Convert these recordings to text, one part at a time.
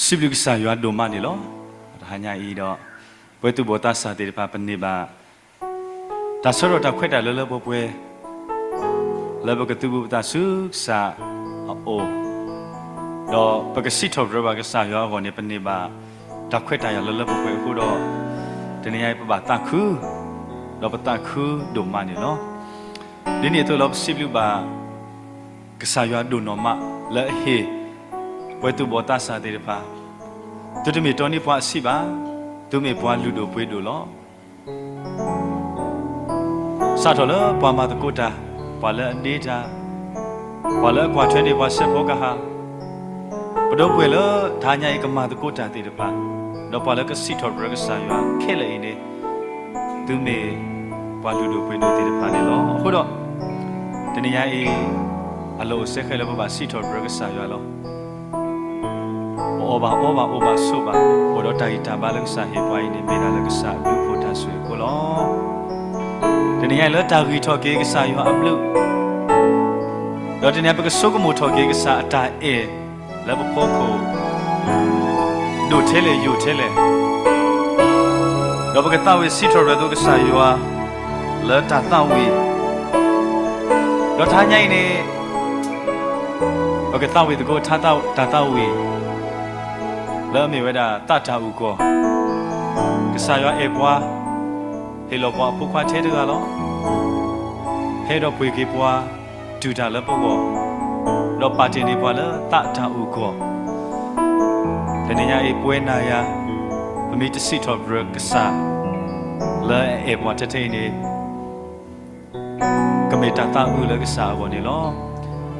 စံးဘျုးကစၢ်ယွၤဒိၣ်မးန့ၣ်လီၤ. တဟါညါအံၤဒီး ပဝဲသူၣ်ဘီၣ်သးစၢ်သ့ၣ်တဖၣ် ပန့ၢ်ဘၣ် တၢ်ဆၢထီၣ်တၢ်ခွဲးတၢ်ယာ်လၢလၢပှဲၤပှဲၤ လၢပကသူၣ်ဘူၣ်သးစူၤဆူကစၢ်အအိၣ်, ဒီးပကစံးထီၣ်ပတြၢၤဘၣ်ကစၢ်ယွၤအဂီၢ်န့ၣ် ပန့ၢ်ဘၣ်တၢ်ခွဲးတၢ်ယာ်လၢလၢပှဲၤပှဲၤအဃိဒီး, တနံၤညါအံၤပဘၣ်သးခု, ဒီးပသးခုဒိၣ်မးန့ၣ်လီၤ. ဒ်န့ၣ်အသိးလီၤ ပစံးဘျုးဘၣ် ကစၢ်ယွၤဒိၣ်နီၢ်မးလၢအဟ့ၣ် ပဝဲသူၣ်ဘီၣ်သးစၢ်သ့ၣ်တဖၣ်, သုတမ့ၢ်တီန့ၢ်ပှၤအဆံးဘၣ်, သုမ့ၢ်ပှၤလုၢ်ဒိၣ်ပှ့ၤဒိၣ်လီၤ. စးထီၣ်လၢပှၤမၤသကိးတၢ်, ပှၤလၢအဒ့တၢ်, ပှၤလၢအကွၢ်ထွဲန့ၢ်ပှၤစဲးဖီကဟၣ်, ပဒီပုၢ်ဝဲၢ်လၢတဟါညါအံၤကမၤသကိးတၢ်သ့ၣ်တဖၣ်, ဒီးပှၤလၢကစံးထီၣ်ပတြၢၤကစၢ်ယွၤခဲလၢာ်အံၤန့ၣ် သုမ့ၢ်ပှၤလုၢ်ဒိၣ်ပှ့ၤဒိၣ်သ့ၣ်တဖၣ်န့ၣ်လီၤ. အဃိဒီး တနံၤညါအံၤ အလီၢ်အိၣ်စဲဃဲလၢပဘၣ်စံးထီၣ်ပတြၢၤကစၢ်ယွၤလီၤ. ပအီၣ်ဘၣ်အီဘၣ်အိၣ်ဘၣ်ဆိးဘၣ် အိၣ်ဒီးတၢ်ဂံၢ်တၢ်ဘါလၢကစၢ်ဟ့ၣ်ပှၤအံၤန့ၣ် မ့ၢ်ဒၣ်လၢကစၢ်အဘျုးအဖှိၣ်တၢ်ဆိၣ်ဂ့ၤအဃိလီၤ. တနံၤညါအံၤလၢတၢ်ဂံၢ်ထီၣ်က့ၤကစၢ်ယွၤအဘျုး ဒီးတနံၤညါပကဆိကမိၣ်ထီၣ်က့ၤကစၢ်အတၢ်အဲၣ်လၢပဖီခိၣ် ဒိၣ်ထဲလဲၣ်ယိာ်ထဲလဲၣ်, ဒီးပကသးဝံၣ်စံးထီၣ်ပတြၢၤသိးကစၢ်ယွၤ လၢတၢ်သးဝံၣ်, ဒီးတဟါညါအံၤန့ၣ် ပကသးဝံၣ်သကိးတၢ်သးဝံၣ် လၢအမ့ၢ်ဝဲဒၣ်သးတၢ်အုၣ်ကီၤ, ကစၢ်ယွၤအဲၣ်ပှၤ, ဟ့ၣ်လီၤပှၤအဖိခွါထဲတဂၤလီၤ. ဟဲဒီးပှ့ၤက့ၤပှၤ တူၢ်တၢ်လၢပဂီၢ်, ဒီးပာ်တ့ၢ်န့ၢ်ပှၤလၢသးတၢ်အုၣ်ကီၤ, တနံၤညါအံၤပဝဲနၤယၤ ပမ့ၢ်တစံးထီၣ်ပတြၢၤကစၢ် လၢအအဲၣ်ပှၤထဲထဲအံၤန့ၣ် ကမ့ၢ်တၢ်သးအုးလၢကစၢ်အဂီၢ်န့ၣ်လီၤ.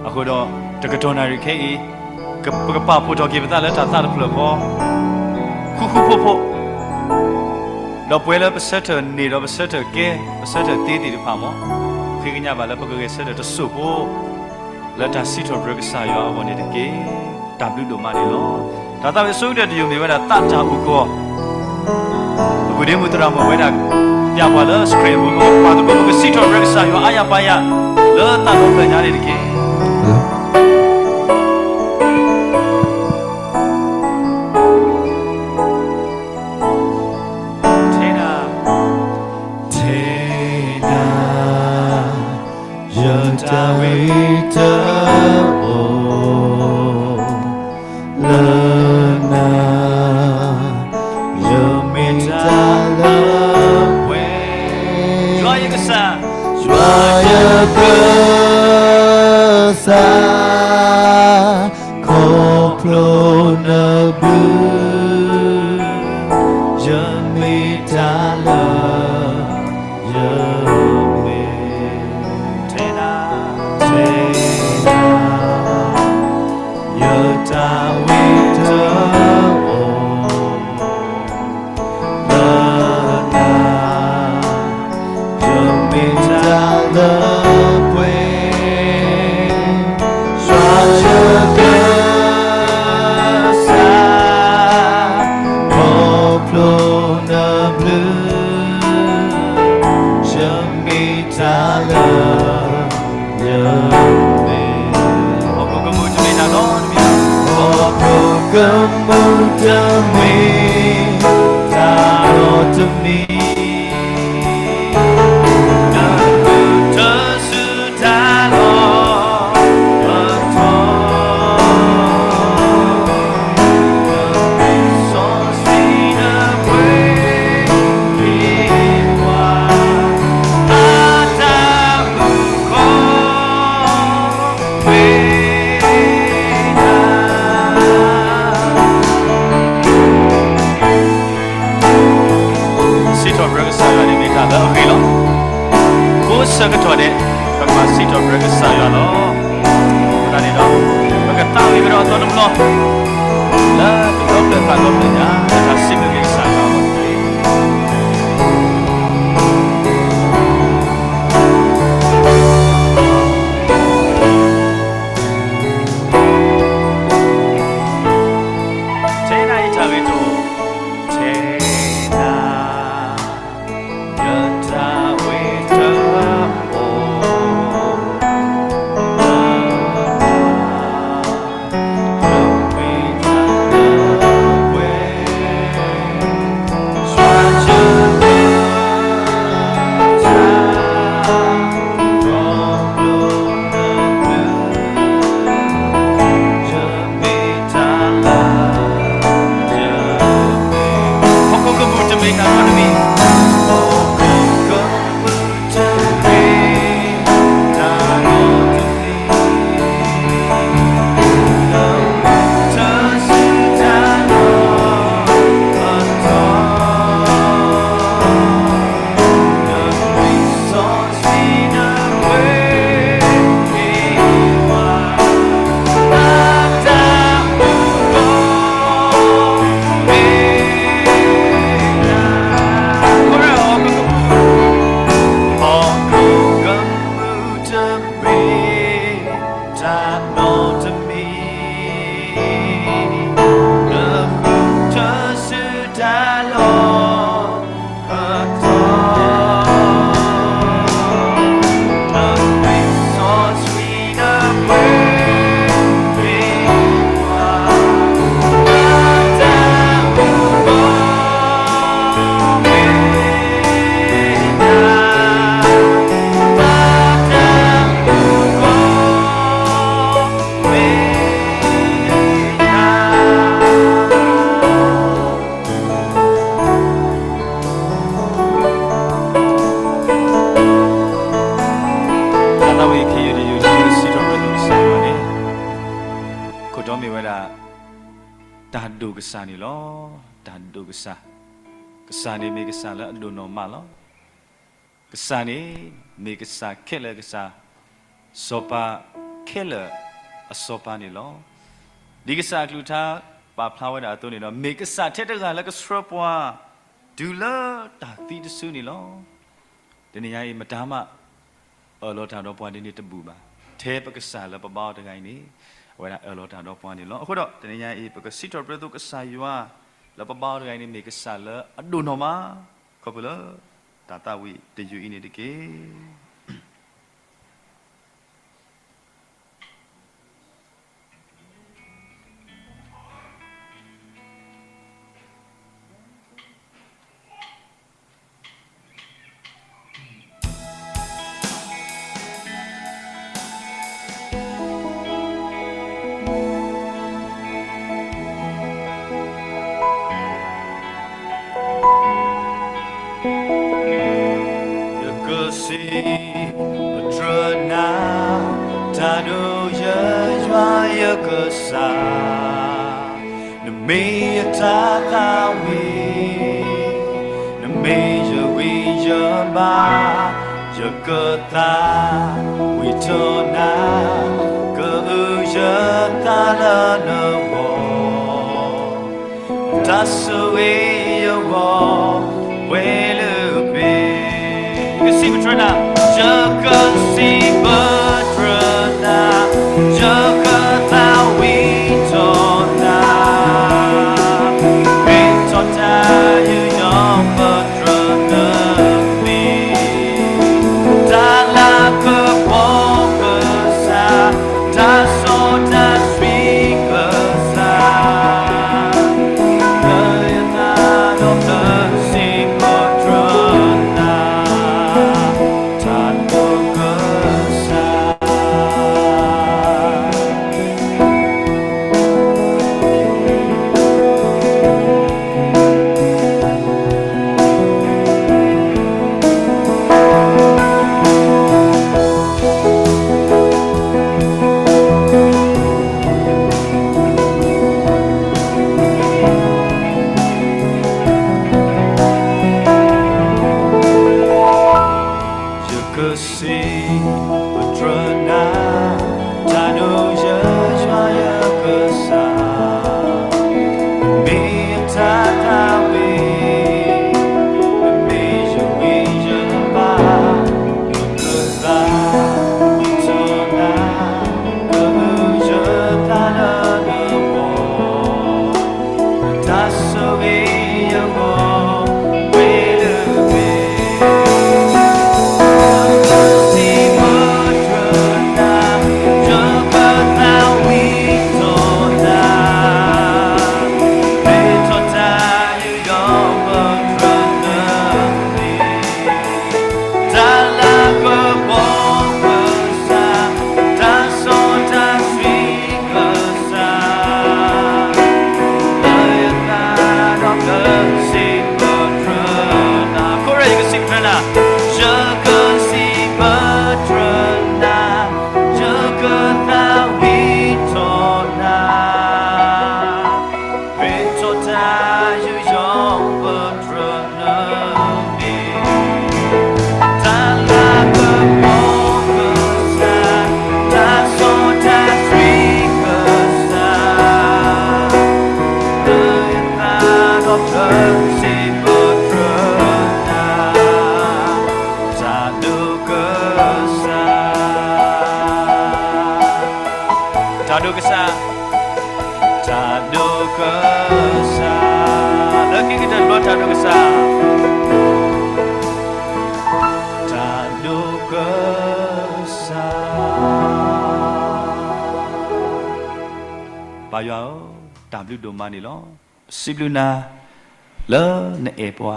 အဃိဒီး တကတီၢ်နၣ်ရံၣ်ခဲအံၤ ပကပာ်ဖှိၣ်ထီၣ်က့ၤပသးလၢတၢ်သးတဖျၢၣ်ဃီ ဃူဃူဖိးဖိး, ဒီးပှဲၤလၢပဆၢထၢၣ်န့ၢ်ဒီးပဆၢထၢၣ်ကဲ ပဆၢထၢၣ်သ့သ့ၣ်တဖၣ်မး, ဃ့ကညးဘၣ်လၢပကဂဲၤဆၢထၢၣ်တစိၢ်ဖိ လၢတၢ်စံးထီၣ်ပတြၢၤကစၢ်ယွၤအဂီၢ်န့ၣ်တက့ၢ်. တၢ်ဘျုးဒိၣ်မးန့ၣ်လီၤ. တၢ်သးဝံၣ်အဆိကတၢၢ်တယုၢ်မ့ၢ်ဝဲဒၣ်သးတၢ်အုၣ်ကီၤ, ပကုၢ်ဒ့မုၣ်သရၣ်မုၣ်ဝဲဒၣ် ပျၢ်ပှၤလၢ screen အပူၤ ပကကွၢ်သကိး ပကစံးထီၣ်ပတြၢၤကစၢ်ယွၤအါယၤပါယၤ လၢသးဒီဖျၢၣ်ညါန့ၣ်တက့ၢ်. ထဲဒၣ် ထဲဒၣ် ယတၢ်ဝံၣ်တအိၣ်လၢနၤ, ယမ့ၢ်တၢ်လၢပှဲၤ, ယွၤယကစၢ်, ယွၤယကစၢ် ခီဖျိနဘျုး, ယမ့ၢ်တၢ်လၢ ယမ့ၢ် ထဲဒၣ် ထဲဒၣ် ယတၢ်ဝံၣ်တအိၣ် လၢနၤ, ယမ့ၢ်တၢ်လၢပှဲၤ, ယွၤယကစၢ် ခီဖျိနဘျုး, ယမ့ၢ်တၢ်လၢ ယမ့ၢ် ဟီၣ်ခိၣ်ကမူၣ်တမ့ၢ်တၢ်ဒီတမံၤ, ဟီၣ်ခိၣ်ကမူၣ်တမ့ၢ်တၢ်ဒီတမံၤ, နကတၢၢ်ဆူတၢ်လီၢ်တတီၤ, စီဆှံနပှ့ၤက့ၤပှၤ အတၢ်အုၣ်ကီၤ ဝဲဒၣ် စံးထီၣ်ပတြၢၤကစၢ်ယွၤန့ၣ်မ့ၢ်တၢ်လၢအဂ့ၤလီၤ. ကိးဆၢကတီၢ်ဒဲး ပကဘၣ်စံးထီၣ်ပတြၢၤကစၢ်ယွၤလီၤ. အဃိသတးန့ၣ်ဒီး ပကသးဝံၣ်ကဒီးအသီတဘျီ လၢတဘျီဖျၢၣ်ဃၣ်ဒီဖျၢၣ်ညါ လၢတၢ်စံးဘျုးက့ၤကစၢ်ယွၤအဂီၢ်တက့ၢ်. ထဲဒၣ်ယတၢ်ဂ့ၤတအိၣ်, ထဲဒၣ် ယတၢ်ဝံၣ်တအိၣ်လၢနၤ, ယမ့ၢ်တၢ်လၢ ကစၢ်န့ၣ်လီၤ. တၢ်ဒိၣ်ကစၢ်, ကစၢ်န့ၣ်မ့ၢ်ကစၢ်လၢအဒိၣ်နီၢ်မးလီၤ. ကစၢ်န့ၣ် မ့ၢ်ကစၢ်ခဲလၢာ်, ကစၢ်စီၤပၤခဲလၢာ်အစီၤပၤန့ၣ်လီၤ. ဒ်ကစၢ်အကလုၢ်ကထါပာ်ဖျါဝဲဒၣ်အသိးန့ၣ်ဒီး မ့ၢ်ကစၢ်ထဲတဂၤလၢကဆှၢပှၤ တုၤလၢတၢ်သံတစုန့ၣ်လီၤ. တနံၤညါအံၤ မတၤမး အၢၣ်လီၤတၢ်ဒီးပှၤဒ်န့ၣ်တဘူၣ်ဘၣ်. ထဲပကစၢ်လၢပဘါအီၤတဂၤအံၤန့ၣ် အဝဲဒၣ်အၢၣ်လီၤတၢ်ဒီးပှၤန့ၣ်လီၤ. အဃိဒီး တနံၤညါအံၤ ပကစံးထီၣ်ပတြၢၤသိးကစၢ်ယွၤလၢပဘါအီၤတဂၤအံၤန့ၣ် မ့ၢ်ကစၢ်လၢအဒိၣ်နီၢ်မး ခီဖျိလၢတၢ်သးဝံၣ်တယုၢ်အံၤန့ၣ်တက့ၢ်. ယကစံးပတြၢၤနၤ, တၢ်ဒိၣ်ယွၤယကစၢ်, နမ့ၢ်ယတၢ်သးဝံၣ်, နမ့ၢ်ယဂံၢ်ယဘါ, ယကသးဝံၣ်ထီၣ်နၤ, ကအုၣ်ယသးလၢနဂီၢ် တၢ်ဆိၣ်ဂ့ၤအဂီၢ် ပှဲၤလၢပှဲၤ, ယကစံးပတြၢၤနၤ, ယကစံးပတြၢၤနၤ, ယကသးဝံၣ်ထီၣ်နၤ, မ့ၢ်ထီၣ်တၢ်ယူးယီၣ်ပတြၢၤနၤ, တၢ်လၤကပီၤကစၢ်, တၢ်စီတၢ်ဆှံကစၢ်, လၢယသးဒီဖျၢၣ်စံးပတြၢၤနၤ, တၢ်ဒိၣ်ကစၢ်. ယကစံးပတြၢၤနၤ, တၢ်ဒိၣ်ယွၤယကစၢ်, မ့ၢ်ယတၢ်သးဝံၣ်, မ့ၢ်ယဂံၢ်ယဘါ, ယကသးဝံၣ်ထီၣ်နၤ, ကအုၣ်ယသးလၢနဂီၢ် တၢ်ဆိၣ်ဂ့ၤအဂီၢ် ပှဲၤလၢပှဲၤ, ယကစံးပတြၢၤနၤ, ယကသးဝံၣ်ထီၣ်နၤ, မ့ၢ်ထီၣ်တၢ်ယူးယီၣ်ပတြၢၤနၤန့ၣ် တၢ်လၤကပီၤကစၢ်, တၢ်စီတၢ်ဆှံကစၢ်, လၢယသးဒီဖျၢၣ်စံးပတြၢၤနၤ, ခိၣ်ရၢ်ယကစံးပတြၢၤနၤ, ယကစံးပတြၢၤနၤ, ယကသးဝံၣ်ထီၣ်နၤ, မ့ၢ်ထီၣ်တၢ်ယူးယီၣ်ပတြၢၤနၤန့ၣ် တၢ်လၤကပီၤကစၢ်, တၢ်စီတၢ်ဆှံကစၢ်, လၢယသးဒီဖျၢၣ်စံးပတြၢၤနၤ, တၢ်ဒိၣ်ကစၢ်, တၢ်ဒိၣ်ကစၢ်, တၢ်ဒိၣ်ကစၢ်, လၢခံကတၢၢ်တဘျီ တၢ်ဒိၣ်ကစၢ်, တၢ်ဒိၣ်ကစၢ်. ပၢ်ယွၤဧၢ, တၢ်ဘျုးဒိၣ်မးန့ၣ်လီၤ. ပစံးဘျုးနၤလၢနအဲၣ်ပှၤ,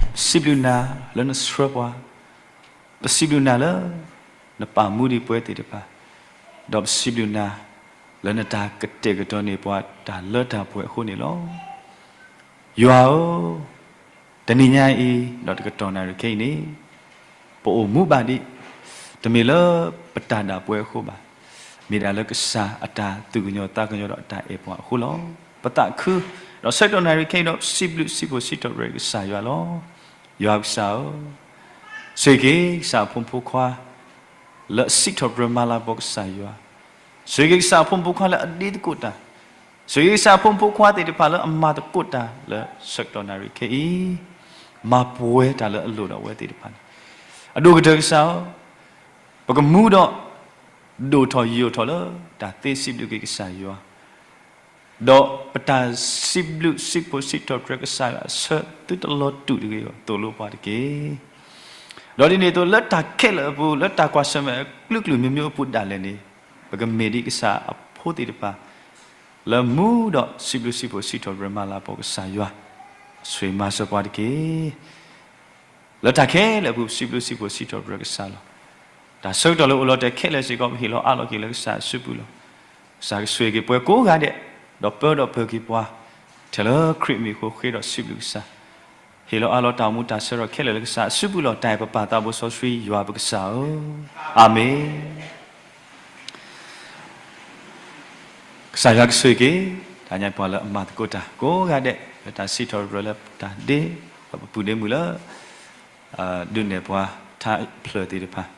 ပစံးဘျုးနၤလၢနဆှၢပှၤ, ပစံးဘျုးနၤလၢ နပာ်မူဒံးပဝဲသ့ၣ်တဖၣ်, ဒီးပစံးဘျုးနၤလၢနတၢ်ကတဲာ်ကတီၤန့ၢ်ပှၤတၢ်လၢတၢ်ပှဲၤအဃိန့ၣ်လီၤ. ယွၤဧၢ, တနံၤညါအံၤ ဒီးတကတီၢ်နၣ်ရံၣ်ခဲအံၤန့ၣ် ပအိၣ်မူဘၣ်ဒံး, တမ့ၢ်လၢပတၢ်ဒၣ်ပဝဲအဃိဘၣ်, မ့ၢ်ဒၣ်လၢကစၢ်အတၢ်သူၣ်ကညီၤသးကညီၤဒီးအတၢ်အဲၣ်ပှၤအဃိလီၤ. ပသးခု, ဒီးဆၢကတီၢ်နၣ်ရံၣ်ခဲအံၤဒီး စံးဘျုးစံးဖှိၣ်စံးထီၣ်ပတြၢၤကစၢ်ယွၤလီၤ. ယွၤကစၢ်ဧၢ, ဆိၣ်ဂ့ၤက့ၤကစၢ်အဖိမုၣ်ဖိခွါ လၢအစံးထီၣ်ပတြၢၤမၤလၤကပီၤကစၢ်ယွၤ, ဆိၣ်ဂ့ၤက့ၤကစၢ်အဖိမုၣ်ဖိခွါလၢအဒ့သကိးတၢ်, ဆိၣ်ဂ့ၤက့ၤကစၢ်အဖိမုၣ်ဖိခွါသ့ၣ်တဖၣ်လၢအမၤသကိးတၢ်လၢဆၢကတီၢ်နၣ်ရံၣ်ခဲအံၤ, မၤပှဲၤတၢ်လၢအလိၣ်ဒီးအဝဲသ့ၣ်တဖၣ်န့ၣ်, အဒိၣ်ကတၢၢ်ကစၢ်ဧၢ, ပကမူဒီး ဒိၣ်ထီၣ်ယိာ်ထီၣ်လၢတၢ်သ့စံးဘျုးက့ၤကစၢ်ယွၤ, ဒီးပတၢ်စံးဘျုးစံးဖှိၣ်စံးထီၣ်ပတြၢၤကစၢ်ယွၤအဆၢသုတလီၤတူာ်တဂ့ၤအသိး သိၣ်လိပှၤတက့ၢ်. ဒီးဒ်န့ၣ်အသိး လၢတၢ်ခဲလၢာ်အပူၤ လၢတၢ်ကွၢ်ဆၢၣ်မဲာ်အကလုာ်ကလုာ်မ့ၢ်မ့ၢ်အိၣ်ပူၤဒၣ်လဲာ်န့ၣ်, ပကမ့ၢ်ဒ်ကစၢ်အဖိသ့ၣ်တဖၣ် လၢမူဒီးစံးဘျုးစံးဖှိၣ်စံးထီၣ်ပတြၢၤမၤလၤကပီၤကစၢ်ယွၤ, ဆိၣ်ဂ့ၤမၤစၢၤပှၤတက့ၢ်. လၢတၢ်ခဲလၢာ်အပူၤ ပစံးဘျုးစံးဖှိၣ်စံးထီၣ်ပတြၢၤကစၢ်လီၤ. တၢ်ဆၢကတီၢ်လၢအိၣ်လီၤတဲာ်ခဲလၢာ်စ့ၢ်ကီး ပဟ့ၣ်လီၤအးလီၤက့ၤလၢကစၢ်အစုပူၤလီၤ. ကစၢ်ကဆိၣ်ဂ့ၤက့ၤပှၤကိးဂၤဒဲး, ဒီးပၢဒီးပၢၤက့ၤပှၤ, ထဲလၢခရံာ်အမံၤအဃိ ဃ့ဒီးစံးဘျုးကစၢ်, ဟ့ၣ်လီၤအးလီၤတၢ်အိၣ်မူတၢ်ဆၢထၢၣ်ခဲလၢာ်လၢကစၢ်အစုပူၤလီၤ. တၢ်အဲၣ်ပပၢ်သးဘိစီဆှံယွၤပကစၢ်ဧၢ, အၤမ့ၣ်. ကစၢ်ယွၤကဆိၣ်ဂ့ၤက့ၤ တၢ်ညါပှၤလၢအမၤသကိးတၢ်ကိးဂၤဒဲး လၢတၢ်စံးထီၣ်ပတြၢၤလၢတၢ်ဒ့, ဒီးပပုၢ်ဒ့မုၣ်လၢ ဒုးနဲၣ်ပှၤထါဖျၢၣ်သ့ၣ်တဖၣ်,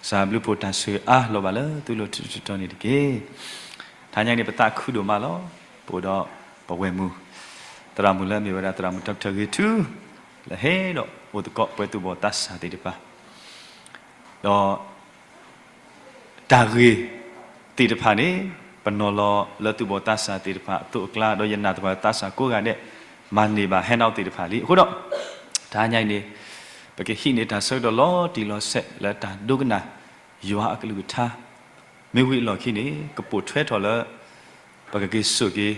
ကစၢ်ဘျုးဖှိၣ်တၢ်ဆိၣ်ဂ့ၤအါလီၤဘၣ်လၢသုလိၤထူးထူးတီၤတီၤန့ၣ်တက့ၢ်. တၢ်ညါန့ၣ် ပသးခုဒိၣ်မးလီၤ. ပအိၣ်ဒီးပဝဲၢ်မုၣ်, သရၣ်မုၣ်လၢအမ့ၢ်ဝဲဒၣ်သရၣ်မုၣ် Doctor ဂ့ၤထူ, လၢဟဲဒီးအိၣ်သကိးပှၤသူၣ်ဘီၣ်သးစၢ်သ့ၣ်တဖၣ်, ဒီး တၢ်ဂ့ၢ်သ့ၣ်တဖၣ်န့ၣ် ပနီၤလီၤလၢသူၣ်ဘီၣ်သးစၢ်သ့ၣ်တဖၣ်အသိးအကျါ, ဒီးယနာ်သပှၢ်သးစၢ်ကိးဂၤဒဲး မၤန့ၢ်ဘၣ် handout သ့ၣ်တဖၣ်လံ. အဃိဒီး တၢ်ညါအံၤန့ၣ် ပကဟံးန့ၢ်တၢ်ဆၢကတီၢ်လီၤတံၢ်လီၤဆဲးလၢတၢ်ဒိကနၣ်ယွၤအကလုၢ်ကထါ, မ့ၢ်ဝံၤအလီၢ်ခံန့ၣ် ကပိာ်ထွဲထီၣ်လၢ ပကက့ၤစိာ်က့ၤ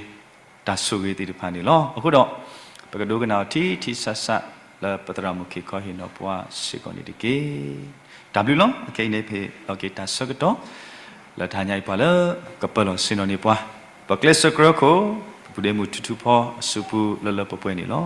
တၢ်ဆိၣ်ဂ့ၤသ့ၣ်တဖၣ်န့ၣ်လီၤ. အဃိဒီး ပကဒိကနၣ်အီၤထံထံဆးဆး လၢပသရၣ်မုၣ်ခ့ၣ်ခီဟ့ၣ်နီၤပှၤစ့ၢ်ကီးန့ၣ်တက့ၢ်. တၢ်ဘျုးလီၤ. ခဲအံၤန့ၣ် ပဟ့ၣ်လီၤက့ၤတၢ်ဆၢကတီၢ် လၢတဟါညါအံၤပှၤလၢကပၢၤလီၢ်ဆ့ၣ်နီၤန့ၢ်ပှၤ, ပကျဲးစၢးကြၢးခိၣ် ပပုၢ်ဒ့မုၣ်ထူထူဖီအစုပူၤလၢလၢပှဲၤပှဲၤန့ၣ်လီၤ.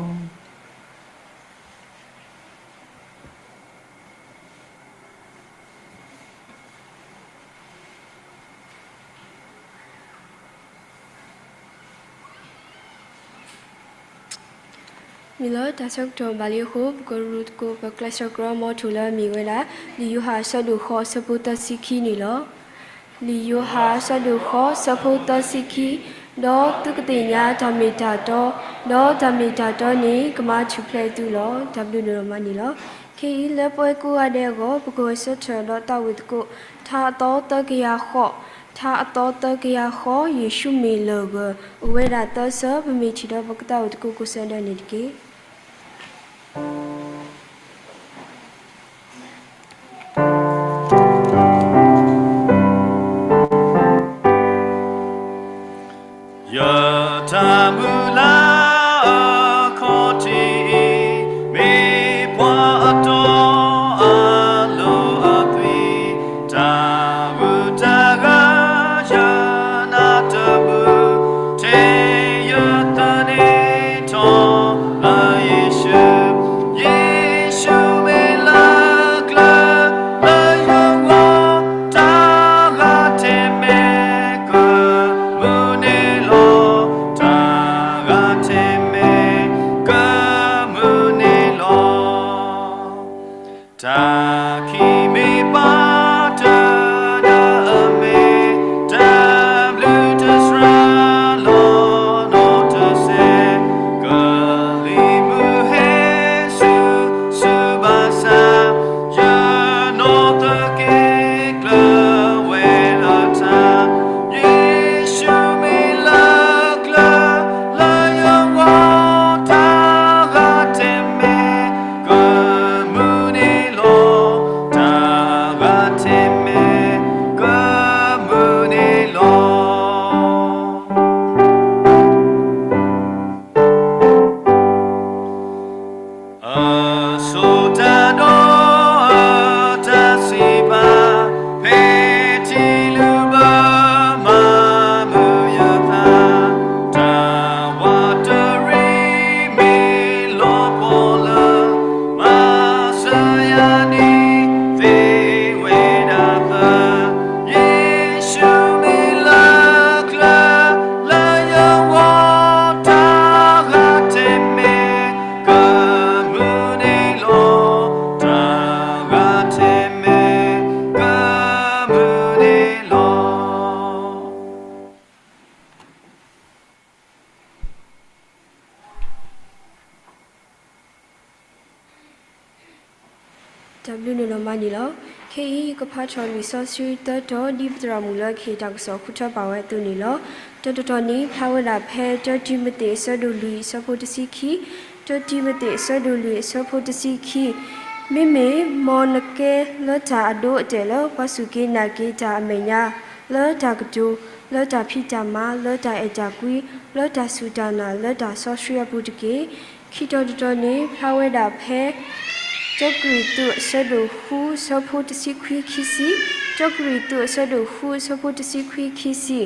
မ့ၢ်လၢတၢ်ဆၢကတီၢ်ဘၣ်လံအဃိ ပကရူၢ်သကိးပကျဲးစၢးကြၢး မီထိၣ်လၢအမ့ၢ်ဝဲဒၣ် လံာ်ယိၤဟၣ်အဆၢဒိၣ်ဃိးအဆၢဖိသၢဆံခံန့ၣ်လီၤ. လံာ်ယိၤဟၣ်အဆၢဒိၣ်ဃိးအဆၢဖိသၢဆံခံ, ဒီးသုကသ့ၣ်ညါတၢ်မ့ၢ်တၢ်တီ, ဒီးတၢ်မ့ၢ်တၢ်တီန့ၣ် ကမၤထူၣ်ဖျဲးသုလီၤ. တၢ်ဘျုးဒိၣ်မးန့ၣ်လီၤ. ခဲအံၤလၢပဝဲကိးဂၤဒဲးအဂီၢ် ပကဂဲၤဆၢထၢၣ်ဒီးသးဝံၣ်သကိး ထါအသီသၢကယၤဃိး, ထါအသီသၢကယၤဃိး, ယ့ၣ်ၡူးမ့ၢ်လၢၢ်ဂၢၢ်, အိၣ်ဝဲဒၣ်သၢဆၢ, ပမ့ၢ်ထံၣ်ဒီးပကသးဝံၣ်သကိးကိးဆၢဒၢန့ၣ်တက့ၢ်. တၢ်ဘျုးဒိၣ်မးန့ၣ်လီၤ. ခဲအံၤ ယကဖးထီၣ်လံာ်စီဆှံသၢတီၤ ဒ်ပသရၣ်မုၣ်လၢကဟ့ၣ်တၢ်ကစီၣ်ဃုထၢပာ်ဝဲအသိးန့ၣ်လီၤ. တၢ်တတီၤန့ၣ် ဖျါဝဲဒၣ်ဖဲ တၢတံၤမသ့း အဆၢဒိၣ်လွံၢ် အဆၢဖိတဆံခံ, တၢတံၤမသ့း အဆၢဒိၣ်လွံၢ် အဆၢဖိတဆံခံ, မ့မ့ၢ်မ်နကဲလၢတၢ်အဒိအတဲာ်လၢ ပှၤစူၢ်က့ၤနာ်က့ၤတၢ်အမဲာ်ညါ လၢတၢ်ကတိၤ, လၢတၢ်ဖံးတၢ်မၤ, လၢတၢ်အဲၣ်တၢ်ကွံ, လၢတၢ်စူၢ်တၢ်နာ်, လၢတၢ်စီဆှံအပူၤတက့ၢ်. ခံတီၤတတီၤန့ၣ် ဖျါဝဲဒၣ်ဖဲ တၢကရံၣ် သုး အဆၢဒိၣ်ဃု အဆၢဖိတဆံခွံ ခံဆံ, တၢကရံၣ် သုး အဆၢဒိၣ်ဃု အဆၢဖိတဆံခွံ ခံဆံ,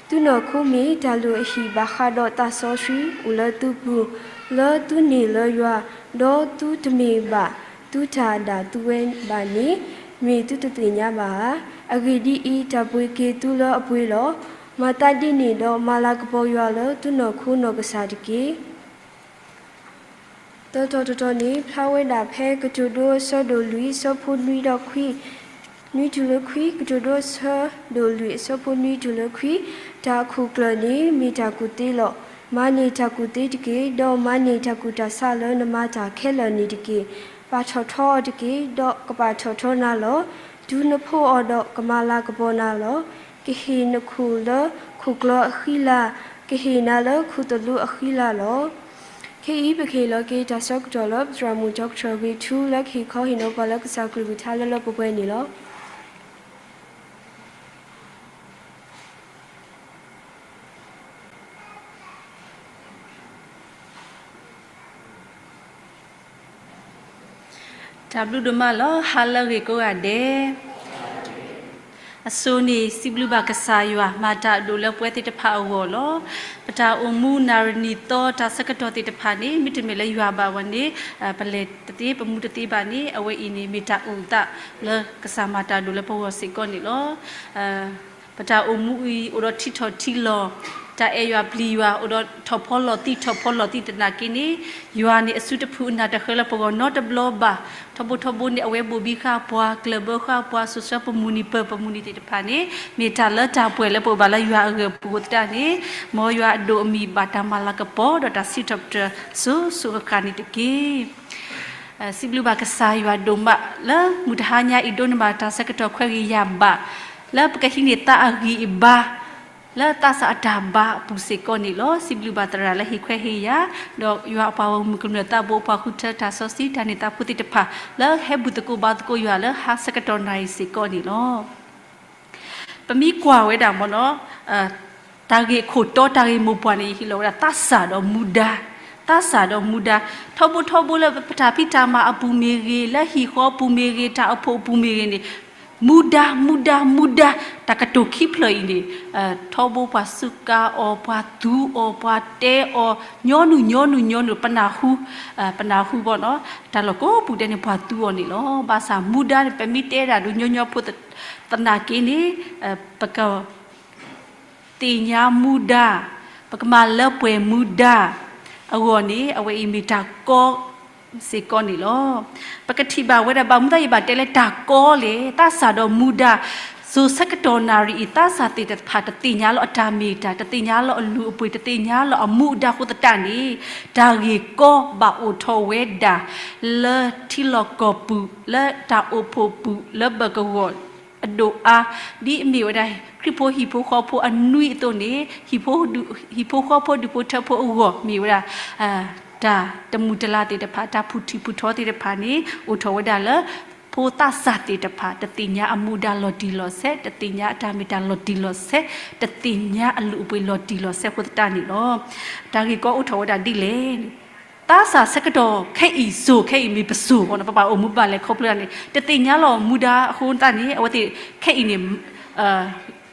သုနီၢ်ခိမ့ၢ်တၢ်လုၢ်အဟံၣ် ဘၣ်ဃးဒီးသးစီဆှံ အိၣ်လၢသုပူၤ, လၢသုန့ၢ်လၢယွၤ, ဒီးသုတမ့ၢ်ဘၣ်သုတၢ်ဒၣ်သုဝဲဘၣ်န့ၣ် မ့ၢ်သုတသ့ၣ်ညါဘၣ်ဧါ. အဂ့ၢ်ဒ်အံၤ, တၢ်ပှ့ၤက့ၤသုလၢအပှ့ၤလီၤ. မၤသးဒ်န့ၣ်ဒီး မၤလၤကပီၤယွၤလၢသုနီၢ်ခိနီၢ်ကစၢ်တက့ၢ်. သၢတီၤတတီၤန့ၣ် ဖျါဝဲဒၣ်ဖဲ ကတိၤဒိ အဆၢဒိၣ်လွံၢ် အဆၢဖိနွံဒီးခွံ, နွံတုၤလၢခွံ, ကတိၤဒိ အဆၢဒိၣ်လွံၢ် အဆၢဖိနွံတုၤလၢခွံ, တၢ်အခိၣ်ကျၢၢ်န့ၣ် မ့ၢ်တၢ်ကူၣ်သ့လီၤ. မၤန့ၢ်တၢ်ကူၣ်သ့တက့ၢ်, ဒီးမၤန့ၢ်တၢ်ကူၣ်တၢ်ဆးလၢနမၤတၢ်ခဲလၢာ်န့ၣ်တက့ၢ်. ပာ်ထီၣ်ထီအီၤတက့ၢ်, ဒီးကပာ်ထီၣ်ထီနၤလီၤ. တုၤနဖှိၣ်အီၤဒီး ကမၤလၤကပီၤနၤလီၤ. ကဟ့ၣ်နခိၣ်လၢခိၣ်ကျီအဃံလၤ, ကဟ့ၣ်နၤလၢခိၣ်သလုးအဃံလၤလီၤ. ခဲအံၤ ပကဟ့ၣ်လီၤက့ၤတၢ်ဆၢကတီၢ်လၢ ပသရၣ်မုၣ် ဒီကထၢၣ် ဂ့ၤထူ လၢကဟ့ၣ်ခီဟ့ၣ်နီၤပှၤလၢကစၢ်ကလုၢ်ကထါလၢလၢပှဲၤပှဲၤန့ၣ်လီၤ. တၢ်ဘျုးဒိၣ်မးလီၤ. ဟါလၢအဂ့ၤကိးဂၤဒဲး. အစိၤန့ၣ် စံးဘျုးဘၣ်ကစၢ်ယွၤ မၤတၢ်အဒိၣ်လၢပဝဲသ့ၣ်တဖၣ်အဂီၢ်လီၤ. ပတၢ်အိၣ်မူနၣ်ရံၣ်နံၣ်သီ တၢ်ဆၢကတီၢ်သ့ၣ်တဖၣ်န့ၣ် မ့တမ့ၢ်လၢယွၤဘၣ်ဝဲန့ၣ် ပလဲၤတသ့ ပမူတသ့ဘၣ်န့ၣ် အဝဲအံၤန့ၣ် မ့ၢ်တၢ်အိၣ်သးလၢကစၢ်မၤတၢ်ဒိၣ်လၢပဂီၢ်စ့ၢ်ကီးန့ၣ်လီၤ. ပတၢ်အိၣ်မူအံၤ အိၣ်ဒီးထံထီၣ်ထံလီၤ, တၢ်အဲၣ်ယွၤပျံၤယွၤ အိၣ်ဒီးထီၣ်ဖီလီၤသံ ထီၣ်ဖီလီၤသံသနာ်က့န့ၣ်, ယွၤန့ၣ်အစုတဖုအနၢ်တဃၢလၢပဂီၢ်နီတဘျီဘၣ်. ထီဘိထီဘိန့ၣ် အဝဲဘိၣ်ဘံဃာ်ပှၤ ကျၢၢ်ဘၢဃာ်ပှၤ စိၤဆှၢပမုၢ်နံၤပၢၢ်ပမုၢ်နံၤသ့ၣ်တဖၣ်န့ၣ် မ့ၢ်တၢ်လၢတၢ်ပှဲၤလၢပအိၣ်ဘၣ်လၢယွၤအဂၢၢ်အပူၤအဃိသတးန့ၣ်, မ်ယွၤအဒိၣ်အမံၤဘၣ်တၢ်မၤလၤကပီၤ ဒီးတၢ်စံးထီၣ်ပတြၢၤစိၤစိၤအဃၣ်န့ၣ်တက့ၢ်. စံးဘျုးဘၣ်ကစၢ်ယွၤဒိၣ်မးလၢ မုၢ်တဟါညါအံၤဒိးန့ၢ်ဘၣ်တၢ်ဆၢကတီၢ်ခွဲးဂ့ၤယာ်ဘၣ် လၢပကဟံးန့ၢ်သးအဂံၢ်အဘါ လၢသးစၢ်အတၢ်ဘါအပူၤစ့ၢ်ကီးန့ၣ်လီၤ. စံးဘျုးဘၣ်သရၣ်လၢဟ့ၣ်ခွဲးဟ့ၣ်ယာ်, ဒီးယွၤအပှၤဂီၢ်မုၢ်ကမျၢၢ်သးဘိ ပှၤဃုထၢတၢ်စီဆှံ တၢ်န့ၢ်သးဖိသ့ၣ်တဖၣ် လၢဟဲဘူၣ်သကိးဘါသကိးယွၤလၢဟါဆၢကတီၢ်နၣ်ရံၣ်စ့ၢ်ကီးန့ၣ်လီၤ. ပမ့ၢ်ကွၢ်ဝဲဒၣ်မ့ၢ်နီၤ တၢ်ဂ့ၢ်ခိၣ်တီ တၢ်ဂ့ၢ်မိၢ်ပှၢ်န့ၣ် ယဟ့ၣ်လီၤဝဲဒၣ်သးစၢ်ဒီးမူဒါ, သးစၢ်ဒီးမူဒါ, ထီဘိထီဘိလၢပတၢ်ဖံးတၢ်မၤအပူၤမ့ၢ်ဂ့ၤ, လၢဟံၣ်ဃီအပူၤမ့ၢ်ဂ့ၤ, တၢ်အိၣ်ဖှိၣ်အပူၤမ့ၢ်ဂ့ၤန့ၣ်, မူဒါ မူဒါ မူဒါ, တၢ်ကတိၤခံဖျၢၣ်အံၤန့ၣ် ထီဘိပှၤစူးကါအီၤ, ပှၤသူအီၤ, ပှၤတဲအီၤ, ညီနုၢ်ညီနုၢ်ညီနုၢ် ပနၢ်ဟူ, ပနၢ်ဟူဘၣ်နီၤ, တၢ်လီၢ်ကိးပူၤဒဲးန့ၣ် ပှၤသူအီၤန့ၣ်လီၤ. ဘၣ်ဆၣ်မူဒါန့ၣ် ပမ့ၢ်တဲဒၣ်ဒိးညီညီဖိသနာ်က့န့ၣ် ပက သ့ၣ်ညါမူဒါ, ပကမၤလၢပှဲၤမူဒါအဂီၢ်န့ၣ် အဝဲအံၤမ့ၢ်တၢ်ကီစ့ၢ်ကီးန့ၣ်လီၤ. ပကထံၣ်ဘၣ်ဝဲဒၣ် ဘၣ်မနုၤယဘၣ်တဲလၢတၢ်ကီလဲၣ်, သးစၢ်ဒီးမူဒါ, စိၤဆၢကတီၢ်နၣ်ရံၣ်အံၤ သးစၢ်သ့ၣ်တဖၣ် တသ့ၣ်ညါလီၤအတၢ်မ့ၢ်တၢ်, တသ့ၣ်ညါလီၤအလုၢ်အပှ့ၤ, တသ့ၣ်ညါလီၤအမူအဒါအဃိသတးန့ၣ်, တၢ်ဂ့ၢ်ကီဘၣ်အိၣ်ထီၣ်ဝဲဒၣ် လၢထံလီၢ်ကီၢ်ပူၤ, လၢတၢ်အိၣ်ဖှိၣ်ပူၤ, လၢဘၢၣ်ကဝီၤ အဒိၣ်အါ, ဒ်အမ့ၢ်ဝဲဒၣ် ခရံာ်ဖိဟံၣ်ဖိဃီဖိအနွံအသိးန့ၣ်, ဟံၣ်ဖိဃီဖိဒူၣ်ဖိထၢဖိအဂီၢ် မ့ၢ်ဝဲဒၣ် တၢ်တမုာ်တလၤသ့ၣ်တဖၣ်, တၢ်ဖုၣ်ထံၣ်ဖုၣ်ထီသ့ၣ်တဖၣ်န့ၣ် အိၣ်ထီၣ်ဝဲဒၣ်လၢ ဖိသးစၢ်သ့ၣ်တဖၣ် တသ့ၣ်ညါအမူဒါလီၤတံၢ်လီၤဆဲး, တသ့ၣ်ညါအတၢ်မ့ၢ်တၢ်လီၤတံၢ်လီၤဆဲး, တသ့ၣ်ညါအလုၢ်အပှ့ၤလီၤတံၢ်လီၤဆဲးအဃိသတးန့ၣ်လီၤ. တၢ်ဂ့ၢ်ကီအိၣ်ထီၣ်ဝဲဒၣ်ဒ်လဲၣ်န့ၣ် သးစၢ်ဆၢကတီၢ်ခဲအံၤစိၤခဲအံၤမ့ၢ်ပစိၤဘၣ်နီၤ, ပဘၣ်အိၣ်မူဘၣ်လဲၤခီဖျိဒၣ်န့ၣ် တသ့ၣ်ညါလီၤမူဒါအဃိသတးန့ၣ် အဝဲသ့ၣ်ခဲအံၤန့ၣ်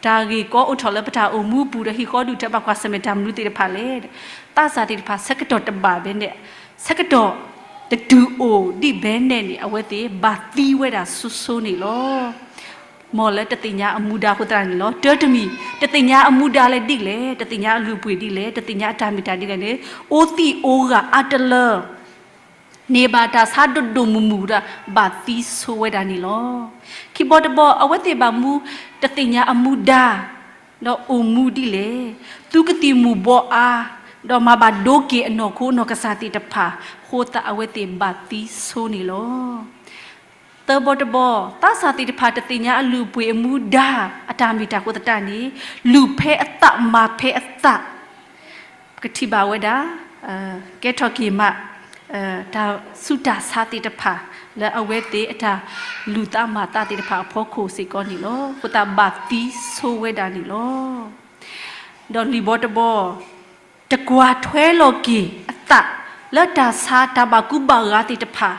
တၢ်ဂ့ၢ်ကီအိၣ်ထီၣ်လၢပတၢ်အိၣ်မူအပူၤဒီး ဟံၣ်ဃီဒူၣ်ထၢ ဘၣ်ကွၢ်ဆၢၣ်မဲာ်တၢ်မနုၤသ့ၣ်တဖၣ်လဲၣ်. သးစၢ်သ့ၣ်တဖၣ် ဆၢကတီၢ်တဘၣ်ဘၣ်န့ၣ်, ဆၢကတီၢ်တတုၤအိၣ်ဒံးဘၣ်န့ၣ်န့ၣ် အဝဲသ့ၣ်ဘၣ်သံဝဲဒၣ်စိၤစိၤန့ၣ်လီၤ. မ်လၢတသ့ၣ်ညါအမူဒါအဃိသတးန့ၣ်လီၤ. တၢတမံၤ တသ့ၣ်ညါအမူဒါလၢဒ်လဲၣ်, တသ့ၣ်ညါအလုၢ်အပှ့ၤဒ်လဲၣ်, တသ့ၣ်ညါအတၢ်မ့ၢ်တၢ်ဒ်လဲၣ်န့ၣ် အိၣ်သံၣ်အိၣ်ဂၢၢ်အါတလၢ န့ၢ်ဘၣ်တၢ်ဆါဒိၣ်ဒိၣ်မုၢ်မုၢ်ဒီး ဘၣ်သံဆိဝဲဒၣ်န့ၣ်လီၤ. ခံဘီတဘီ အဝဲသ့ၣ်ဘၣ်မူ တသ့ၣ်ညါအမူဒါ ဒီးအိၣ်မူဒ်လဲၣ်, သုကသံၣ်မူၤဘှီးအါ, ဒီးမၤဘၣ်ဒိက့ၤအနီၢ်ခိနီၢ်ကစၢ်သ့ၣ်တဖၣ်အဃိသတး အဝဲသ့ၣ်ဘၣ်သံဆိန့ၣ်လီၤ. သၢဘီတဘီ, သးစၢ်သ့ၣ်တဖၣ်တသ့ၣ်ညါအလုၢ်အပှ့ၤအမူဒါ အတၢ်မ့ၢ်တၢ်အဃိသတးန့ၣ်, လူၤဖဲအသးမၤဖဲအသး, ပကထံၣ်ဘၣ်ဝဲဒၣ် ကဲထီၣ်က့ၤမး တၢ်ဆူးတၢ်ဆါသ့ၣ်တဖၣ် လၢအဝဲသ့ၣ်အတၢ်လူၤသးမၤသးသ့ၣ်တဖၣ်အဖီခိၣ်စ့ၢ်ကီးန့ၣ်လီၤ. အဃိသတးဘၣ်သံဆိဝဲဒၣ်န့ၣ်လီၤ. ဒီးလွံၢ်ဘီတဘီ, တကွၢ်ထွဲလီၤက့ၤအသး လၢတၢ်ဆါတၢ်ဘၣ်ကူဘၣ်ဂာ်သ့ၣ်တဖၣ်,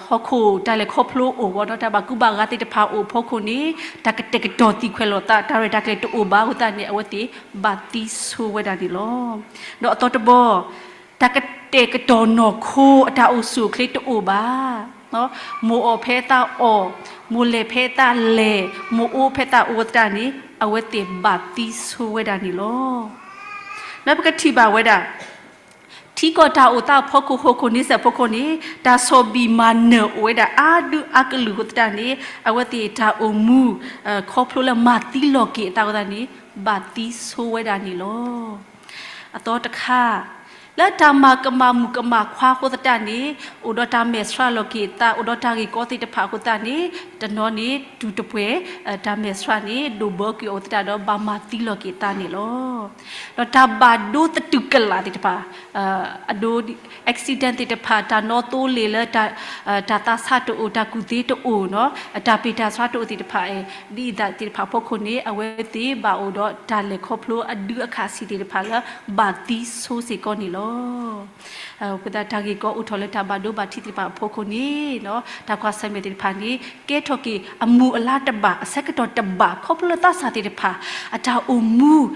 ဟီၣ်ခိၣ်တၢ်လဲၤခီဖျိအိၣ်ဝဲဒီး တၢ်ဘၣ်ကူဘၣ်ဂာ်သ့ၣ်တဖၣ်အိၣ်အဖီခိၣ်န့ၣ်, တၢ်ကတဲာ်ကတီၤသံခွဲးလိာ်သး တၢ်ရဲၣ်တၢ်ကျဲၤတအိၣ်ဘၣ်အဃိသတးန့ၣ် အဝဲသ့ၣ်ဘၣ်သံဆိဝဲဒၣ်န့ၣ်လီၤ. ဒီးအသီတဘီ, တၢ်ကတဲာ်ကတီၤနီၢ်ခိအတၢ်အိၣ်ဆူၣ်အိၣ်ချ့တအိၣ်ဘၣ်. မိၢ်အီၣ်ဖဲအသးအီၣ်, မိၢ်လဲၤဖဲအသးလဲၤ, မိၢ်အိၣ်ဖဲအသးအိၣ်သတးန့ၣ် အဝဲသ့ၣ်ဘၣ်သံဆိဝဲဒၣ်န့ၣ်လီၤ. ဒီးပကထံၣ်ဘၣ်ဝဲဒၣ် ထံကီၢ်တၢ်အိၣ်သးအဖီခိၣ် ဟီၣ်ခိၣ်န့ဆၢၣ်အဖီခိၣ်န့ၣ် တၢ်ဆီၣ်ဘံၣ်မၤနၢၤအိၣ်ဝဲဒၣ်အါဒုအါကလုာ်အဃိသတးန့ၣ် အဝဲသ့ၣ်တၢ်အိၣ်မူ ခီဖျိလၢမၤသံလီၤက့ၤအသးအဃိသတးန့ၣ် ဘၣ်သံဆိဝဲဒၣ်န့ၣ်လီၤ. အသီတခါ, လၢတၢ်မၤကမၣ်မုၣ်ကမၣ်ခွါအဃိသတးန့ၣ် အိၣ်ဒီးတၢ်မဲာ်ဆှးလီၤက့ၤအသး အိၣ်ဒီးတၢ်ဂ့ၢ်ကီသ့ၣ်တဖၣ်အဃိသတးန့ၣ် တနီၤန့ၣ် တူၢ်တပှဲၤ တၢ်မဲာ်ဆှးန့ၣ် ဒိၣ်ဘၢကွံာ်အီၤအဃိသတးဒီး ဘၣ်မၤသံလီၤက့ၤအသးန့ၣ်လီၤ. ဒီးတၢ်ဘၣ်ဒိသတူၢ်ကလာ်သ့ၣ်တဖၣ် အဒိ accident သ့ၣ်တဖၣ် တၢ်နီသိလ့ၣ်လၢ တၢ်သးဆါတအိၣ် တၢ်ကူၣ်သ့တအိၣ်နီၤ တၢ်ပ့ၢ်တၢ်ဆှါတအိၣ်သ့ၣ်တဖၣ် ဒ်အံၤသ့ၣ်တဖၣ်အဖီခိၣ်န့ၣ် အဝဲသ့ၣ်ဘၣ်အိၣ်ဒီးတၢ်လဲၤခီဖျိအဒုအခးဆံးသ့ၣ်တဖၣ်လၢ ဘၣ်သံဆိစ့ၢ်ကီးန့ၣ်လီၤ. အဃိသတး တၢ်ဂ့ၢ်ကီအိၣ်ထီၣ်လၢတၢ်ဘၣ်ဒိဘၣ်ထံးသ့ၣ်တဖၣ်အဖီခိၣ်န့ၣ် တၢ်ကွၢ်ဆၢၣ်မဲာ်သ့ၣ်တဖၣ်န့ၣ် ကဲထီၣ်က့ၤအမူးအလါတဘၣ် အဆၢကတီၢ်တဘၣ် ခီဖျိလၢသးစၢ်သ့ၣ်တဖၣ် အတၢ်အိၣ်မူ ဒ်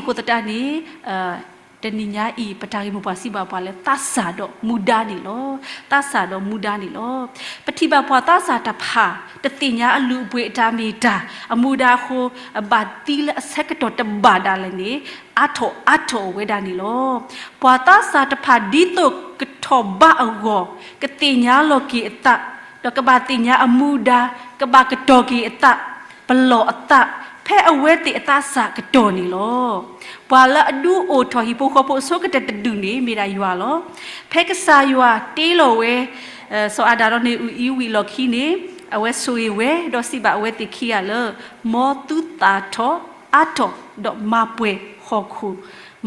အဃိသတးန့ၣ် တနံၤညါအံၤ ပတၢ်ဂ့ၢ်မိၢ်ပှၢ်စံးဘၣ်ပှၤလၢသးစၢ်ဒီးမူဒါန့ၣ်လီၤ. သးစၢ်ဒီးမူဒါန့ၣ်လီၤ. ပထံၣ်ဘၣ်ပှၤသးစၢ်တဖၣ် တသ့ၣ်ညါအလုၢ်အပှ့ၤအတၢ်မ့ၢ်တၢ် အမူဒါအဃိ ဘၣ်သံလၢအဆၢကတီၢ်တဘၣ်ဒၣ်လဲာ်န့ၣ် အါထီၣ်အါထီၣ်ဝဲဒၣ်န့ၣ်လီၤ. ပှၤသးစၢ်တဖၣ်ဒ်သိးကထီၣ်ဘးအဂီၢ် ကသ့ၣ်ညါလီၤက့ၤအသး ဒီးကဘၣ်သ့ၣ်ညါအမူဒါ ကဘၣ်ကတီၤက့ၤအသး ပလီၢ်အသး ဖဲအဝဲသ့ၣ်အသးစၢ်ကတီၢ်န့ၣ်လီၤ. ပှၤလၢအဒုးအိၣ်ထီၣ်ဟံၣ်ဖိဃီဖိအဆိကတၢၢ်တဒူၣ်န့ၣ် မ့ၢ်ဒၣ်ယွၤလီၤ. ဖဲကစၢ်ယွၤတ့လီၤဝဲ စီၤအၤဒၣ်ဒီးနၢၤအံၤဝံၤအလီၢ်ခံန့ၣ် အဝဲဆိၣ်ဂ့ၤဝဲ ဒီးစံးဘၣ်အဝဲသ့ၣ်ခံဂၤလၢ မ်သုသၣ်ထီၣ်အါထီၣ် ဒီးမၤပှဲၤဟီၣ်ခိၣ်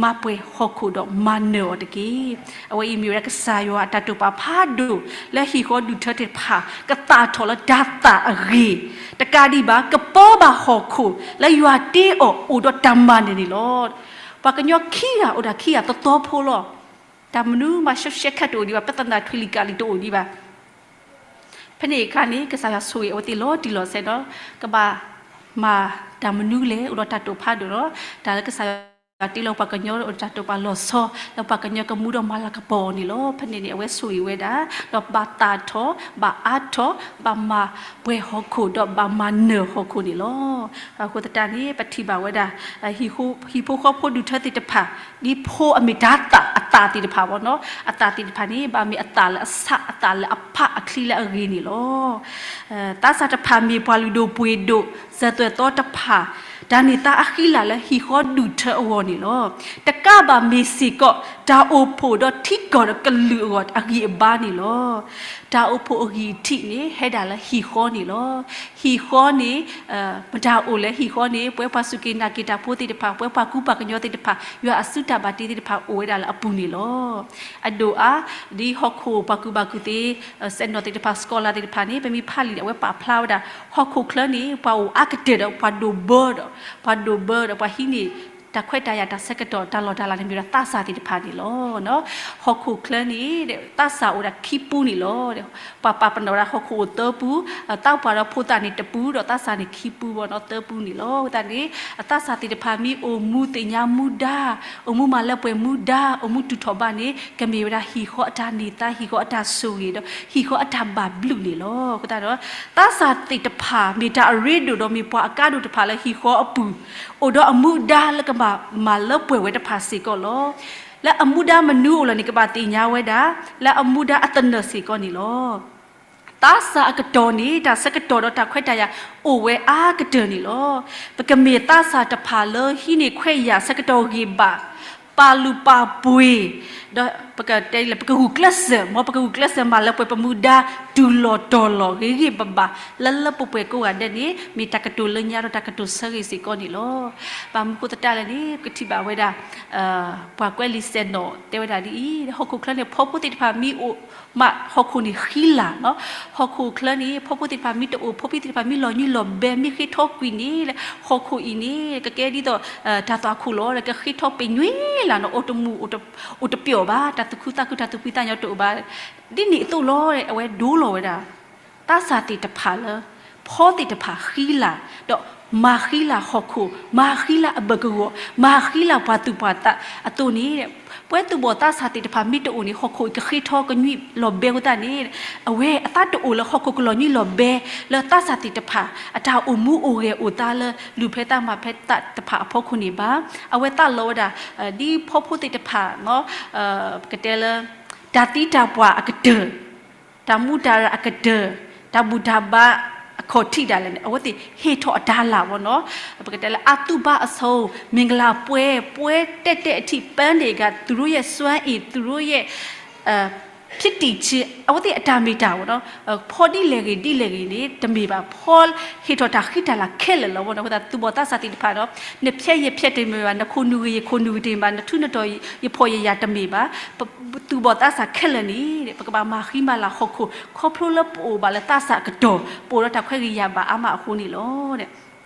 မၤပှဲၤဟီၣ်ခိၣ်ဒီးမၤနၢၤအီၤတက့ၢ်. အဝဲအံၤမ့ၢ်ဝဲဒၣ်ကစၢ်ယွၤအတၢ်တိာ်ပာ်ဖးဒိၣ် လၢဟံၣ်ဃီဒူၣ်ထၢသ့ၣ်တဖၣ် ကသၣ်ထီၣ်လၢတၤသၣ်အဂ့ၢ် တကးဒံးဘၣ် ကပၢဘၣ်ဟီၣ်ခိၣ် လၢယွၤတ့အီၤအိၣ်ဒီးတၢ်မၤနၢၤန့ၣ်လီၤ. ပှၤကညီခံဂၤအိၣ်ဒၣ်ခံဂၤသီသီဖိလီၤ. တၢ်မနုၤမၤရှဲရှဲခါတအိၣ်ဒံးဘၣ်, ပသနာ်ထွံၣ်လံၤကးလံၤတအိၣ်ဒံးဘၣ်. ဖဲန့ၣ်အခါန့ၣ် ကစၢ်ယွၤဆိၣ်ဂ့ၤအဝဲသ့ၣ်လီၤတံၢ်လီၤဆဲးဒီး ကဘၣ်မၤတၢ်မနုၤလဲၣ် အိၣ်ဒီးတၢ်တိာ်ဖးဒိၣ်ဒီး တၢ်လၢကစၢ်ယွၤတ့လီၤပှၤကညီအိၣ်ဒီးတၢ်တိာ်ပာ်လီၤဆီ လၢပှၤကညီကမူဒီးမၤလၤကပီၤအီၤန့ၣ်လီၤ. ဖဲန့ၣ်န့ၣ် အဝဲဆိၣ်ဂ့ၤဝဲဒၣ် ဒီးဘၣ်သၣ်ထီၣ် ဘၣ်အါထီၣ် ဘၣ်မၤပှဲၤဟီၣ်ခိၣ်ဒီးဘၣ်မၤနၢၤဟီၣ်ခိၣ်န့ၣ်လီၤ. အဃိသတးန့ၣ် ပထံၣ်ဘၣ်ဝဲဒၣ် ဟံၣ်ဖိဃီဖိဒူၣ်ထၢသ့ၣ်တဖၣ် ဒ်ဖိအမ့ၢ်တၢ်သၣ် အသၣ်သ့ၣ်တဖၣ်ဘၣ်နီၤ အသၣ်သ့ၣ်တဖၣ်န့ၣ် ဘၣ်မ့ၢ်အသၣ်လၢအဆး အသၣ်လၢအဖးအချံလၢအဂ့ၤန့ၣ်လီၤ. သးစၢ်တဖၣ်မ့ၢ်ပှၤလုၢ်ဒိၣ်ပှ့ၤဒိၣ် စၢၤသွဲၣ်သီတဖၣ် တၢ်န့ၢ်သါအဃံလၤလၢဟံၣ်ဃီဒူၣ်ထၢအဂီၢ်န့ၣ်လီၤ. တကးဘၣ်မ့ၢ်စ့ၢ်ကီး တၢ်အိၣ်ဖှိၣ်ဒီးထံကီၢ်ဒီးကလုာ်အဂီၢ်အဂံၢ်အဘါန့ၣ်လီၤ. တၢ်အိၣ်ဖှိၣ်အဂံၢ်အထံးန့ၣ် ဟဲဒၣ်လၢဟံၣ်ဃီန့ၣ်လီၤ. ဟံၣ်ဃီန့ၣ် မတၤအိၣ်လဲၣ် ဟံၣ်ဃီန့ၣ် ပဝဲပှၤစူၢ်က့ၤနာ်က့ၤတၢ်ဖိသ့ၣ်တဖၣ် ပဝဲပှၤကူပှၤကညီသ့ၣ်တဖၣ် ယွၤအစုတၢ်ဘၣ်တ့သ့ၣ်တဖၣ် အိၣ်ဝဲဒၣ်လၢအပူၤန့ၣ်လီၤ. အဒိၣ်အါ ဒ်ဟီၣ်ခိၣ်ပှၤကူပှၤကူသ့ စဲးနီၣ်သ့ၣ်တဖၣ် စကီၤလါသ့ၣ်တဖၣ်န့ၣ် ပမ့ၢ်ဖးလံာ်န့ၣ် အဝဲပာ်ဖျါဝဲဒၣ် ဟီၣ်ခိၣ်ချၢန့ၣ် ပှၤအိၣ်အါကတၢၢ်ဒီးပှၤဒိၣ်ဘၢဒီး ပှၤဒိၣ်ဘၢဒီးပှၤဟံးန့ၢ် တၢ်ခွဲးတၢ်ယာ်တၢ်ဆၢကတီၢ်တၢ်လီၢ်တၢ်လၤန့ၣ် မ့ၢ်ဝဲဒၣ်သးစၢ်သ့ၣ်တဖၣ်န့ၣ်လီၤ. ဟီၣ်ခိၣ်ချၢန့ၣ် သးစၢ်အိၣ်ဒၣ်ခံပူန့ၣ်လီၤ. ပှၤပာ်ပနီၣ်ဝဲဒၣ်ဟီၣ်ခိၣ်အိၣ်သၢပူ, သးပှၢ်ဒီးဖိသၣ်န့ၣ်တပူ ဒီးသးစၢ်န့ၣ်ခံပူဘၣ်နီၤ သၢပူန့ၣ်လီၤ. အဃိသတးန့ၣ် အသးစၢ်သ့ၣ်တဖၣ်မ့ၢ်အိၣ်မူသ့ၣ်ညါမူဒါ, အိၣ်မူမၤလၢပှဲၤမူဒါ, အိၣ်မူတူၢ်ထီၣ်ဘးန့ၣ် ကမ့ၢ်ဝဲဒၣ်ဟံၣ်ဃီအတၢ်န့ၢ်သါ, ဟံၣ်ဃီအတၢ်ဆိၣ်ဂ့ၤဒီး ဟံၣ်ဃီအတၢ်ဘၣ်ဘျုးန့ၣ်လီၤ. အဃိသတးဒီး သးစၢ်သ့ၣ်တဖၣ် မ့ၢ်တၢ်အရ့ဒိၣ်ဒီးမ့ၢ်ပှၤအကါဒိၣ်တဖၣ်လၢဟံၣ်ဃီအပူၤ, အိၣ်ဒီးအမူဒါလၢကဘၣ်မၤလၢပှဲၤဝဲတဖၣ်စ့ၢ်ကီးလီၤ. လၢအမူဒါမနုၤအိၣ်လီၤန့ၣ် ကဘၣ်သ့ၣ်ညါဝဲဒၣ် လၢအမူဒါအသနၢၣ်စ့ၢ်ကီးန့ၣ်လီၤ. သးစၢ်အကတီၢ်န့ၣ် တၢ်ဆၢကတီၢ်ဒီးတၢ်ခွဲးတၢ်ယာ်အိၣ်ဝဲအါကတၢၢ်န့ၣ်လီၤ. ပကမ့ၢ်သးစၢ်တဖၣ်လၢဟံးန့ၢ်ခွဲးယာ်ဆၢကတီၢ်ဂ့ၤဘၣ်, ပာ်လုၢ်ပာ်ပှ့ၤ, ဒီးပကတဲလၢပကဂုာ်ကျဲးစၢး, မ်ပကဂုာ်ကျဲးစၢးမၤလၢပှဲၤပမူဒါ တုၤလီၤတီၤလီၤဂ့ၤဂ့ၤဘၣ်ဘၣ် လၢလၢပှဲၤပှဲၤကိးဂၤဒဲးန့ၣ် မ့ၢ်တၢ်ကတိၤလၢညါဒီးတၢ်ကတိၤဆၢဂ့ၤစ့ၢ်ကီးန့ၣ်လီၤ. ဘၣ်မနုၤဃိသတးလဲၣ်န့ၣ် ပကထံၣ်ဘၣ်ဝဲဒၣ် ပှၤကွဲးလံာ်စဲးနီၤတဲဝဲဒၣ်ဒ်အံၤ, ဟီၣ်ခိၣ်ချၢန့ၣ် ဖီဖိသ့ၣ်တဖၣ်မ့ၢ်အိၣ်မး ဟီၣ်ခိၣ်န့ၣ်ဃံလၤလီၤ. ဟီၣ်ခိၣ်ချၢန့ၣ် ဖီဖိသ့ၣ်တဖၣ်မ့ၢ်တအိၣ် ဖီဖိသ့ၣ်တဖၣ်မ့ၢ်လီၤညွံးလီၤဘဲ မ့ၢ်ဃ့ထီကွံာ်န့ၣ် ဟီၣ်ခိၣ်အံၤန့ၣ် ကကဲဒ်သိး တၢ်သွၣ်ခိၣ်လီၤ ကဃ့ထီပ့ၤညွဲလၢ်နီၤ အိၣ်တမုာ် အိၣ်တပျီၣ်ဘၣ် တၢ်သူၣ်ခုသးခု တၢ်သူၣ်ဖှံသးညီတအိၣ်ဘၣ်. ဒ်န့ၣ်အသိးလီၤ အဝဲဒိလီၤဝဲဒၣ် သးစၢ်သ့ၣ်တဖၣ်လၢ ဖီသ့ၣ်တဖၣ်ဃံလၤ ဒီးမၤဃံလၤဟီၣ်ခိၣ် မၤဃံလၤအဘၢၣ်ကဝီၤ မၤဃံလၤပှၤသူၣ်ပှၤသးအသိးန့ၣ် ပှၤသူၣ်ဘီၣ်သးစၢ်သ့ၣ်တဖၣ်မ့ၢ်တအိၣ်န့ၣ် ဟီၣ်ခိၣ်အံၤကဃ့ထီကညွံးလီၤဘဲအဃိသတးန့ၣ် အဝဲအသးတအိၣ်လၢဟီၣ်ခိၣ်ကလီၤညွံးလီၤဘဲ လၢသးစၢ်သ့ၣ်တဖၣ် အတၢ်အိၣ်မူအိၣ်ဂဲၤအိၣ်သါလၢ လူၤဖဲသးမၤဖဲသးတဖၣ်အဖီခိၣ်န့ၣ်ဘၣ်. အဝဲသးလီဝဲဒၣ် ဒ်ဖီဖိသ့ၣ်တဖၣ် ပကတဲလၢ တၢ်သံတၢ်ပှၢ်အကတၢၢ် တၢ်မူတၢ်ရၢ်အကတၢၢ် တၢ်ဘူၣ်တၢ်ဘါအခီၣ်ထံးဒၣ်လဲာ်န့ၣ် အဝဲသ့ၣ်ဟ့ၣ်ထီၣ်အတၢ်လၤဘၣ်နီၤ. ပကတဲလၢအသူၣ်ဘါအဆိ မ့ၢ်ကလၤပှဲၤ ပှဲၤတဲာ်တဲာ်အထံး ပၢန့ၢ်ဂၤ သူတို့ရဲ့စွမ်းအင် သူတို့ရဲ့ ဖြစ်တည်ခြင်း အဝဲသ့ၣ်အတၢ်မ့ၢ်တၢ်ဘၣ်နီၤ ဖီဒ်လဲၣ်ဂ့ၤဒ်လဲၣ်ဂ့ၤန့ၣ် တမ့ၢ်ဘၣ် ဖီဟ့ၣ်ထီၣ်တၢ်ဃံတၢ်လၤခဲလၢာ်လီၤဘၣ်နီၤ. အဃိသတး သူၣ်ဘီၣ်သးစၢ်သ့ၣ်တဖၣ်ဒီး နဖျဲးယဖျဲးတမ့ၢ်ဘၣ် နခိၣ်နူာ်ဂ့ၤယခိၣ်နူာ်ဂ့ၤတမ့ၢ်ဘၣ် နထူနတီၤယဖီၣ်ယယာ် တမ့ၢ်ဘၣ် သူၣ်ဘီၣ်သးစၢ်ခဲလၢာ်န့ၣ် ပကဘၣ်မၤဃံမၤလၤဟီၣ်ခိၣ် ခီဖျိလၢပအိၣ်ဘၣ်လၢသးစၢ်အကတီၢ် ပအိၣ်ဒီးတၢ်ခွဲးဂ့ၤယာ်ဘၣ်အါမးအဃိန့ၣ်လီၤ.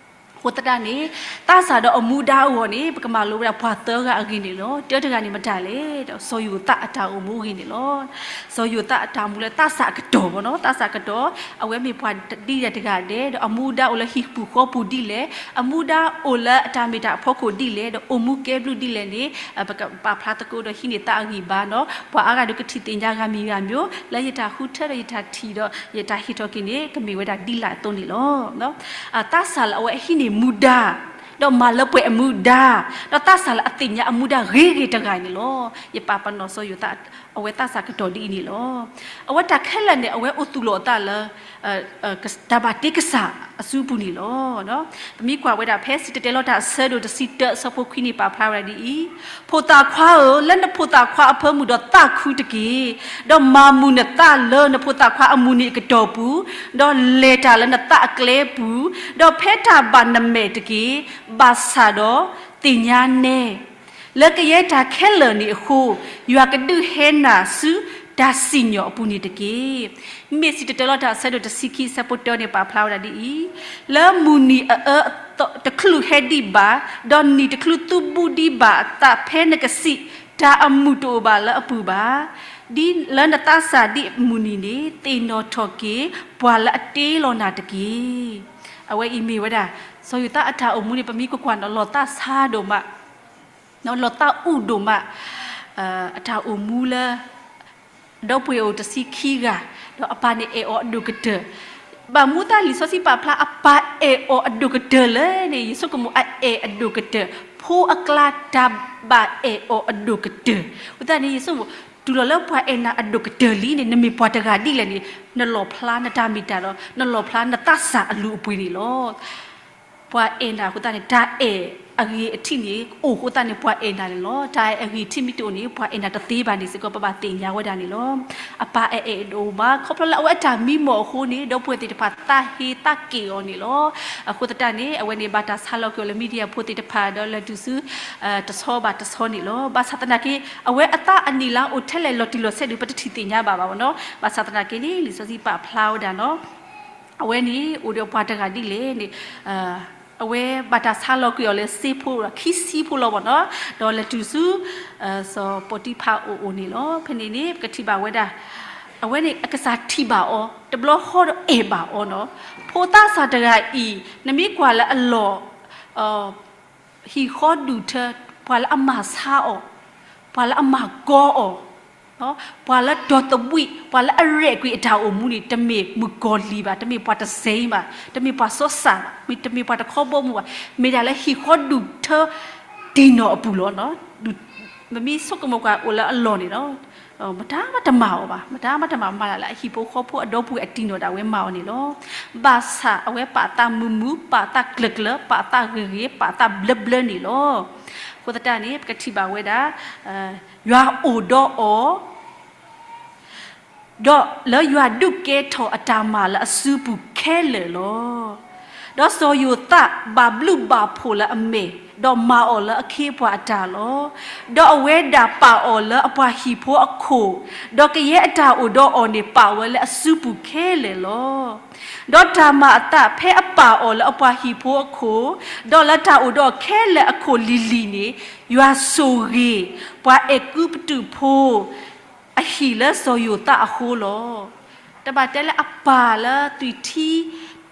အဃိသတးန့ၣ် သးစၢ်ဒီးအမူဒါအဂီၢ်န့ၣ် ပကမၤလိဝဲဒၣ်ပှၤသၢဂၤအဂ့ၢ်န့ၣ်လီၤ. တၢတဂၤန့ၣ်မတၤလဲၣ်ဒီး စီၤယိၤသးအတၢ်အိၣ်မူအဂ့ၢ်န့ၣ်လီၤ. စီၤယိၤသးအတၢ်အိၣ်မူလၢသးစၢ်အကတီၢ်ဘၣ်နီၤ သးစၢ်ကတီၢ် အဝဲမ့ၢ်ပှၤဒ်လဲၣ်တဂၤဒဲး ဒီးအမူဒါအိၣ်လၢဟံၣ်ပူၤဃီပူၤဒ်လဲၣ် အမူဒါအိၣ်လၢအတၢ်မ့ၢ်တၢ်အဖီခိၣ်ဒ်လဲၣ် ဒီးအိၣ်မူကဲဘျုးဒ်လဲၣ်န့ၣ် ပကပာ်ဖျါသကိးဒီးဟံးန့ၢ်သးအဂံၢ်ဘါနီၤ ပှၤအါဂၤဒီးကထံၣ်သ့ၣ်ညါဂၤမံၤဂၤမံၤ လၢယတၢ်ဃုထၢဒီးယတၢ်ထံၣ်ဒီးယတၢ်ဟ့ၣ်ထီၣ်က့ၤန့ၣ် ကမ့ၢ်ဝဲဒၣ်ဒ်လဲၣ်အသိးန့ၣ်လီၤ. သးစၢ်လၢအဝဲဟံးန့ၢ်မူဒါ ဒီးမၤလၢပှဲၤအမူဒါ ဒီးသးစၢ်လၢအသ့ၣ်ညါအမူဒါဂ့ၤဂ့ၤတဂၤန့ၣ်လီၤ. ယပာ်ပနီၣ်စီၤယိၤသး အဝဲသးစၢ်ကတီၢ်ဒ်အံၤန့ၣ်လီၤ. အဝဲတၢ်ခဲလၢာ်န့ၣ် အဝဲအိၣ်သူၣ်လီၤအသးလၢ တၢ်ဘၣ်တ့ကစၢ်အစုပူၤန့ၣ်လီၤ. ပမ့ၢ်ကွၢ်ဝဲဒၣ်ဖဲစံၣ်တဲၤတဲလီၤတၢ်အဆၢဒိၣ်တဆံတၢအဆၢဖိခွံန့ၣ် ပာ်ဖျါဝဲဒၣ်ဒ်အံၤ, ဖိသၣ်ခွါဧၢ, လၢနဖိသၣ်ခွါအဖၢမုၢ်ဒီးသးခုတက့ၢ်. ဒီးမၤမုာ်နသးလၢနဖိသၣ်ခွါအမုၢ်နံၤအကတီၢ်ပူၤ, ဒီးလဲၤတၢ်လၢနသးအကျဲပူၤ, ဒီးဖဲတၢ်ဘၣ်နမဲာ်တက့ၢ်. ဘၣ်ဆၣ်ဒီးသ့ၣ်ညါနဲ လၢကယဲၢ်တၢ်ခဲလၢာ်န့ၣ်အဃိ, ယွၤကဒုးဟဲနၤဆူတၢ်စံၣ်ညီၣ်အပူၤန့ၣ်တက့ၢ်. မ့ၢ်စံၣ်တဲၤတဲလီၤတၢ်အဆၢဒိၣ်တဆံခံအဆၢဖိတၢန့ၣ် ပာ်ဖျါဝဲဒၣ်ဒ်အံၤ, လၢမုၢ်နံၤအအၢတချုးဟဲဒံးဘၣ်, ဒီးနံၣ်တချုးသူဘူးဒံးဘၣ်အသး ဖဲနကစံးတၢ်အမုာ်တအိၣ်ဘၣ်လၢအပူၤဘၣ်. ဒ်လၢနသးစၢ်ဒ်အမုၢ်နံၤန့ၣ် သ့ၣ်နီၣ်ထီၣ်က့ၤပှၤလၢအတ့လီၤနၤတက့ၢ်. အဝဲအံၤမ့ၢ်ဝဲဒၣ် စီၤယိၤသးအတၢ်အိၣ်မူန့ၣ် ပမ့ၢ်ကကွၢ်န့ၣ် လီၤသးဆါဒိၣ်မး လီၤသးအုးဒိၣ်မး အတၢ်အိၣ်မူလၢ ဒီပုၢ်ဝဲၢ်အိၣ်တဆံခံဂၤ, ဒီးအပၢ်န့ၣ်အဲၣ်အီၤအဒိၣ်ကတၢၢ်, ဘၣ်မနုၤသးလံာ်စီဆှံပာ်ဖျါအပၢ်အဲၣ်အီၤအဒိၣ်ကတၢၢ်လဲၣ်န့ၣ် ယဆိကမိၣ်အအဲၣ်အဒိၣ်ကတၢၢ်, ဖိအကျါတၢ်ဘၣ်အဲၣ်အီၤအဒိၣ်ကတၢၢ်, အဃိသတးန့ၣ် ယဆိကမိၣ် တုၤလီၤလၢပှၤအဲၣ်နၤအဒိၣ်ကတၢၢ်လံန့ၣ် နမ့ၢ်ပှၤတဂၤဒ်လဲၣ်န့ၣ် နလီၣ်ဖျါနတၢ်မ့ၢ်တၢ်ဒီး နလီၣ်ဖျါနသးစၢ်အလုၢ်အပှ့ၤန့ၣ်လီၤ. ပှၤအဲၣ်နၤအဃိသတးန့ၣ် တၢ်အဲၣ်အဂ့ၤအထံးန့ၣ် အိၣ်အဃိသတးန့ၣ် ပှၤအဲၣ်နၤန့ၣ်လီၤ. တၢ်အဲၣ်အဂ့ၤထံးမ့ၢ်တအိၣ်န့ၣ် ပှၤအဲၣ်နၤတသ့ဘၣ်န့ၣ်စ့ၢ်ကီး ပဘၣ်သ့ၣ်ညါဝဲဒၣ်န့ၣ်လီၤ. အပၢ်အဲၣ်အဲၣ်ဒိၣ်မး ခီဖျိလၢအဝဲအတၢ်မံမီၢ်အဃိန့ၣ် ဒီပုၢ်ဝဲၢ်သ့ၣ်တဖၣ်သးဟ့သးက့ၣ်အီၤန့ၣ်လီၤ. အဃိသတးန့ၣ် အဝဲန့ၣ်ဘၣ်တၢ်ဆါလီၤကွံာ်အီၤလၢ media ဖိသ့ၣ်တဖၣ်ဒီးလဲၤတုၤဆူ တဆီဘၣ်တဆီန့ၣ်လီၤ. ဘၣ်ဆၣ်သနာ်က့ အဝဲအသးအနံၣ်လါအိၣ်ထဲလဲၣ်လီၤတံၢ်လီၤဆဲးဒုး ပတထံၣ်သ့ၣ်ညါဘၣ်ဘၣ်နီၤ. ဘၣ်ဆၣ်သနာ်က့န့ၣ် လံာ်စီဆှံပာ်ဖျါဝဲဒၣ်နီၤ အဝဲန့ၣ် အိၣ်ဒီးပှၤတဂၤဒ်လဲၣ်န့ၣ် အဝဲဘၣ်တၢ်ဆါလီၤကွံာ်အီၤလၢစ့ဖိခံဆံဖိလီၤဘၣ်နီၤ. ဒီးလဲၤတုၤဆူ စီၤပီတံဖၤအအိၣ်န့ၣ်လီၤ. ဖဲန့ၣ်န့ၣ် ပကထံၣ်ဘၣ်ဝဲဒၣ် အဝဲန့ၣ် အကစၢ်ထံၣ်ဘၣ်အီၤ တဘျီဃီဒီးအဲၣ်ဘၣ်အီၤနီၤ. ဖိသၣ်စၢ်တဂၤအံၤ နမ့ၢ်ကွၢ်လၢအလီၢ် ဟံၣ်ဃီဒူၣ်ထၢ ပှၤလၢအမၤဆါအီၤ, ပှၤလၢအမၤကီအီၤ, ပှၤလၢတီၢ်သဘှံး ပှၤလၢအရဲၣ်ကွံာ်အတၢ်အိၣ်မူန့ၣ် တမ့ၢ်မုၣ်ကီၤလံၤဘၣ်, တမ့ၢ်ပှၤတစဲဘၣ်, တမ့ၢ်ပှၤစီၤစၢ်ဘၣ်, တမ့ၢ်ပှၤတခီဘီမုၢ်ဘၣ်, မ့ၢ်ဒၣ်လၢဟံၣ်ဃီဒူၣ်ထၢ တံၢ်နီၢ်အပူၤလီၤ. မ့မ့ၢ်ဆိကမိၣ်ကွၢ်အိၣ်လၢအလီၢ်န့ၣ်လီၤ. မတၤမးတမၤအီၤဘၣ်, မတၤမးတမၤ မၤတၢ်လၢအဟံၣ်ဖိဃီဖိအဒီပုၢ်ဝဲၢ်အတံၢ်နီၢ်ဒၣ်ဝဲမၤအီၤန့ၣ်လီၤ. ဘၣ်ဆၣ်အဝဲပာ်သးမုာ်မုာ်, ပာ်သးကျၢၤကျၢၤ, ပာ်သးဂ့ၤဂ့ၤ, ပာ်သးဘျၢဘျၢန့ၣ်လီၤ. အဃိသတးန့ၣ် ပကထံၣ်ဘၣ်ဝဲဒၣ် ယွၤအိၣ်ဒီးအီၤ ဒီးလၢယွၤဒုးကဲထီၣ်အတၢ်မၤလၢအစုပူၤခဲလၢာ်လီၤ. ဒီးစီၤယိၤသးဘၣ်ဘျုးဘၣ်ဖှိၣ်လၢအမဲာ်, ဒီးမၤအီၤလၢအခ့အပှၤအတၢ်လီၤ. ဒီးအဝဲဒၣ်ပာ်အီၤလၢအပှၤဟံၣ်ဖိအခိၣ်, ဒီးကယဲၢ်အတၢ်အိၣ်ဒီးအီၤန့ၣ် ပာ်ဝဲလၢအစုပူၤခဲလၢာ်လီၤ. ဒီးတၢ်မၤအသးဖဲအပာ်အီၤလၢအပှၤဟံၣ်ဖိအခိၣ်, ဒီးလၢတၢ်အိၣ်ဒီးအီၤခဲလၢာ်အခိၣ်လံၤလံၤန့ၣ်, ယွၤဆိၣ်ဂ့ၤ ပှၤအဲၤကူပတူးဖိ အဟံၣ်လၢစီၤယိၤသးအဃိလီၤ. တဘၣ်တဲလၢအပၢ်လၢသွံၣ်ထံ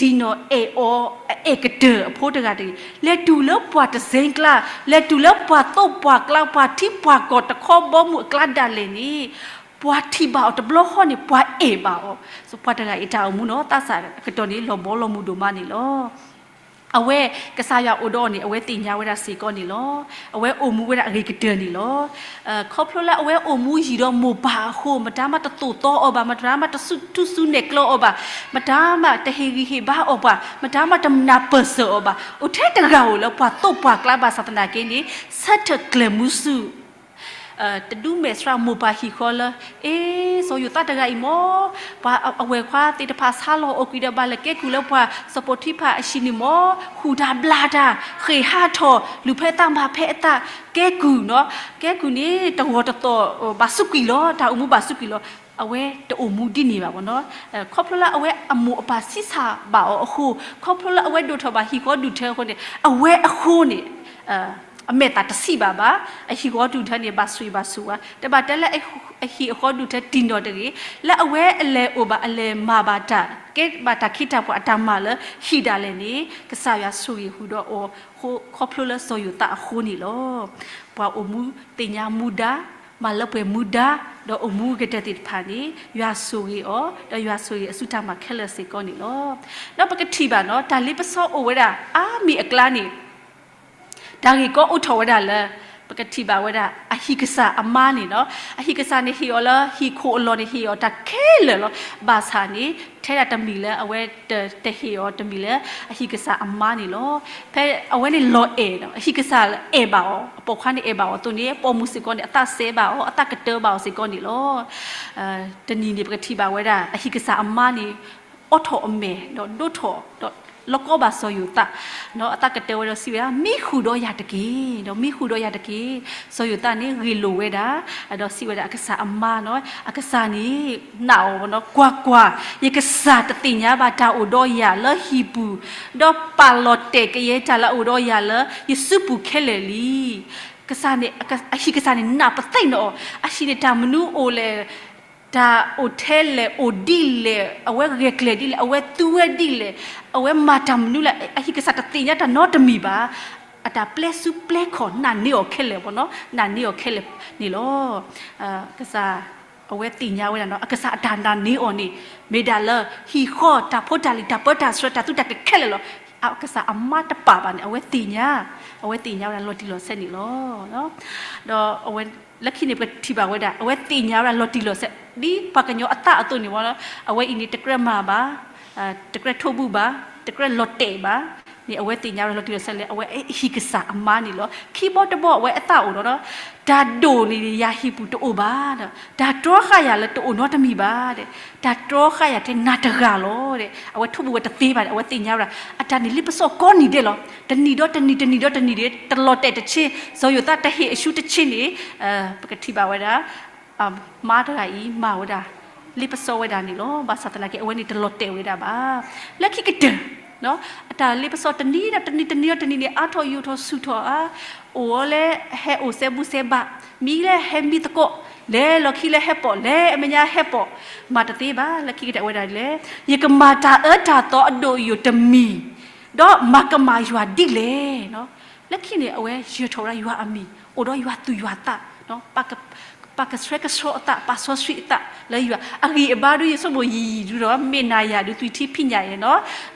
တံၢ်နီၢ်အဲၣ်အီၤ အအဲၣ်ကတၢၢ်အဖိတဂၤတဂ့ၤ, လဲၤတုၤလၢပှၤတစဲကျါ, လဲၤတုၤလၢပှၤသိၣ်ပှၤကျါ ပှၤထံပှၤကီၢ်တခီဘီမုၢ်အကျါဒၣ်လဲာ်န့ၣ်, ပှၤထံၣ်ဘၣ်အီၤတဘျီဃီန့ၣ် ပှၤအဲၣ်ဘၣ်အီၤ. ပှၤတဂၤအံၤတၢ်အိၣ်မူနီၤ သးစၢ်အကတီၢ်န့ၣ် လီၤဘီလီၤမုၢ်ဒိၣ်မးန့ၣ်လီၤ. အဝဲကစၢ်ယွၤအိၣ်ဒီးအီၤန့ၣ် အဝဲသ့ၣ်ညါဝဲဒၣ်စ့ၢ်ကီးန့ၣ်လီၤ. အဝဲအိၣ်မူဝဲဒၣ်အဂ့ၤကတၢၢ်န့ၣ်လီၤ. ခီဖျိလၢအဝဲအိၣ်မူယံာ်ဒီးမိၢ်ပၢ်အဃိ မတၤမးတသိၣ်သီအီၤဘၣ်, မတၤမးတထူၣ်စုနဲၣ်ကျဲအီၤဘၣ်, မတၤမးတဟ့ၣ်ဂံၢ်ဟ့ၣ်ဘါအီၤဘၣ်, မတၤမးတနၢ်ပၢၢ်စၢၤအီၤဘၣ်, အိၣ်ထဲတဂၤဧိၤလၢပှၤသိၣ်ပှၤကျါဘၣ်ဆၣ်သနာ်က့န့ၣ် ဆၢထၢၣ်ကျဲၤမူဆူ တဒူမဲာ်ဆှးမိၢ်ပၢ်ဟံၣ်ဃီလၢ, အ့, စီၤယိၤသးတဂၤအံၤမ့ၢ် ပှၤအဝဲၢ်ခွါသ့ၣ်တဖၣ်ဆါလီၤအီၤကွံာ်ဒီး ဘၣ်လဲၤကဲကုၢ်လၢပှၤစီၤပိၤတံဖၤအဟံၣ်န့ၣ်မ့ၢ် ဟူးတၢ်ဘျၣ်တၢ် ဃ့ၢ်ဟးထီၣ် လူၤဖဲအသးမၤဖဲအသး ကဲကုၢ်နီၤ, ကဲကုၢ်န့ၣ် တဂီၤတသီၣ် ဘၣ်စူးကွံာ်လီၤ, တၢ်အိၣ်မူဘၣ်စူးကွံာ်လီၤ. အဝဲတအိၣ်မူဒ်န့ၣ်ဘၣ်မ့ၢ်နီၤ. ခီဖျိလၢအဝဲအမိၢ်အပၢ်ဆံးစၢ်ဘၣ်အီၤအဃိ, ခီဖျိလၢအဝဲဒိၣ်ထီၣ်ဘၣ်ဟံၣ်ဃီဒူၣ်ထၢအဃိန့ၣ် အဝဲအဃိန့ၣ် အမဲာ်သၣ်တဆံးဘၣ်ဘၣ်, အဟံၣ်ဃီဒူၣ်ထၢန့ၣ် ဘၣ်ဆိၣ်ဂ့ၤဘၣ်ဆိၣ်ဝါ, တဘၣ်တဲလၢအဟံၣ်အဃီဒူၣ်ထၢတံၢ်နီၢ်တဂ့ၤ, လၢအဝဲအလဲၤအိၣ်ဘၣ် အလဲၤမၤဘၣ်တၢ် ကဲဘၣ်တၢ်ခ့တၢ်ပှၤအတၢ်မၤလၢဟံၣ်ဒၣ်လဲာ်န့ၣ် ကစၢ်ယွၤဆိၣ်ဂ့ၤဃုာ်ဒီးအီၤ ခီဖျိလၢစီၤယိၤသးအဃိန့ၣ်လီၤ. ပှၤအိၣ်မူသ့ၣ်ညါမူဒါ, မၤလၢပှဲၤမူဒါ, ဒီးအိၣ်မူဂဲၤတၢၢ်သ့ၣ်တဖၣ်န့ၣ် ယွၤဆိၣ်ဂ့ၤအီၤ, ဒီးယွၤဆိၣ်ဂ့ၤအစုတၢ်မၤခဲလၢာ်စ့ၢ်ကီးန့ၣ်လီၤ. ဒီးပကထံၣ်ဘၣ်နီၤ တၢ်လ့ပစီအိၣ်ဝဲဒၣ် အါမံၤအကျါန့ၣ် တၢ်ဂ့ၢ်ကီအိၣ်ထီၣ်ဝဲဒၣ်လၢ ပကထံၣ်ဘၣ်ဝဲဒၣ် အဟံၣ်ကစၢ်အမါန့ၣ်နီၤ, အဟံၣ်ကစၢ်န့ၣ်ဟ့ၣ်အီၤလၢ ဟံၣ်ခိၣ်အလီၢ်န့ၣ် ဟ့ၣ်အီၤတၢ်ခဲလၢာ်လီၤ. ဘၣ်ဆၣ်န့ၣ် ထဲဒၣ်တမံၤလၢအဝဲတဟ့ၣ်အီၤတမံၤလၢ အဟံၣ်ကစၢ်အမါန့ၣ်လီၤ. ဖဲအဝဲန့ၣ်လီၤအဲၣ်နီၤ, အဟံၣ်ကစၢ်အဲၣ်ဘၣ်အီၤ, အပိာ်ခွါန့ၣ်အဲၣ်ဘၣ်အီၤအသိးန့ၣ် ပိာ်မုၣ်စ့ၢ်ကီးန့ၣ် အသးစဲဘၣ်အီၤ, အသးကတၢၢ်ဘၣ်အီၤစ့ၢ်ကီးန့ၣ်လီၤ. တနံၤန့ၣ် ပကထံၣ်ဘၣ်ဝဲဒၣ် အဟံၣ်ကစၢ်အမါန့ၣ် အိးထီၣ်အမဲာ် ဒီးဒိးထီၣ် ဒီးလီၢ်ကီဘၣ်စီၤယိၤသး, အသးကတၢၢ်ဝဲဒီးစံးဝဲဒၣ် မံဃုာ်ဒီးယၤတက့ၢ်, ဒီးမံဃုာ်ဒီးယၤတက့ၢ်. စီၤယိၤသးန့ၣ်ဂ့ၢ်လိာ်ဝဲဒၣ်, ဒီးစံးဝဲဒၣ်အကစၢ်အမါနီၤ, အကစၢ်န့ၣ် နာ်အီၤနီၤ, ကွၢ်ကွၢ်, ယကစၢ်တသ့ၣ်ညါဘၣ်တၢ်အိၣ်ဒီးယၤလၢဟံၣ်ပူၤ, ဒီးပာ်လီၤတဲာ်ကယဲၢ်တၢ်လၢအအိၣ်ဒီးယၤလၢယစုပူၤခဲလၢာ်လံ. ကစၢ်န့ၣ် အဟံၣ်ကစၢ်န့ၣ် နာ်ပသ့ၣ်နီၣ်အီၤ, အဟံၣ်န့ၣ်တၢ်မနုၤအိၣ်လဲၣ်, တၢ်အိၣ်ထဲလဲၣ် အိၣ်ဒ်လဲၣ်, အဝဲဂဲၤကျဲၤဒ်လဲၣ်, အဝဲသူဝဲဒ်လဲၣ်, အဝဲမၤတၢ်မနုၤလဲၣ်, အဟံၣ်ကစၢ်တသ့ၣ်ညါတၢ်နီတမံၤဘၣ်. အတၢ်ပျဲစုပျဲခီၣ်နာ်န့ၢ်အီၤခဲလၢာ်ဘၣ်နီၤ, နာ်န့ၢ်အီၤခဲလၢာ်န့ၣ်လီၤ. ကစၢ် အဝဲသ့ၣ်ညါဝဲဒၣ်နီၤ, အကစၢ်အတၢ်နာ်န့ၢ်အီၤန့ၣ် မ့ၢ်ဒၣ်လၢဟံၣ်ဃီတၢ်ဖိတၢ်လံၤ တၢ်ပၢတၢ်ဆှၢ တၢ်သုတၢ်ကဲခဲလၢာ်လီၤ. အကစၢ်အမါတပာ်ဘၣ်န့ၣ် အဝဲသ့ၣ်ညါ, အဝဲသ့ၣ်ညါဝဲဒၣ်လီၤတံၢ်လီၤဆဲးန့ၣ်လီၤ. ဒီးအဝဲ လၢခံန့ၣ် ပကထံၣ်ဘၣ်ဝဲဒၣ် အဝဲသ့ၣ်ညါဝဲဒၣ်လီၤတံၢ်လီၤဆဲး ဒ်ပှၤကညီအသးအသိးန့ၣ်ဝဲလီၤ. အဝဲအံၤန့ၣ် တကြၢးမၤဘၣ်, တကြၢးထိၣ်ဘူၣ်ဘၣ်, တကြၢးလီၤတဲာ်ဘၣ်န့ၣ် အဝဲသ့ၣ်ညါဝဲဒၣ်လီၤတံၢ်လီၤဆဲးလၢ အဝဲဟံၣ်ကစၢ်အမါန့ၣ်လီၤ. ခံဘီတဘီအဝဲအသးအိၣ်ဒီး တၢ်ဒိၣ်န့ၣ် ယၤဟံၣ်ပူၤတအိၣ်ဘၣ်, တၢ်တြီဃာ်ယၤလၢတအိၣ်နီတမံၤဘၣ်, တၢ်တြီဃာ်ယၤထဲနၤတဂၤလီၤ. အဝဲထိၣ်ဘူၣ်ဝဲတသ့ဘၣ်န့ၣ် အဝဲသ့ၣ်ညါဝဲဒၣ် အတၢ်န့ၣ်လ့ပစီကိးနံၤဒဲးလီၤ. တနံၤဒီးတနံၤ တနံၤဒီးတနံၤဒီး တလီၤတဲာ်တဆ့, စီၤယိၤသးတဟ့ၣ်အရှုံးတဆ့န့ၣ် ပကထံၣ်ဘၣ်ဝဲဒၣ် အမါတဂၤအံၤ မၤဝဲဒၣ် လ့ပစီဝဲဒၣ်န့ၣ်လီၤ. ဘၣ်ဆၣ်သနာ်က့ အဝဲန့ၣ်တလီၤတဲာ်ဝဲဒၣ်ဘၣ်. လၢခံကတၢၢ် အတၢ်လ့ပစီတနံၤဒီးတနံၤ တနံၤဒီးတနံၤန့ၣ် အါထီၣ်ယိာ်ထီၣ်ဆူၣ်ထီၣ်ဧါ, အိၣ်အီၤလၢဟဲအိၣ်စဲဘူးစဲဘး, မံလၢဟဲမံသကိး, လဲၤလီၢ်ခံလၢဟဲပိာ်, လဲၤအမဲာ်ညါဟဲပိာ်, မၤတသ့ဘၣ်. လၢခံကတၢၢ်ဝဲဒၣ်လဲၣ်, ယကမၤတၢ်အၢတၢ်သီအဒိၣ်ယိာ်တမံၤ, ဒီးမၤကမၣ်ယွၤဒ်လဲၣ်. လၢခံန့ၣ် အဝဲယၢၤထီၣ်ဝဲဒၣ်ယွၤအမံၤ, အိၣ်ဒီးယွၤသူၣ်ယွၤသး, ပာ်ကဆှဲကဆှီအသး, ပာ်စီဆှံအသးလၢယွၤ, အဂံၢ်အဘါဒုး ယဆိကမိၣ်ယံာ်ယံာ်ဒုးဒီး မ့ၢ်နၤယၤဒုး သွံၣ်ထံဖံးညၣ်အံၤနီၤ,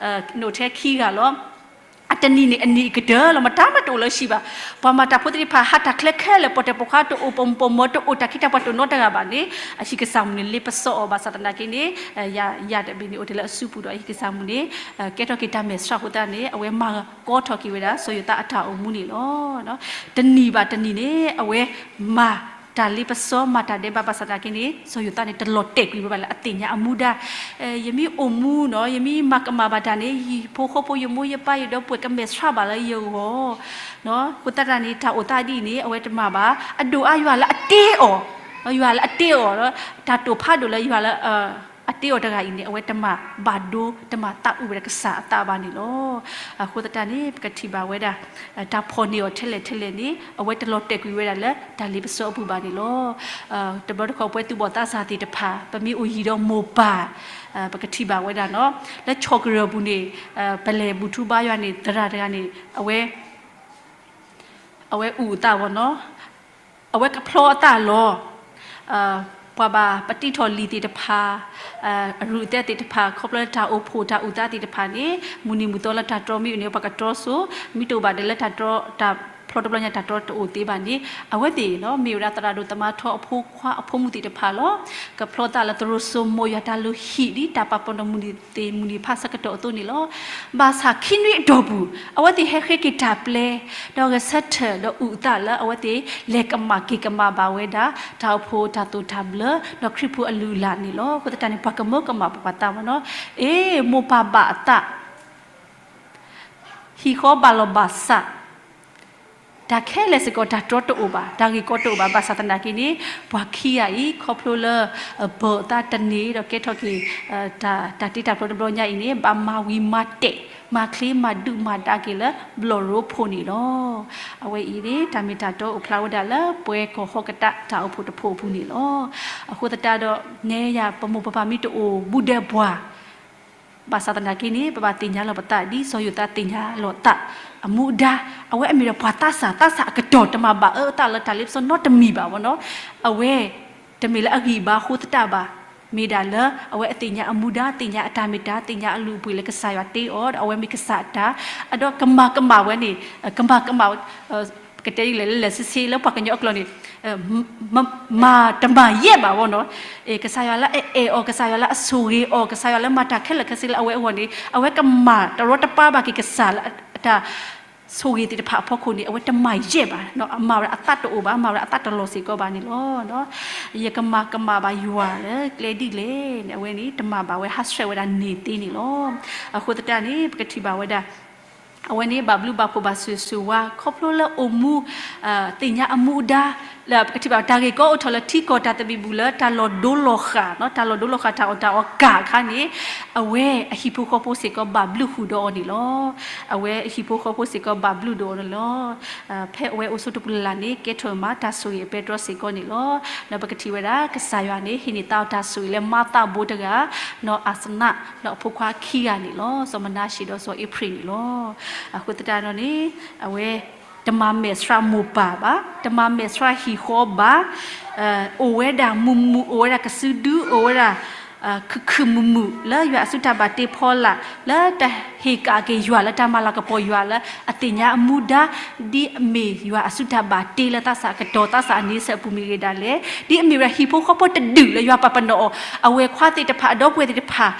နအိၣ်ထဲခံဂၤလီၤ. အတနံၤန့ၣ် အနံၤအကတၢၢ်လီၤ, မတၤမးတအိၣ်လၢဟံၣ်ဘၣ်. ပှၤမၤတၢ်ဖိသ့ၣ်တဖၣ် ဟးတၢ်ချၢခဲလၢာ်, ပိာ်တၢၢ်ပိာ်ခွါတအိၣ်, ပိာ်မုၣ်ပိာ်မၢၤတအိၣ်, တၢ်ခ့တၢ်ပှၤတအိၣ်နီတဂၤဘၣ်န့ၣ်, အဟံၣ်ကစၢ်မုၢ်န့ၣ် လ့ပစီအီၤ. ဘၣ်ဆၣ်သနာ်က့န့ၣ်, ယၤတဘ့ၣ်န့ၣ် အိၣ်တ့ၢ်လၢအစုပူၤဒီး အဟံၣ်ကစၢ်မုၢ်န့ၣ် ကဲထီၣ်က့ၤတၢ်မဲာ်ဆှးအဃိသတးန့ၣ် အဝဲမၤကီထီၣ်က့ၤဝဲဒၣ် စီၤယိၤသးအတၢ်အိၣ်မူန့ၣ်လီၤ. တနံၤဘၣ်တနံၤန့ၣ် အဝဲမၤတၢ်လ့ပစီ မၤတၢ်ဒဲးဘး. ဘၣ်ဆၣ်သနာ်က့န့ၣ် စီၤယိၤသးန့ၣ် တလီၤတဲာ်ကွံာ်ဝဲဘၣ်လၢအသ့ၣ်ညါအမူဒါ ယမ့ၢ်အိၣ်မူနီၤ, ယမ့ၢ်မၤကမၣ်ဘၣ်တၢ်န့ၣ် ယဖိဃီဖိ ယမိၢ်ယပၢ် ယဒီပုၢ်ဝဲၢ် ကမဲာ်ဆှးဘၣ်လၢယဂီၢ်. အဃိသတးန့ၣ် တၢ်အိၣ်သးဒ်အံၤန့ၣ် အဝဲတမၤဘၣ်. အဒိၣ်အါယွၤလၢအတ့အီၤ, ယွၤလၢအတ့အီၤ, တၢ်တိာ်ဖးဒိၣ်လၢယွၤလၢ အတ့အီၤတဂၤအံၤန့ၣ် အဝဲတမၤဘၣ်ဒိ တမၤသးအုးဝဲဒၣ်ကစၢ်အသးဘၣ်န့ၣ်လီၤ. အဃိသတးန့ၣ် ပကထံၣ်ဘၣ်ဝဲဒၣ် တၢ်ဖီၣ်န့ၢ်အီၤထဲလဲၣ်ထဲလဲၣ်န့ၣ် အဝဲတလီၤတဲာ်ကွံာ်ဝဲဒၣ်လၢ တၢ်လ့ပစီအပူၤဘၣ်န့ၣ်လီၤ. တဘျီတခီၣ်ပဝဲသူၣ်ဘီၣ်သးစၢ်သ့ၣ်တဖၣ် ပမ့ၢ်အိၣ်ယံၤဒီးမိၢ်ပၢ် ပကထံၣ်ဘၣ်ဝဲဒၣ်နီၤ, လၢဆီၣ်ကရၢၢ်ပူၤန့ၣ် ပလဲၤဘူၣ်ထူဘါယွၤန့ၣ် သရၣ်တဂၤန့ၣ် အဝဲ အဝဲအုၣ်အသးဘၣ်နီၤ, အဝဲကဖျီအသးလီၤ. ပှၤဘၣ်ပတံထီၣ်လံာ်သ့ၣ်တဖၣ်, အရူၢ်အသဲသ့ၣ်တဖၣ် ခီဖျိလၢတၢ်အိၣ်ဖှိၣ်တၢ်အုၣ်သးသ့ၣ်တဖၣ်န့ၣ် မုၢ်နံၤမုၢ်သီလၢတၢ်တြီမ့ၢ်အိၣ်န့ၣ် ပှၤကတြီစိၤ, မ့ၢ်တအိၣ်ဘၣ်ဒီးလၢတၢ်တြီ တၢ်ဖျီတဘျီညါတၢ်တြီတအိၣ်သ့ဘၣ်န့ၣ် အဝဲသ့ၣ်နီၤ မ့ၢ်ဝဲဒၣ်သရၣ်ဒိၣ်သမါထီအဖိခွါအဖိမုၣ်သ့ၣ်တဖၣ်လီၤ. ကဖျီသးလၢသရိာ်စိမိၤယွၤတၢ်လုၢ်ဟံၣ်ဒ်တၢ်ပာ်ပနီၣ်မုၢ်နံၤသ့ၣ်မုၢ်နံၤဖးဆၢကတီၢ်အသိးန့ၣ်လီၤ. ဘၣ်ဆၣ်ခံနွံအတီၢ်ပူၤ အဝဲသ့ၣ်ဟဲဃ့က့ၤတၢ်ပျဲ ဒီးဂဲၤဆၢထၢၣ်ဒီးအုၣ်အသးလၢအဝဲသ့ၣ်လဲၤကမၣ်က့ၤကမၣ်ဘၣ်ဝဲဒၣ် တၢ်အိၣ်ဖှိၣ်တၢ်သိၣ်တၢ်ဘျၢ ဒီးခရံာ်ဖိအလုၢ်အလၢ်န့ၣ်လီၤ. အဃိသတးန့ၣ် ပှၤကမၢကမၣ်ပှၤသးမ့ၢ်နီၤ, အ့ မိၢ်ပၢ်ဘၣ်အသး ဟံၣ်ဃီဘၣ်လီၤဘၣ်စး, တၢ်ခဲလၢာ်စ့ၢ်ကီး တၢ်တြီတအိၣ်ဘၣ်, တၢ်ဂ့ၢ်ကီတအိၣ်ဘၣ်. ဘၣ်ဆၣ်သနာ်က့န့ၣ် ပှၤခံဂၤအံၤ ခီဖျိလၢ ဘၢၣ်အသးတန့ၢ်ဒီးကဲထီၣ်က့ၤ တၢ်တ့တၢ်ဖျီတဘျီညါအံၤန့ၣ် ဘၣ်မၤဝံၤမၤတဲာ် မၤချ့မၤဒုးမၤဒါက့ၤလၢ ဘျီၣ်ရိဖှိၣ်န့ၣ်လီၤ. အဝဲအံၤန့ၣ် တၢ်မ့ၢ်တၢ်တီအိၣ်ဖျါဝဲဒၣ်လၢ ပှၤကီၢ်ဟီၣ်ကတၢၢ်တၢ်အိၣ်ဖှိၣ်တဖှိၣ်အပူၤန့ၣ်လီၤ. အဃိသတးဒီး နဲယၤ ပမိၢ်ပပၢ်မ့ၢ်တအိၣ်ဘူးဒဲးပှၤ ဘၣ်ဆၣ်သနာ်က့န့ၣ် ပဘၣ်သ့ၣ်ညါလီၤပသး ဒ်စီၤယိၤသးသ့ၣ်ညါလီၤသး အမူအဒါ, အဝဲအမ့ၢ်ဒီးပှၤသးစၢ် သးစၢ်အကတီၢ် တမၤဘၣ်အၢအသးလၢတၢ်လ့ပစီနီတမံၤဘၣ်မ့ၢ်နီၤ. အဝဲ တမ့ၢ်လၢအဂံၢ်ဘါအဃိသတးဘၣ်, မ့ၢ်ဒၣ်လၢ အဝဲအသ့ၣ်ညါအမူဒါ သ့ၣ်ညါအတၢ်မ့ၢ်တၢ် သ့ၣ်ညါအလုၢ်အပှ့ၤလၢကစၢ်ယွၤတ့အီၤ ဒီးအဝဲမ့ၢ်ကစၢ်အတၢ်, အဒီးကမၤကမၣ်ဝဲန့ၣ် ကမၤကမၣ် ပကတဲဒ်လဲၣ်လၢလဲၤဆ့ဆ့လၢပှၤကညီအကျိာ်န့ၣ် မၤတမၤယဲၢ်ဘၣ်ဝဲနီၤ. ကစၢ်ယွၤလၢအအဲၣ်အီၤ ကစၢ်ယွၤလၢအဆိၣ်ဂ့ၤအီၤ ကစၢ်ယွၤလၢမၤတၢ်ခဲလၢာ်ခဲဆ့လၢအဝဲအဂီၢ်န့ၣ် အဝဲကမၤတရီတပါဘၣ်က့ၤကစၢ်လၢအတၢ်ဆိၣ်ဂ့ၤသ့ၣ်တဖၣ်အဖီခိၣ်န့ၣ် အဝဲတမၤယဲၢ်ဘၣ်, မၤဝဲဒၣ်အသးတအိၣ်ဘၣ်, မၤဝဲဒၣ်အသးတလီၢ်စ့ၢ်ကီးဘၣ်န့ၣ်လီၤ. ယကမၤကမၣ်ဘၣ်ယွၤလၢကျဲဒ်လဲၣ်န့ၣ် အဝဲန့ၣ် တမၤဘၣ်ဝဲ ဟးဆှဲးဝဲဒၣ်န့ၢ်သ့န့ၣ်လီၤ. အဃိသတးန့ၣ် ပကထံၣ်ဘၣ်ဝဲဒၣ် အဝဲန့ၣ် ဘၣ်ဘျုးဘၣ်ဖှိၣ်ဘၣ်ဆိၣ်ဂ့ၤဆိၣ်ဝါ ခီဖျိလၢအိၣ်မူ သ့ၣ်ညါအမူအဒါ လၢပကထံၣ်ဘၣ်တၢ်ဂ့ၢ်ကီအိၣ်ထီၣ်လၢထံကီၢ်တၢ်သဘံၣ်ဘုၣ်လၢတၢ်လီၤဒိလီၤဃာ်, တၢ်လီၤဒိလီၤဃာ်တၢ်အီၣ်တၢ်အီကၢ်အခါန့ၣ် အဝဲအဟံၣ်ဖိဃီဖိစ့ၢ်ကီးဘၣ်ဘျုးဃုာ်ဒီးအီၤန့ၣ်လီၤ. အဝဲအဟံၣ်ဖိဃီဖိစ့ၢ်ကီးဘၣ်ဘျုးဒီးအီၤန့ၣ်လီၤ. ဖဲအဝဲအိၣ်ဆိးတပူၤလၢ်လၢ်န့ၣ် ကဲထီၣ်မးတၢ်ဆိၣ်ဂ့ၤအပဲတြီစ့ၢ်ကီးန့ၣ်လီၤ. ဒီးပကထံၣ်ဝဲဒၣ် ကစၢ်ယွၤန့ၣ် ဟ့ၣ်န့ၢ်သးအီၤတၢ်ဆိၣ်ဂ့ၤလၢမါသးဘိတဂၤ နီၢ်အၤစနး ဒီးအဖိခွါခံဂၤန့ၣ်လီၤ. စီၤမနၤၡ့ဒီးစီၤအ့ဖရ့ၣ်န့ၣ်လီၤ. အဃိသတးဒီးန့ၣ် အဝဲတမၤမဲာ်ဆှးမိၢ်ပၢ်ဘၣ်, တမၤမဲာ်ဆှးဟံၣ်ဃီဘၣ်, အိၣ်ဝဲဒၣ်မုာ်မုာ် အိၣ်ဝဲဒၣ်ကစုဒု အိၣ်ဝဲဒၣ် ခုၣ်ခုၣ်မုာ်မုာ် လၢယွၤအစုတၢ်ဘၣ်တ့ဖီလာ် လၢတၢ်ဟ့ၣ်ကၣ်က့ၤယွၤ လၢတၢ်မၤလၤကပီၤယွၤ လၢအသ့ၣ်ညါအမူဒါ ဒ်အမ့ၢ်ယွၤအစုတၢ်ဘၣ်တ့လၢသးစၢ်အကတီၢ် သးစၢ်အန့ဆၢၣ်အပူၤမ့ၢ်ဂ့ၤဒၣ်လဲၣ်, ဒ်အမ့ၢ်ဝဲဒၣ်ဟံၣ်ဖိဃီဖိတဒူၣ်လၢယွၤပာ်ပနီၣ်အီၤ အဝဲၢ်ခွါသ့ၣ်တဖၣ် အဒီပုၢ်ဝဲၢ်သ့ၣ်တဖၣ်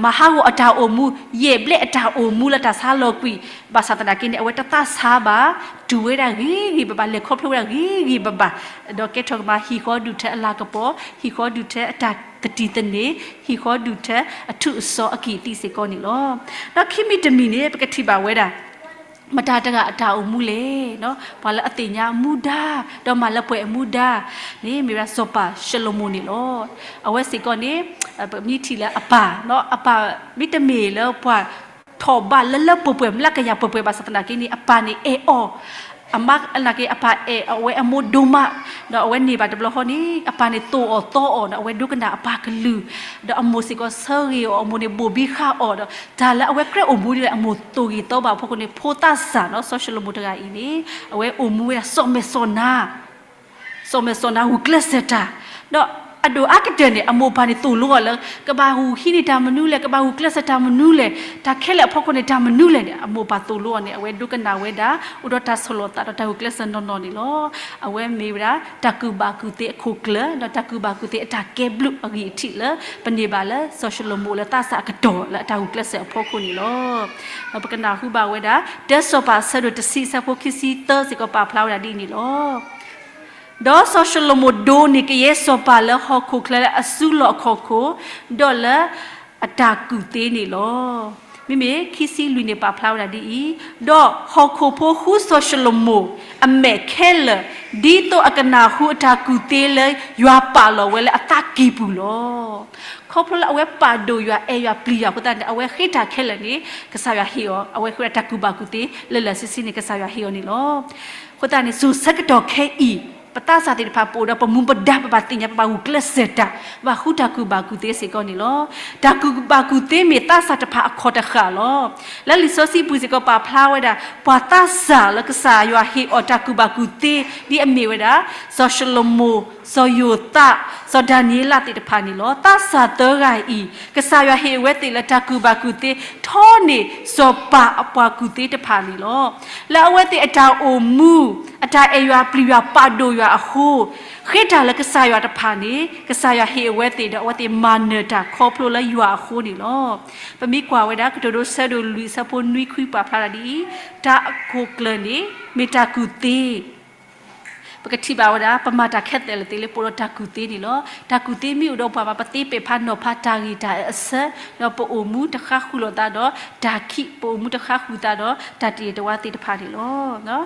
မၤဟးဂီၤအတၢ်အိၣ်မူ ယဲၢ်ဘျဲၣ်အတၢ်အိၣ်မူလၢတၢ်ဆါလီၤကွံာ် ဘၣ်ဆၣ်သနာ်က့န့ၣ် အဝဲတသးဆါဘၣ်, တူၢ်ဝဲဒၣ်ဂ့ၤဂ့ၤဘၣ်ဘၣ် လဲၤခီဖျိဝဲဒၣ်ဂ့ၤဂ့ၤဘၣ်ဘၣ်, ဒီးကဲထီၣ်ကမၤဟံၣ်ဃီဒုၣ်ထၢအလၤကပီၤ, ဟံၣ်ဃီဒုၣ်ထၢအတၢ်သတိသန့ၤ, ဟံၣ်ဃီဒုၣ်ထၢအထူးအစီအကံၢ်အသံစ့ၢ်ကီးန့ၣ်လီၤ. ဒီးခံမံၤတမံၤန့ၣ် ပကထံၣ်ဘၣ်ဝဲဒၣ် မတၤတဂၤအတၢ်အိၣ်မူလဲၣ်, ပှၤလၢအသ့ၣ်ညါမူဒါ ဒီးမၤလၢပှဲၤအမူဒါန့ၣ် မ့ၢ်ဝဲဒၣ်စီၤပၤၡလိၤမိၣ်န့ၣ်လီၤ. အဝဲစ့ၢ်ကီးန့ၣ် ပမ့ၢ်ထံၣ်လၢအပၢ်, အပၢ်မ့တမ့ၢ်လၢပှၤထီၣ်ဘးလၢလၢပှဲၤပှဲၤ မျးကယၤပှဲၤပှဲၤ ဘၣ်ဆၣ်သနာ်က့န့ၣ် အပၢ်န့ၣ်အဲၣ်အီၤ အမါနာ်က့ အပၢ်အဲၣ်အဝဲအမိၢ်ဒိၣ်မး, ဒီးအဝဲန့ၢ်ဘၣ်တဘျီဃီန့ၣ် အပၢ်န့ၣ်သိၣ်အီၤသီအီၤဒီး အဝဲဒိကနၣ်အပၢ်ကလုၢ်, ဒီးအမိၢ်စ့ၢ်ကီးဆၢဂ့ၤအီၤ အမိၢ်န့ၣ်ဘိၣ်ဘံဃာ်အီၤဒီး တၢ်လၢအဝဲကြၢးအိၣ်မူဒ်လဲၣ် အမိၢ်သိၣ်ဂ့ၤသီဘၣ်အဖီခိၣ်န့ၣ် ဖိသၣ်စၢ်နီၤ စီၤၡလိၤမိၣ်တဂၤအံၤန့ၣ် အဝဲအိၣ်မူဝဲဒၣ်စီၤမဲာ်စီၤနါ စီၤမဲာ်စီၤနါဂုာ်ကျဲးစၢးတၢ်, ဒီး အဒိၣ်အါကတၢၢ်န့ၣ် အမိၢ်အပၢ်န့ၣ်သိၣ်လိအီၤလၢ ကဘၣ်ဂုာ်ဟံးန့ၢ်တၢ်မနုၤလဲၣ်, ကဘၣ်ဂုာ်ကျဲးစၢးတၢ်မနုၤလဲၣ်, တၢ်ခဲလၢာ်အဖီခိၣ်န့ၣ် တၢ်မနုၤလဲၣ်န့ၣ် အမိၢ်အပၢ်သိၣ်လိအီၤန့ၣ် အဝဲဒိကနၣ်ဝဲဒၣ် အိၣ်ဒီးတၢ်ဆီၣ်လီၤသးဒီးတၢ်ဂုာ်ကျဲးစၢးနီၢ်နီၢ်န့ၣ်လီၤ. အဝဲမ့ၢ်ဝဲဒၣ် တၢ်ကူၣ်ဘၣ်ကူၣ်သ့အခိၣ်ကျၢၢ် ဒီးတၢ်ကူၣ်ဘၣ်ကူၣ်သ့အတၢ်ကဲဘျုးအဂံၢ်အထံးလၢ ပန့ၢ်ဘၣ်လၢစီၤၡလိၤမိၣ်လၢသးစၢ်အကတီၢ်လၢအတၢ်ဂုာ်ကျဲးစၢးအဖီခိၣ်န့ၣ်လီၤ. ဒီးပကနၢ်ဟူဘၣ်ဝဲဒၣ် တၢစီၤပၤအဆၢဒိၣ်တဆံအဆၢဖိခံဆံသၢစ့ၢ်ကီးပာ်ဖျါဝဲဒၣ်ဒ်အံၤန့ၣ်လီၤ. ဒီးစီၤၡလိၤမိၣ်ဒိးန့ၢ်ကယဲၢ်စီၤပၤလၢဟီၣ်ခိၣ်ချၢလၢအစုလီၢ်အခီၣ်ခိၣ်, ဒီးလၢအတၢ်ကူၣ်သ့န့ၣ်လီၤ. မ့မ့ၢ်ခံဆံလွံၢ်န့ၣ်ပာ်ဖျါဝဲဒၣ်ဒ်အံၤ, ဒီးဟီၣ်ခိၣ်ဖိဃုစီၤၡလိၤမိၣ်အမဲာ်ခဲလၢာ်, ဒ်သိးအကနၢ်ဟူအတၢ်ကူၣ်သ့လၢယွၤပာ်လီၤဝဲလၢအသးကံၢ်ပူၤလီၤ. ခီဖျိလၢအဝဲပာ်ဒိၣ်ယွၤ အဲၣ်ယွၤ ပျံၤယွၤအဃိသတးန့ၣ် အဝဲဃ့တၢ်ခဲလၢာ်န့ၣ် ကစၢ်ယွၤဟ့ၣ်အီၤ, အဝဲဃ့ဝဲဒၣ်တၢ်ကူၣ်ဘၣ်ကူၣ်သ့လၢလၢာ်ဆ့ဆ့န့ၣ် ကစၢ်ယွၤဟ့ၣ်အီၤန့ၣ်လီၤ. အဃိသတးန့ၣ် စိၤဆၢကတီၢ်ခဲအံၤ ပသးစၢ်သ့ၣ်တဖၣ်ပအိၣ်ဒီးပမူပဒါ ပဘၣ်သ့ၣ်ညါ ပဘၣ်ဂုာ်ကျဲးစၢးတၢ်, ဘၣ်ဃုတၢ်ကူၣ်ဘၣ်ကူၣ်သ့စ့ၢ်ကီးန့ၣ်လီၤ. တၢ်ကူၣ်ဘၣ်ကူၣ်သ့မ့ၢ်သးစၢ်တဖၣ်အခီၣ်တဃၣ်လီၤ. လၢလံာ်စီဆှံပူၤစ့ၢ်ကီးပာ်ဖျါဝဲဒၣ် ပှၤသးစၢ်လၢကစၢ်ယွၤဟ့ၣ်အီၤတၢ်ကူၣ်ဘၣ်ကူၣ်သ့ ဒ်အမ့ၢ်ဝဲဒၣ် စီၤၡလိၤမိၣ်, စီၤယိၤသး, စီၤဒၤနံးယ့လးသ့ၣ်တဖၣ်န့ၣ်လီၤ. သးစၢ်သၢဂၤအံၤ ကစၢ်ယွၤဟ့ၣ်အဝဲသ့ၣ်လၢ တၢ်ကူၣ်ဘၣ်ကူၣ်သ့ ထီန့ၢ်စီၤပၤအပှၤကူၣ်သ့တဖၣ်န့ၣ်လီၤ. လၢအဝဲသ့ၣ်အတၢ်အိၣ်မူ, အတၢ်အဲၣ်ယွၤပျံၤယွၤပာ်ဒိၣ်ယွၤအဃိ, ဃ့တၢ်လၢကစၢ်ယွၤတဖၣ်န့ၣ် ကစၢ်ယွၤဟ့ၣ်အဝဲသ့ၣ်ဒီး အဝဲသ့ၣ်မၤနၢၤတၢ်ခီဖျိလၢယွၤအဃိန့ၣ်လီၤ. ပမ့ၢ်ကွၢ်ဝဲဒၣ် ကတိၤဒိဆၢဒိၣ်လွံၢ်အဆၢဖိနွံခွံပာ်ဖျါဒၣ်ဒ်အံၤ, တၢ်အခိၣ်ကျၢၢ်န့ၣ် မ့ၢ်တၢ်ကူၣ်သ့ ပကထံၣ်ဘၣ်ဝဲဒၣ် ပမၤတၢ်ခဲလၢာ်သ့လၢပအိၣ်ဒီးတၢ်ကူၣ်သ့န့ၣ်လီၤ. တၢ်ကူၣ်သ့မ့ၢ်အိၣ်ဒီးပှၤဘၣ် ပသ့ပဲာ်ဖးနီၤဖးတၢ်ဂ့ၤတၢ်အၢအဆၢ, ဒီးပအိၣ်မူတဃါဃုာ်လိာ်သးဒီးတၢ်ခံး, ပအိၣ်မူတဃါဃုာ်သးဒီးတၢ်တယံာ်တဝါသ့ၣ်တဖၣ်န့ၣ်လီၤ.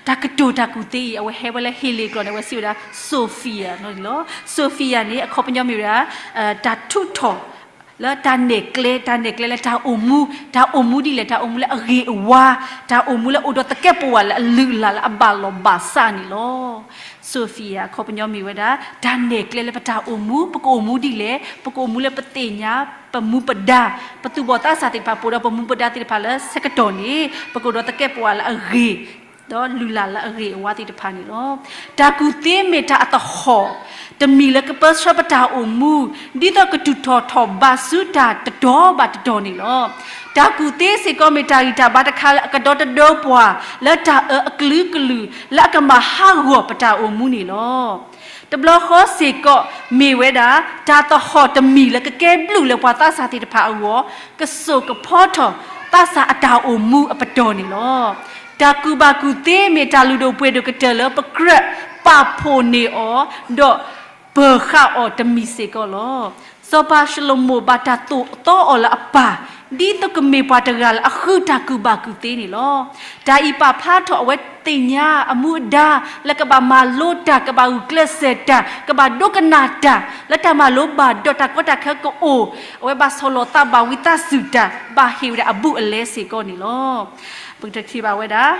တၢ်ကတိၤတၢ်ကူၣ်သ့အံၤ အဝဲဟဲဝဲလၢဟ့လ့ၣ်ကျိာ်န့ၣ် အဝဲစံးဝဲဒၣ် Sophia န့ၣ်လီၤ. Sophia န့ၣ် အခီပညီမ့ၢ်ဝဲဒၣ် တၢ်ထူးထီၣ် လၢတၢ်နဲၣ်ကျဲ, တၢ်နဲၣ်ကျဲလၢတၢ်အိၣ်မူ, တၢ်အိၣ်မူဒ်လဲၣ်, တၢ်အိၣ်မူလၢအဂ့ၤအဝါ, တၢ်အိၣ်မူလၢအိၣ်ဒီးသကဲးပဝးလၢအလုၢ်အလၢ်လၢအဘၣ်လီၢ်ဘၣ်စးန့ၣ်လီၤ. Sophia အခီပညီမ့ၢ်ဝဲဒၣ် တၢ်နဲၣ်ကျဲလၢပတၢ်အိၣ်မူ, ပကအိၣ်မူဒ်လဲၣ်, ပကအိၣ်မူလၢပသ့ၣ်ညါ ပမူပဒါ, ပသူၣ်ဘီၣ်သးစၢ်သ့ၣ်တဖၣ် ပအိၣ်ဒီးပမူပဒါသ့ၣ်တဖၣ်လၢဆၢကတီၢ်န့ၣ် ပကအိၣ်ဒီးသကဲးပဝးလၢအဂ့ၤ ဒီးလုၢ်လၢ်လၢအဂ့ၤအဝါသ့ၣ်တဖၣ်န့ၣ်လီၤ. တၢ်ကူၣ်သ့မ့ၢ်တၢ်အသဟီၣ် တမံၤလၢကပၢဆှၢပတၢ်အိၣ်မူ ဒ်သိးကတူၢ်ထီၣ်ထီၣ်ဘးဆူတၢ်တတီၤဘၣ်တတီၤန့ၣ်လီၤ. တၢ်ကူၣ်သ့စ့ၢ်ကီးမ့ၢ်တၢ်ဂံၢ်တၢ်ဘါတခါလၢအကဒီသဒၢပှၤ လၢတၢ်အၢအကလုာ်ကလုာ် လၢအကမၤဟးဂီၤပတၢ်အိၣ်မူန့ၣ်လီၤ. တဘျီဃီစ့ၢ်ကီး မ့ၢ်ဝဲဒၣ် တၢ်သဟီၣ်တမံၤလၢကကဲဘျုးလၢပှၤသးစၢ်သ့ၣ်တဖၣ်အဂီၢ်, ကစိာ်ကဖီထီၣ်သးစၢ်အတၢ်အိၣ်မူအပတီၢ်န့ၣ်လီၤ. တၢ်ကူၣ်ဘၣ်ကူၣ်သ့မ့ၢ်တၢ်လုၢ်ဒိၣ်ပှ့ၤဒိၣ်ကတၢၢ်လၢပကြၢးပာ်ဖှိၣ်န့ၢ်အီၤ, ဒီးပၢၤဃာ်အီၤတမံၤစ့ၢ်ကီးလီၤ. စီၤပၤၡလိၤမိၣ်ဘၣ်တၢ်သိၣ်သီအီၤလၢအပၢ်, ဒ်သိးကမ့ၢ်ပှၤတဂၤလၢအဃုတၢ်ကူၣ်ဘၣ်ကူၣ်သ့န့ၣ်လီၤ. တၢ်အံၤပာ်ဖျါထီၣ်အဝဲသ့ၣ်ညါအမူအဒါ လၢကဘၣ်မၤလိတၢ်, ကဘၣ်ဂုာ်ကျဲးစၢးတၢ်, ကဘၣ်ဒိကနၣ်တၢ်, လၢတၢ်မၤလိဘၣ်ဒီးတၢ်ကီတၢ်ခဲကအိၣ်, အဝဲဘၣ်ဆီၣ်လီၤသးဘၣ်ဝံသးစူၤတၢ်, ဘၣ်ဟ့ၣ်ဝဲဒၣ်အဘူးအလဲစ့ၢ်ကီးန့ၣ်လီၤ. ပကထံၣ်ဘၣ်ဝဲဒၣ်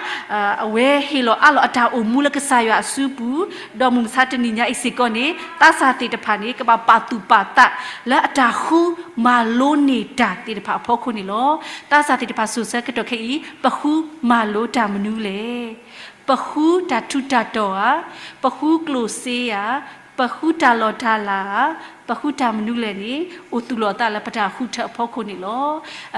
အဝဲဟ့ၣ်လီၤအးလီၤအတၢ်အိၣ်မူလၢကစၢ်ယွၤအစုပူၤ, ဒီးမုၢ်မဆါတနံၤညါအံၤစ့ၢ်ကီးန့ၣ် သးစၢ်သ့ၣ်တဖၣ်န့ၣ် ကဘၣ်ပာ်သူၣ်ပာ်သး လၢအတၢ်ဃုမၤလိန့ၢ်တၢ်သ့ၣ်တဖၣ်အဖီခိၣ်န့ၣ်လီၤ. သးစၢ်သ့ၣ်တဖၣ်စိၤဆၢကတီၢ်ခဲအံၤ ပဃုမၤလိတၢ်မနုၤလဲၣ်. ပဃုတၢ်ထူးတၢ်တီၤဧါ, ပဃုကျိၣ်စ့ဧါ, ပဃုတၢ်လီၢ်တၢ်လၤဧါ, ပဃုတၢ်မနုၤလဲၣ်န့ၣ် အိၣ်သူၣ်လီၤသးလၢပတၢ်ဃုထၢအဖီခိၣ်န့ၣ်လီ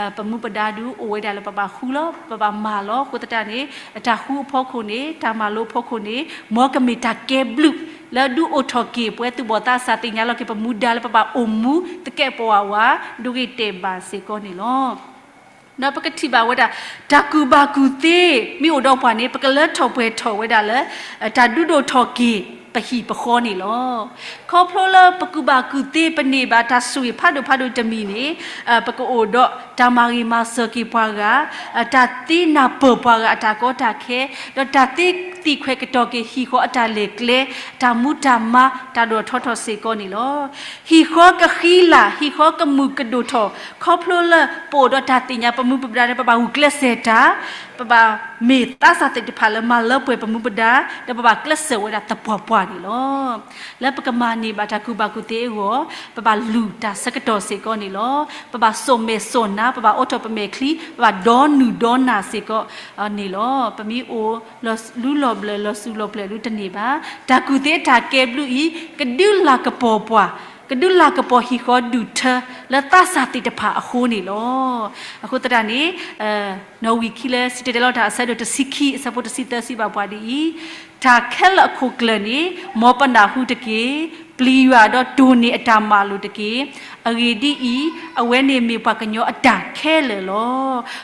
ၤ. ပမူပဒါဒုးအိၣ်ဝဲဒၣ်လၢပဘၣ်ဃုလီၤ, ပဘၣ်မၤလီၤ. အဃိသတးန့ၣ် တၢ်ဃုအဖီခိၣ်န့ၣ် တၢ်မၤလိအဖီခိၣ်န့ၣ် မ်ကမ့ၢ်တၢ်ကဲဘျုး လၢဒုးအိၣ်ထီၣ်က့ၤပဝဲသူၣ်ဘီၣ်သးစၢ်သ့ၣ်ညါလီၤက့ၤပမူဒါလၢပဘၣ်အိၣ်မူသကဲးပဝးဝး ဒိဂ့ၤတဲာ်ဘၣ်စ့ၢ်ကီးန့ၣ်လီၤ. ဒီးပကထံၣ်ဘၣ်ဝဲဒၣ် တၢ်ကူၣ်ဘၣ်ကူၣ်သ့ မ့ၢ်အိၣ်ဒီးပှၤန့ၣ် ပကလၢထီၣ်ပှဲၤထီၣ်ဝဲဒၣ်လၢ တၢ်ဒုးဒိၣ်ထီၣ်က့ၤပဟံၣ်ပဃီန့ၣ်လီၤ. ခီဖျိလၢပကူၣ်ဘၣ်ကူၣ်သ့ ပန့ၢ်ဘၣ်တၢ်ဆိၣ်ဂ့ၤဖးဒိၣ်ဖးဒိၣ်တမံၤန့ၣ် ပကအိၣ်ဒီးတၢ်မၤဂ့ၤမၤစၢၤက့ၤပှၤဂၤ, တၢ်သ့နၢ်ပၢၢ်ပှၤဂၤအတၢ်ကီတၢ်ခဲ, ဒီးတၢ်သ့သံခွဲးကတီၤက့ၤဟံၣ်ဃီအတၢ်လဲၤကျဲ, တၢ်မူတၢ်မါ, တၢ်ဒိၣ်ထီၣ်ထီထီၣ်စ့ၢ်ကီးန့ၣ်လီၤ. ဟံၣ်ဃီကဃံလၤ, ဟံၣ်ဃီကမုာ်ကဒိၣ်ထီၣ် ခီဖျိလၢပအိၣ်ဒီးတၢ်သ့ၣ်ညါပမူပဒါလၢပဘၣ်ဂုာ်ကျဲးစၢးတၢ်, ပဘၣ်မ့ၢ်သးစၢ်သ့ၣ်တဖၣ်လၢမၤလၢပှဲၤပမူပဒါ, ဒီးပဘၣ်ကျဲးစၢးဝဲဒၣ်သပှၢ်ပှၢ်န့ၣ်လီၤ. လၢပကမၤန့ၢ်ဘၣ်တၢ်ကူၣ်ဘၣ်ကူၣ်သ့အဂီၢ် ပဘၣ်လူၤတၢ်ဆၢကတီၢ်စ့ၢ်ကီးန့ၣ်လီၤ. ပဘၣ်စိာ်မဲာ်စိာ်နါ, ပဘၣ်အိးထီၣ်ပမဲာ်ချံ, ပဘၣ်ဒီနုာ်ဒီနၢ်စ့ၢ်ကီးန့ၣ်လီၤ. ပမ့ၢ်အိၣ်လီၤလူလီၤဘျၢၣ် လီၤစူၤလီၤဘျၢၣ်ဒုတန့ၢ်ဘၣ်. တၢ်ကူၣ်သ့တၢ်ကဲဘျုးအံၤ ကဒုးလၤကပီၤပှၤ ကဒုးလၤကပီၤဟံၣ်ဃီဒူၣ်ထၢလၢသးစၢ်သ့ၣ်တဖၣ်အဃိန့ၣ်လီၤ. အဃိသတးန့ၣ် နီၣ်ဝံာ်ခံလၢစံၣ်တဲၤတဲလီၤတၢ်အဆၢဒိၣ်တဆံခံ အဆၢဖိတဆံသၢစံးဘၣ်ပှၤဒ်အံၤ, တၢ်ခဲလၢာ်အခိၣ်ကျၢၢ်န့ၣ် မ်ပနၢ်ဟူတက့ၢ်. ပျံၤယွၤဒီးတိၢ်န့ၢ်အတၢ်မၤလိာ်တက့ၢ်. အဂ့ၢ်ဒ်အံၤ, အဝဲန့ၣ်မ့ၢ်ပှၤကညီအတၢ်ခဲလၢာ်လီၤ.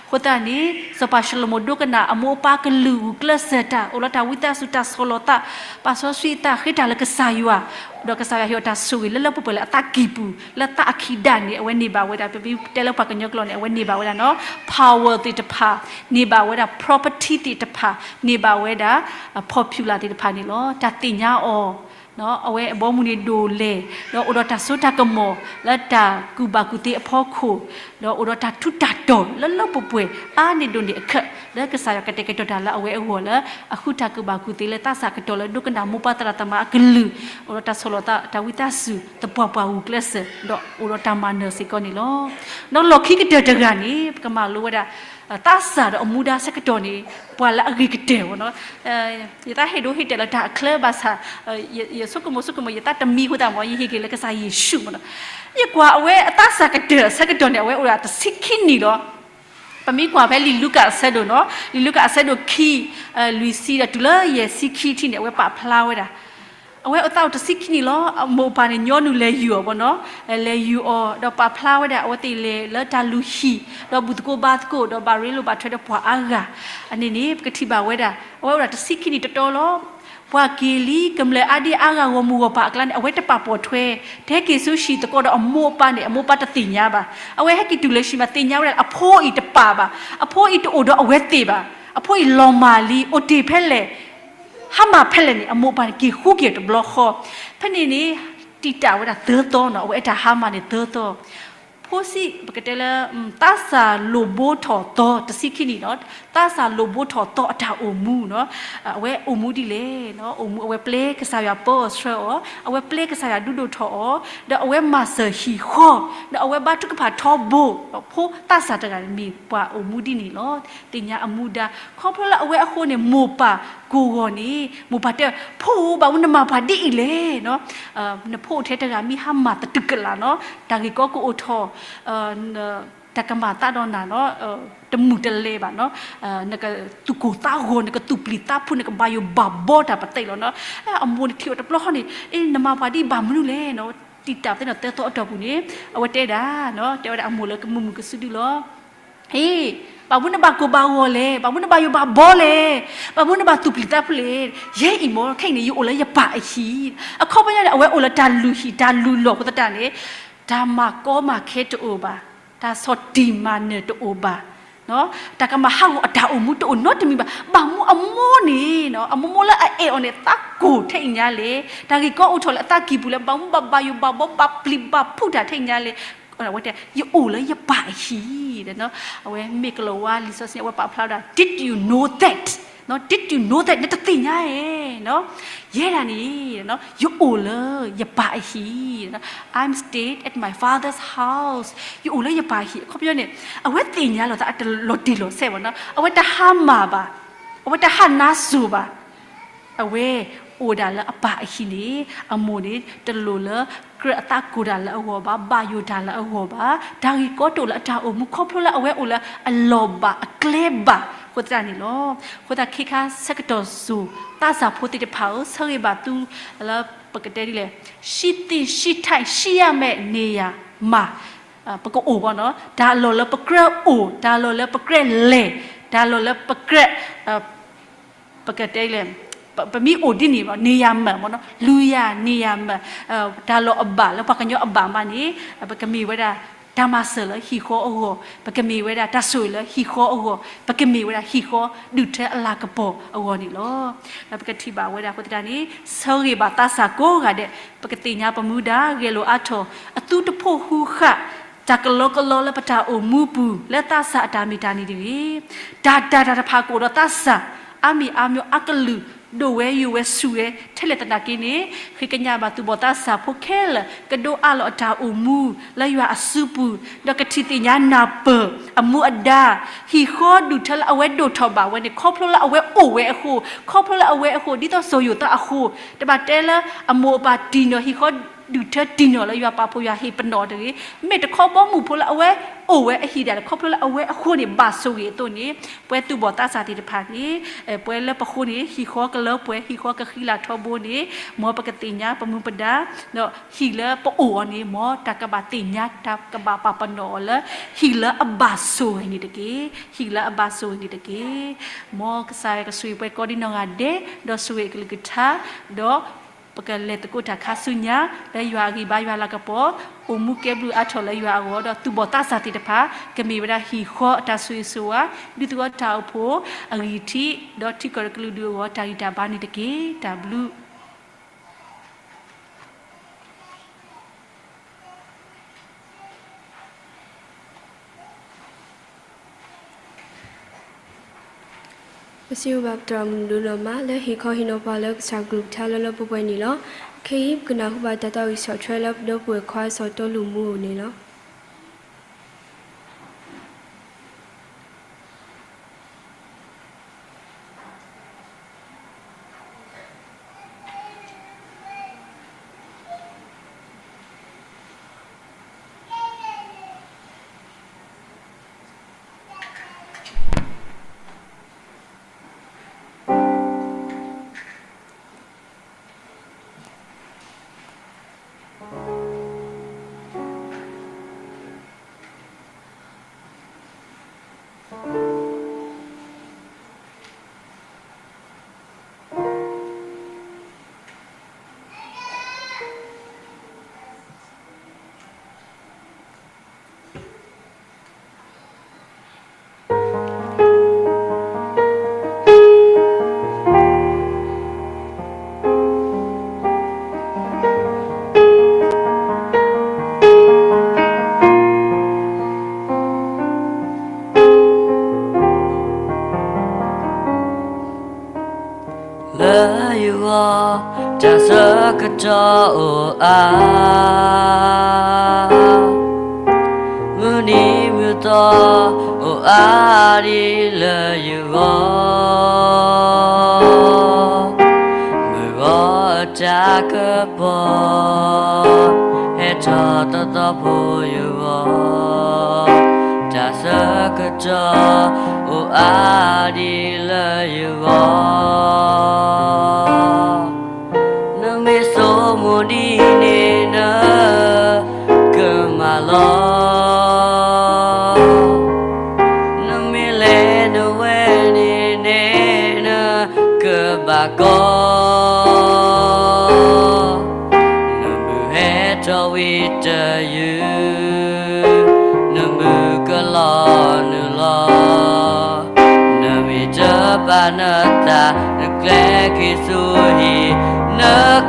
အဃိသတးန့ၣ် စီၤပၤၡလိၤမိၤဒိကနၣ်အမိၢ်အပၢ်ကလုၢ်ဂုာ်ကျဲးစၢးတၢ် အိၣ်လီၤတၢ်ဝံသးစူၤ တၢ်ဆီၣ်လီၤသး, ပာ်စီဆှံအသး ဃ့တၢ်လၢကစၢ်ယွၤ, ဒီးကစၢ်ယွၤဟ့ၣ်အီၤတၢ်ဆိၣ်ဂ့ၤလၢလၢပှဲၤပှဲၤလၢအသးကံၢ်ပူၤ, လၢသးအခံဒၣ်န့ၣ် အဝဲန့ၢ်ဘၣ်ဝဲဒၣ် ပမ့ၢ်တဲလၢပှၤကညီကျိာ်န့ၣ် အဝဲန့ၢ်ဘၣ်ဝဲဒၣ်နီၤ power သ့ၣ်တဖၣ်, န့ၢ်ဘၣ်ဝဲဒၣ် property သ့ၣ်တဖၣ်, န့ၢ်ဘၣ်ဝဲဒၣ် popular သ့ၣ်တဖၣ်န့ၣ်လီၤ. တၢ်သ့ၣ်ညါအီၤ အဝဲအဘီအမုၢ်န့ၣ်ဒိၣ်လဲၣ်, ဒီးအိၣ်ဒီးတၢ်စိတၢ်ကမီၤလၢတၢ်ကူၣ်ဘၣ်ကူၣ်သ့အဖီခိၣ်, ဒီးအိၣ်ဒီးတၢ်ထူးတၢ်တီၤလၢလၢပှဲၤပှဲၤ အါန့ၢ်ဒိၣ်န့ၢ်အခၢး လၢကစၢ်ယွၤကတဲာ်ကတီၤတၢ်လၢအဝဲအဂီၢ်လၢ အဃုတၢ်ကူၣ်ဘၣ်ကူၣ်သ့လၢသးစၢ်ကတီၢ်လၢဒိကနၣ်မိၢ်ပၢ်သရၣ်သမါအကလုၢ်, အိၣ်ဒီးတၢ်ဆီၣ်လီၤသး တၢ်ဝံသးစူၤ သပှၢ်ပှၢ်ဂုာ်ကျဲးစၢး ဒီးအိၣ်ဒီးတၢ်မၤနၢၤစ့ၢ်ကီးန့ၣ်လီၤ. ဒီးလီၢ်ခံကတၢၢ်တဂၤန့ၣ် ပကမၤလိဝဲဒၣ် သးစၢ်ဒီးအမူဒါဆၢကတီၢ်န့ၣ် ပှၤလၢအဂ့ၤကတၢၢ်ဘၣ်နီၤ ယသးဟ့ၣ်ဒိဟ့ၣ်တဲာ်လီၤတၢ်အချၢဘၣ်ဆၣ်, ယဆိကမိၣ်ဆိကမိၣ် ယသးတမံအဃိသတးမ့ၢ် ယဟ့ၣ်က့ၤလၢကစၢ်ယ့ၣ်ၡူးမ့ၢ်နီၤ. ယကွၢ်အဝဲအသးစၢ်ကတၢၢ်အဆၢကတီၢ်န့ၣ် အဝဲအိၣ်ဒီးတဆံခံနံၣ်လီၤ. ပမ့ၢ်ကွၢ်ဖဲလံာ်လူၤကၣ်အဆၢဒိၣ်နီၤ လံာ်လူၤကၣ်အဆၢဒိၣ်ခံ လွံၢ်ဆံဒီးတုၤလၢယဲၢ်ဆံခံထံၣ်န့ၣ် အဝဲပာ်ဖျါဝဲဒၣ် အဝဲအသးအိၣ်တဆံခံနံၣ်လီၤ. အမိၢ်အပၢ်န့ၣ် ညီနုၢ်လဲၤယူၤအီၤဘၣ်နီၤ, လဲၤယူၤအီၤ ဒီးပာ်ဖျါဝဲဒၣ် အဝဲသ့ၣ်လဲၤလၢတၢ်လုၢ်ဟံၣ် ဒီးဘူၣ်သကိးဘါသကိး ဒီးဘၣ်ရ့လိာ်ဘၣ်ထွဲဒီးပှၤအါဂၤ အန့ၣ်န့ၣ် ပကထံၣ်ဘၣ်ဝဲဒၣ် အဝဲအိၣ်ဒီးတဆံခံနံၣ်တတီလီၤ. ပှၤက့ၤလံ ကမျၢၢ်အါဒံအါဂၤဂီၢ်မုၢ်ဂီၢ်ပၤအကျါန့ၣ် အဝဲတပာ်ပိာ်ထွဲ, တဲက့ၤဆူဟံၣ်သကိးဒီးအမိၢ်အပၢ်န့ၣ် အမိၢ်အပၢ်တသ့ၣ်ညါဘၣ်. အဝဲဟဲက့ၤတုၤလၢဟံၣ်မး သ့ၣ်ညါဝဲဒၣ် အဖိအံၤတပာ်ဘၣ်, အဖိအံၤတအိၣ်ဒီးအဝဲသ့ၣ်ဘၣ်, အဖိအံၤလီၤမၢ်လံ အိၣ်တ့ၢ်ဖဲလဲၣ် ဟါမၢ်ဖဲလဲၣ်န့ၣ် အမိၢ်အပၢ်န့ၣ် က့ၤဃုက့ၤတဘျီဃီ. ဖဲန့ၣ်န့ၣ် တံာ်တာ်ဝဲဒၣ်သၢသီနီၤ, အဝဲအတၢ်ဟါမၢ်န့ၣ်သၢသီ. ဖိစံး ပကတဲလၢ သးစၢ်လိၣ်ဘိထီၣ်သီ တဆံခံနံၣ်နီၤ, သးစၢ်လိၣ်ဘိထီၣ်သီအတၢ်အိၣ်မူနီၤ, အဝဲအိၣ်မူဒ်လဲၣ်, အိၣ်မူအဝဲပျဲကစၢ်ယွၤပၢအီၤဆှၢအီၤ, အဝဲပျဲကစၢ်ယွၤဒုးဒိၣ်ထီၣ်အီၤ, ဒီးအဝဲမၤစၢၤဟံၣ်ဃီ, ဒီးအဝဲဘါထုကဖၣ်ထီဘိ, ဖိသးစၢ်တဂၤန့ၣ်မ့ၢ်ပှၤအိၣ်မူဒ်န့ၣ်လီၤ. သ့ၣ်ညါအမူဒါ ခီဖျိလၢအဝဲအဃိန့ၣ် မိၢ်ပၢ်ကိးဂီၤန့ၣ် မိၢ်ပၢ်တဲ ဖိဧၢ ဘၣ်မနုၤနမၤပှၤဒ်အံၤလဲၣ်, နဖိအိၣ်ထဲတဂၤမ့ၢ်ဟါမၢ်သတူၢ်ကလာ်နီၤ, တၢ်ဂ့ၢ်ကီကအိၣ်ထီၣ် တၢ်ကမၤသးဒီးနၤနီၤ, တမုာ်တလဲဘၣ်နီၤ, နကသူၣ်ကိၢ်သးဂီၤ နကသူၣ်ပျံၤသးဖုး နကဘၣ်ယိၣ်ဘၣ်ဘီတၢ်ပသ့ၣ်လီၤနီၤ. အမိၢ်န့ၣ်ထံၣ်အီၤတဘျီဃီန့ၣ် အ့ နမၤပှၤဒ်အံၤဘၣ်မနုၤလဲၣ်နီၤ, တံာ်တာ်သ့ၣ်နီၤသၢသီအတီၢ်ပူၤန့ၣ် အဝဲတဲဒၣ်နီၤ, တဲဝဲဒၣ်အမိၢ်လၢကမုာ်မုာ်ကစုဒုလီၤ. အ့ ဘၣ်မနုၤနဘၣ်ကိၢ်ဘၣ်ဂီၤလဲၣ်, ဘၣ်မနုၤနဘၣ်ယိၣ်ဘၣ်ဘီလဲၣ်, ဘၣ်မနုၤနဘၣ်သူၣ်ပျံၤသးဖုးလဲၣ်, ယဲအံၤမ့ၢ်ခဲအံၤန့ၣ် ယအိၣ်လၢယပၢ်အဟံၣ်. အခီပညီန့ၣ် အဝဲအိၣ်လၢတၢ်လုၢ်ဟံၣ် တၢ်လုၢ်လီၢ်အဃိသတးန့ၣ် တၢ်မၤကီမၤခဲတအိၣ်ဘၣ်, တၢ်ဆီၣ်တံၢ်မၤနၢၤတအိၣ်ဘၣ်, တၢ်ကမၤဟးဂီၤအတၢ်အိၣ်မူတအိၣ်နီတမံၤဘၣ်. ဘၣ်မနုၤအမိၢ်န့ၣ် အမိၢ်မိၢ်လၢအအဲၣ်အီၤန့ၣ် သးကိၢ်ထဲအံၤညါလဲၣ်, တၢ်ဂ့ၢ်ကီအိၣ်ထီၣ်လၢအသးကံၢ်ပူၤလၢ ဘၣ်မူဘၣ်ဘၣ်ယိၣ်ဘၣ်ဘီဘၣ်ပျံၤဘၣ်ဖုးတၢ်ထဲအံၤညါလဲၣ်. အဝဲတဲ ယအိၣ်လၢယပၢ်အဟံၣ်, အဝဲမ့ၢ်ကလီၤဝါလံာ်စီဆှံ အဝဲပာ်ဖျါဝဲဒၣ် did you know that, did you know that နတသ့ၣ်ညါဧါ. ယဲဒၣ်န့ၣ် ယအိၣ်လၢယပၢ်အဟံၣ်, I'm stayed at my father's house, ယအိၣ်လၢယပၢ်အဟံၣ်. အခီပညီန့ၣ် အဝဲသ့ၣ်ညါလီၤသးအတလီၤတံၢ်လီၤဆဲးဘၣ်နီၤ, အဝဲတဟါမၢ်ဘၣ်, အဝဲတဟးနါစိၤဘၣ်. အဝဲအိၣ်ဒၣ်လၢအပၢ်အဟံၣ်န့ၣ် အမိၢ်န့ၣ် တလိၣ်လၢကြၢးအသးကိၢ်တၢ်လၢအဂီၢ်ဘၣ်, ဘၣ်ယိၣ်တၢ်လၢအဂီၢ်ဘၣ်, တၢ်ဂ့ၢ်ကီတအိၣ်လၢအတၢ်အိၣ်မူ ခီဖျိလၢအဝဲအိၣ်လၢအလီၢ်ဘၣ်အကျဲဘၣ်အဃိသတးန့ၣ်လီၤ. အဃိသတးခဲခါဆၢကတီၢ်စိၤ သးစၢ်ဖိသ့ၣ်တဖၣ်ဧၢ, ဆၢဂ့ၤဘၣ်သုလၢပကတဲဒ်လဲၣ်, ရှိသင့်ရှိထိုက်ရှိရမယ်နေရာမှာ ပကအိၣ်ဘၣ်နီၤ, တၢ်လီၢ်လၢပကြၢးအိၣ်, တၢ်လီၢ်လၢပကြၢးလဲၤ, တၢ်လီၢ်လၢပကြၢး ပကတဲလဲၣ်, ပမ့ၢ်အိၣ်ဒ်န့ၣ် နေရာမှာ မ့ၢ်နီၤ, လူရာ နေရာမှာ, တၢ်လီၢ်အဘၣ်လၢပှၤကညီအဘၣ်မးန့ၣ် ပကမ့ၢ်ဝဲဒၣ် တၢ်မၤစၢၤလၢဟံၣ်ဃီအဂီၢ်, ပကမ့ၢ်ဝဲဒၣ်တၢ်ဆိၣ်ဂ့ၤလၢဟံၣ်ဃီအဂီၢ်, ပကမ့ၢ်ဝဲဒၣ်ဟံၣ်ဃီဒုၣ်ထၢအလၤကပီၤအဂီၢ်န့ၣ်လီၤ. ဒီးပကထံၣ်ဘၣ်ဝဲဒၣ်အဃိသတးန့ၣ် ဆၢဂ့ၤဘၣ်သးစၢ်ကိးဂၤဒဲး, ပကသ့ၣ်ညါပမူဒါ ဂဲၤလိာ်အါထီၣ် အသူတဖိးဟူဃာ် တၢ်ကလီကလီလၢပတၢ်အိၣ်မူပူၤ လၢသးစၢ်အတၢ်မ့ၢ်တၢ်န့ၣ်တဂ့ၤ. တၢ်တၢ်တၢ်တဖၣ်ကအိၣ်ဒီးသးစၢ် အါမံၤအါမျိၤအကလုာ် ဒိၣ်ဝဲယိာ်ဝဲဆူၣ်ဝဲ ထဲလဲၣ်သနာ်က့န့ၣ် ဃ့ကညးဘၣ်သူၣ်ဘီၣ်သးစၢ်ဖိခဲလၢာ် ကဒိးအးလီၤအတၢ်အိၣ်မူ လၢယွၤအစုပူၤ ဒီးကထံၣ်သ့ၣ်ညါနၢ်ပၢၢ် အမူအဒါ ဟံၣ်ဃီဒုၣ်ထၢလၢအဝဲဒိၣ်ထီၣ်ဘၣ်ဝဲန့ၣ် ခီဖျိလၢအဝဲအိၣ်ဝဲအဃိ, ခီဖျိလၢအဝဲအဃိ ဒ်သိးစီၤယိၤသးအဃိ, တဘၣ်တဲလၢအမိၢ်အပၢ်တံၢ်နီၢ်ဟံၣ်ဃီ ဒုးထၢတံၢ်နီၣ်လၢယွၤပာ်ဖှိၣ်ယွၤဟ့ၣ်ပနီၣ်တဂ့ၤ, မ့ၢ်တခီဘီမုၢ်ဖိလၢအဝဲအိၣ်ဝဲအဟံၣ်ဒၣ်လဲာ် ခီဖျိလၢအဝဲအဃိန့ၣ် ဘၣ်ဆိၣ်ဂ့ၤအသိးန့ၣ်, ပှၤသူၣ်ဘီၣ်သးစၢ်သ့ၣ်တဖၣ်န့ၣ်, ပှၤလၢပဃိန့ၣ် ဟံၣ်ဃီကလၢပှဲၤ ဟံၣ်ဃီကဃံလၤထီဘိန့ၣ်, မ်ပကသ့ၣ်ညါပမူပဒါ, ဒီးဟံၣ်လၢပအိၣ်အီၤန့ၣ် မ်တၢ်ကဘၣ်သ့ၣ်ညါ တၢ်ကဘၣ်ပာ်ပနီၣ်အီၤလၢ ဟံၣ်လၢအဘၣ်ဆိၣ်ဂ့ၤန့ၣ်တက့ၢ်, ဟံၣ်လၢအဘၣ်ဆိၣ်ဂ့ၤန့ၣ်တက့ၢ်. မ်ကစၢ်ယွၤကဆိၣ်ဂ့ၤပှၤကိးဒံနီၢ်ဂၤဒဲး, ဒီးဆိၣ်ဂ့ၤအကလုၢ်ကထါ, ဒီး ပကလဲၤသကိးတၢ်ခါဆူညါ လၢယွၤအဂံၢ်ဘါယွၤလၤကပီၤ, အိၣ်မူကဲဘျုးအါထီၣ်လၢယွၤအဂီၢ် ဒီးသူၣ်ဘီၣ်သးစၢ်သ့ၣ်တဖၣ် ကမ့ၢ်ဝဲဒၣ်ဟံၣ်ဃီအတၢ်ဆိၣ်ဂ့ၤဆိၣ်ဝါ, ဒုးသကိးတၢ်အိၣ်ဖှိၣ်အဂံၢ်ထံး, ဒီးထံကီၢ်တကလုာ်ဒူၣ်အဂီၢ် တၢ်ဂံၢ်တၢ်ဘါန့ၣ်တက့ၢ်. တၢ်ဘျုး ပစံးဘျုးဘၣ်ပသရၣ်မုၣ်ဒိၣ်နီၢ်မး လၢဟ့ၣ်ခီဟ့ၣ်နီၤပှၤလၢကစၢ်ကလုၢ်ကထါလၢလၢပှဲၤပှဲၤန့ၣ်လီၤ. ခဲအံၤ ပကနၢ်ဟူဘၣ်တၢ်သးဝံၣ်ဆီၣ်ထွဲလၢပဒီပုၢ်ဝဲၢ်ခွါစီၤတီလူၢ်မူအအိၣ်န့ၣ်လီၤ. လၢယဂီၢ် တၢ်ဆၢကတီၢ်အိၣ်အါ, မုၢ်နံၤမုၢ်သီအိၣ်အါဒ်လၢယဂီၢ်, မုၢ်ဂီၤအတၢ်ကပီၤ ဟဲထီၣ်သီသီဖိယဂီၢ်, တၢ်ဆၢကတီၢ်အိၣ်အါဒ်လၢယဂီၢ်. နမ့ၢ်ဆိမိၣ်ဒ်န့ၣ်နကမၤလီၤ, နမ့ၢ်လဲၤနဝဲန့ၣ်န့ၣ်နကဘၣ်ကီ, နမုၢ်ဟဲထီၣ်ဝံၤတယုၢ်, နမုၢ်ကလီၤနုာ်လီၤ, နမ့ၢ်တပာ်နသးနကျဲက့ၤဆူဟံၣ်, န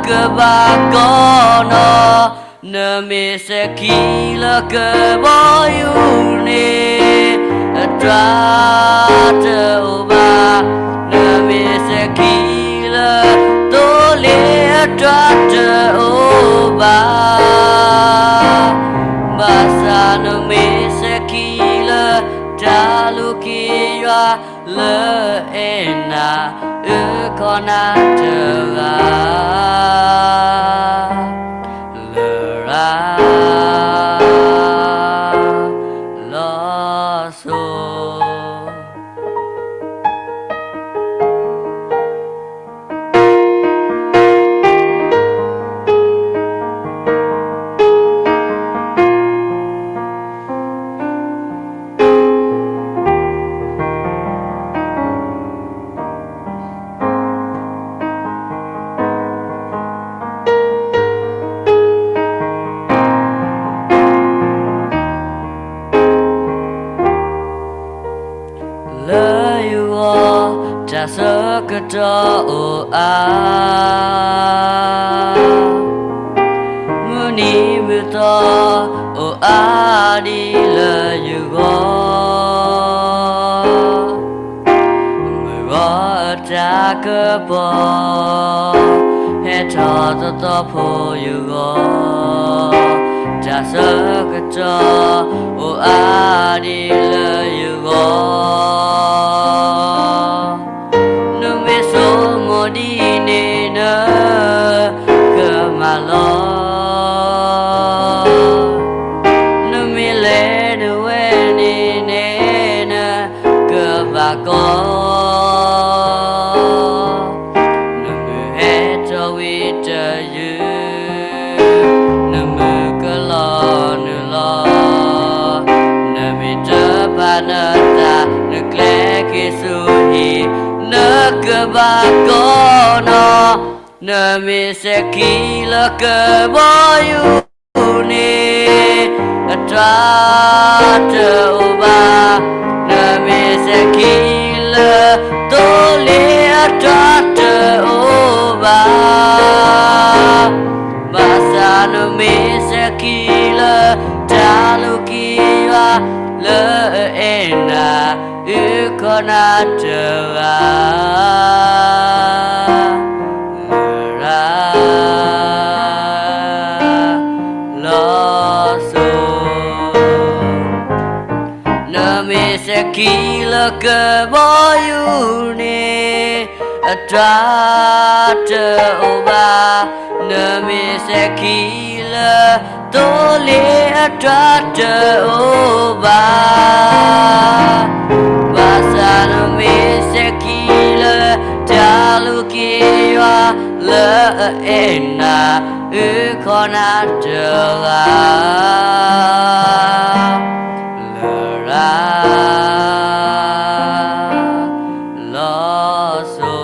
ကဘၣ်ကီနီၤ. နမ့ၢ်စဲးခံလၢကဘီယူၤန့ၣ် အတြၢ်တအိၣ်ဘၣ်, နမ့ၢ်စဲးခံလၢသိလ့ၣ် အတြၢ်တအိၣ်ဘၣ်, ဘၣ်ဆၣ်နမ့ၢ်စဲးခံလၢတၢ်လူၤက့ၤယွၤ လၢအဲၣ်နၤအုၣ်ခီၣ်နၤတဂၤ လၢရၤလီၤစိၤ လၢယဂီၢ် တၢ်ဆၢကတီၢ်အိၣ်အါ, မုၢ်နံၤမုၢ်သီအိၣ်အါဒ်လၢယဂီၢ်, မုၢ်ဂီၤအတၢ်ကပီၤ ဟဲထီၣ်သီသီဖိယဂီၢ်, တၢ်ဆၢကတီၢ်အိၣ်အါဒ်လၢယဂီၢ်, နမ့ၢ်ဆိမိၣ်ဒ်န့ၣ်နကမၤလီၤ. ကဘၣ်ကီနီၤ, နမ့ၢ်စဲၤခံလၢကဘီယူၤန့ၣ် အတြၢ်တအိၣ်ဘၣ်, နမ့ၢ်စဲၤခံလၢသိလ့ၣ်အတြၢ်တအိၣ်ဘၣ်. ဘၣ်ဆၣ်နမ့ၢ်စဲၤခံလၢတၢ်လူၤက့ၤယွၤ လၢအအဲၣ်နၤ အုၣ်ခီၣ်နၤတဂၤ လၢရၤလီၤစိၤ. နမ့ၢ်စဲၤခံလၢကဘီယူၤန့ၣ် အတြၢ်တအိၣ်ဘၣ်, နမ့ၢ်စဲၤခံလၢသိလ့ၣ်အတြၢ်တအိၣ်ဘၣ်. ဘၣ်ဆၣ်နမ့ၢ်စဲၤခံလၢတၢ်လူၤက့ၤယွၤ လၢအအဲၣ်နၤ အုၣ်ခီၣ်နၤတဂၤ လၢရၤလီၤစိၤ.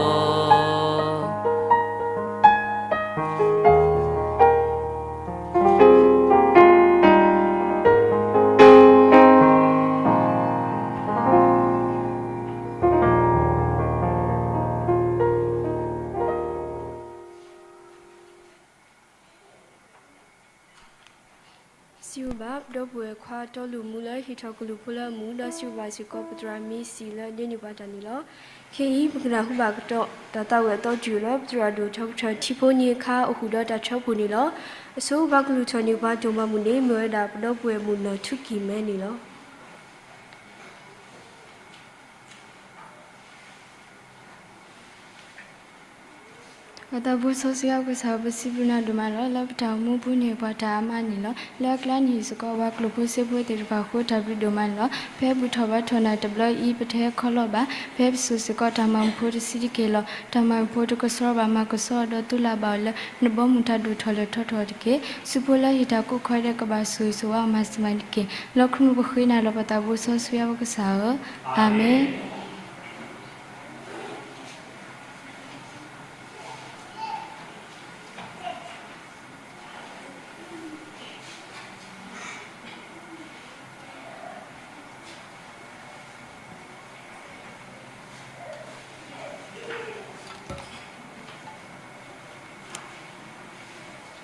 စံးဘျုးဘၣ် ပဒီပုၢ်ဝဲၢ်ခွါတီလူၤမူလၢဟံးထီၣ်ကလုၢ်ဖိလၢအမူ ဒီးစံးဘျုးဘၣ်စ့ၢ်ကီး ပသရၣ်မ့ၢ်စံးလၢဒိးန့ၢ်ဘၣ်တၢ်န့ၣ်လီၤ. ခဲအံၤ ပကနၢ်ဟူဘၣ်ကတီၢ် တၢ်သးဝံၣ်အသီတယုၢ်လၢ ပသရၣ်ဒိၣ်ထီကထၢၣ် ထံဖိန့ၢ်အခါ အိၣ်ဃုာ်ဒီးတၢ်ထၢဖှိၣ်န့ၣ်လီၤ. အဆိပှၤကလုၢ်ထီၣ်န့ၢ်ပှၤဒိၣ်မးမူးန့ၣ် မ့ၢ်ဝဲဒၣ် ပဒီပုၢ်ဝဲၢ်မုၣ်နီၢ်ထူကံၢ်မဲန့ၣ်လီၤ. ပသးဘိစီဆှံယွၤပကစၢ်ဧၢ, ပစံးဘျုးနၤဒိၣ်မးလီၤ. လၢပတၢ်အိၣ်မူပူၤန့ၣ် ပှၤတၢ်အါမးန့ၣ်လီၤ. လၢအကျါန့ၣ်စ့ၢ်ကီး ပှၤကျိၣ်ဖိစ့ဖိသ့ၣ်တဖၣ်အဃိ တၢ်ဘျုးဒိၣ်မးန့ၣ်လီၤ. ဖဲဘူၣ်ထီၣ်ဘါထီၣ်နၤတဘျီအံၤ ပတဟဲခီလီၤဘၣ်. ဖဲပစိာ်စ့ၢ်ကီးတၢ်မၤမုာ်ဖိတဆံးတက့ၢ်လီၤ. တၢ်မၤမုာ်ဖိတကဆှီဘၣ် မၤကဆှီဒီး သူလၢ်ဘၣ်အီၤလၢ နဘီမုၢ်တၢ်ဒိၣ်ထီၣ်လဲၢ်ထီၣ်ထီၣ်တက့ၢ်. ဆူဖိလၢဟ့ၣ်တၢ်ကိးခီဒဲး ကဘၣ်ဆိၣ်ဂ့ၤဆိၣ်ဝါအီၤမၤစၢၤမၤစၢၤတက့ၢ်. လၢခရံာ်ပဃ့နၤလီၤ ပသးဘိစီဆှံယွၤပကစၢ်ဧၢ, အၤမ့ၣ်.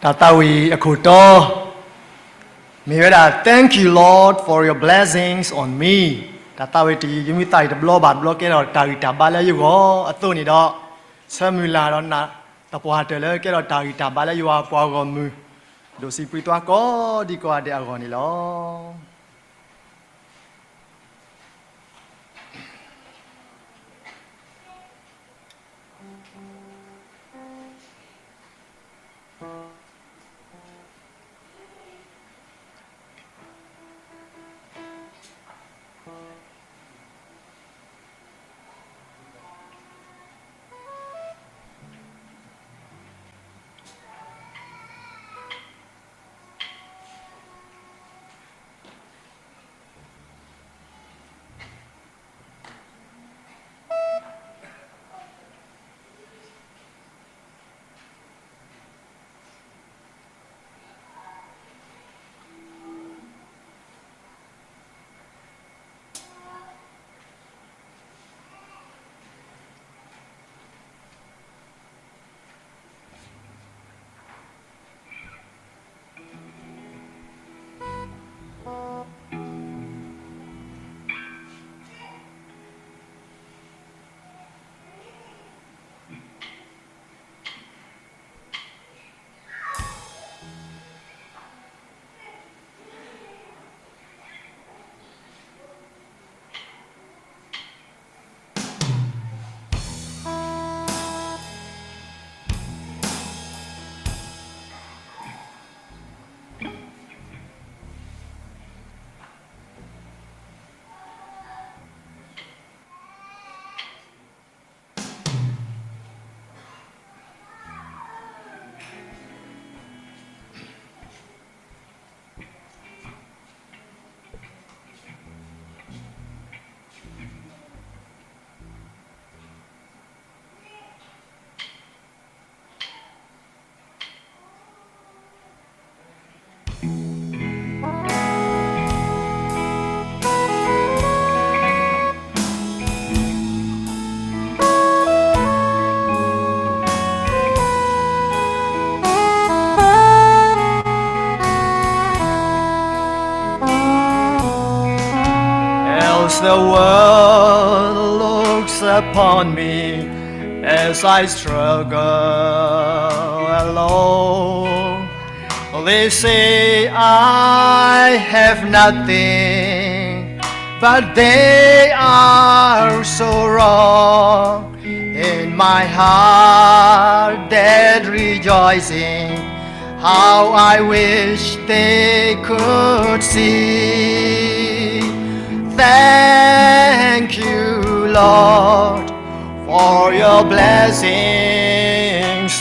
တၢ်သးဝံၣ်အခိၣ်တီ မ့ၢ်ဝဲဒၣ် Thank you, Lord, for your blessings on me. တၢ်သးဝံၣ်တယုၢ် ယမ့ၢ်သးဝံၣ်တဘျီဘၣ်တဘျီ ကဲထီၣ်တၢ်ဂံၢ်တၢ်ဘါလၢယဂီၢ်အသိးန့ၣ်ဒီး, ဆၢမုၢ်လၢ်ဒီးနၢ်သပှၢ်တၢၢ်လၢကဲထီၣ်တၢ်ဂံၢ်တၢ်ဘါလၢယွၤပှၤဂီၢ်မုၢ် ဒိၣ်စံးပှံၤသွါကိးဒံကိးဂၤဒဲးအဂီၢ်န့ၣ်လီၤ. The world looks upon me as I struggle alone. They say I have nothing, but they are so wrong. In my heart, that rejoicing, how I wish they could see. Thank you, Lord, for your blessings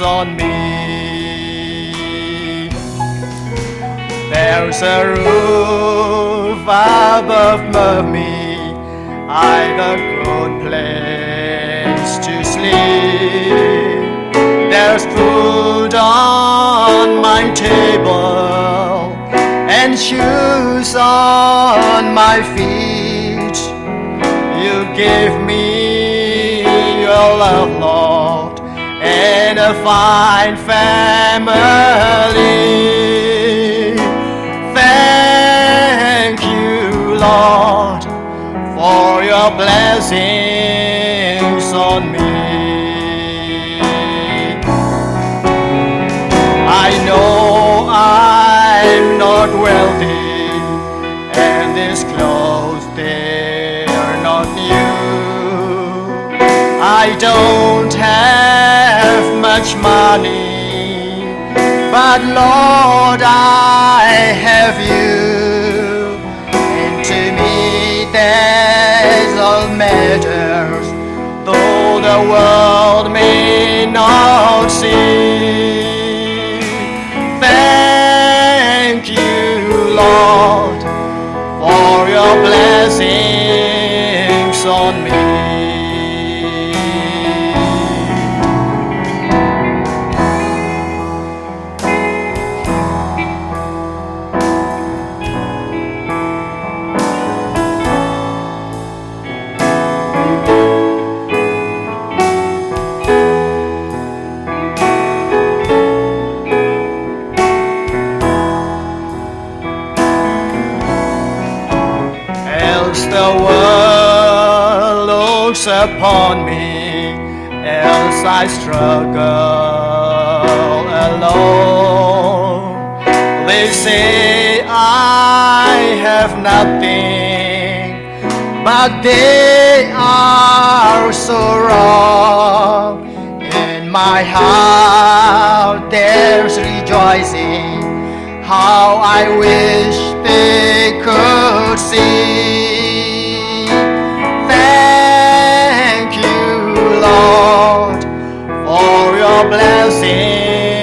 on me. There's a roof above me, I've a good place to sleep. There's food on my table and shoes on my feet. You gave me your love, Lord, and a fine family. Thank you, Lord, for your blessings on me. I know I'm not wealthy, and these clothes, they are not new. I don't have much money, but Lord, I have you. And to me, that's all matters, though the world may not see. Thank you, Lord, for your blessings on me. As the world looks upon me, as I struggle alone, they say I have nothing, but they are so wrong. In my heart there's rejoicing, how I wish they could see. Thank you, Lord, for your blessings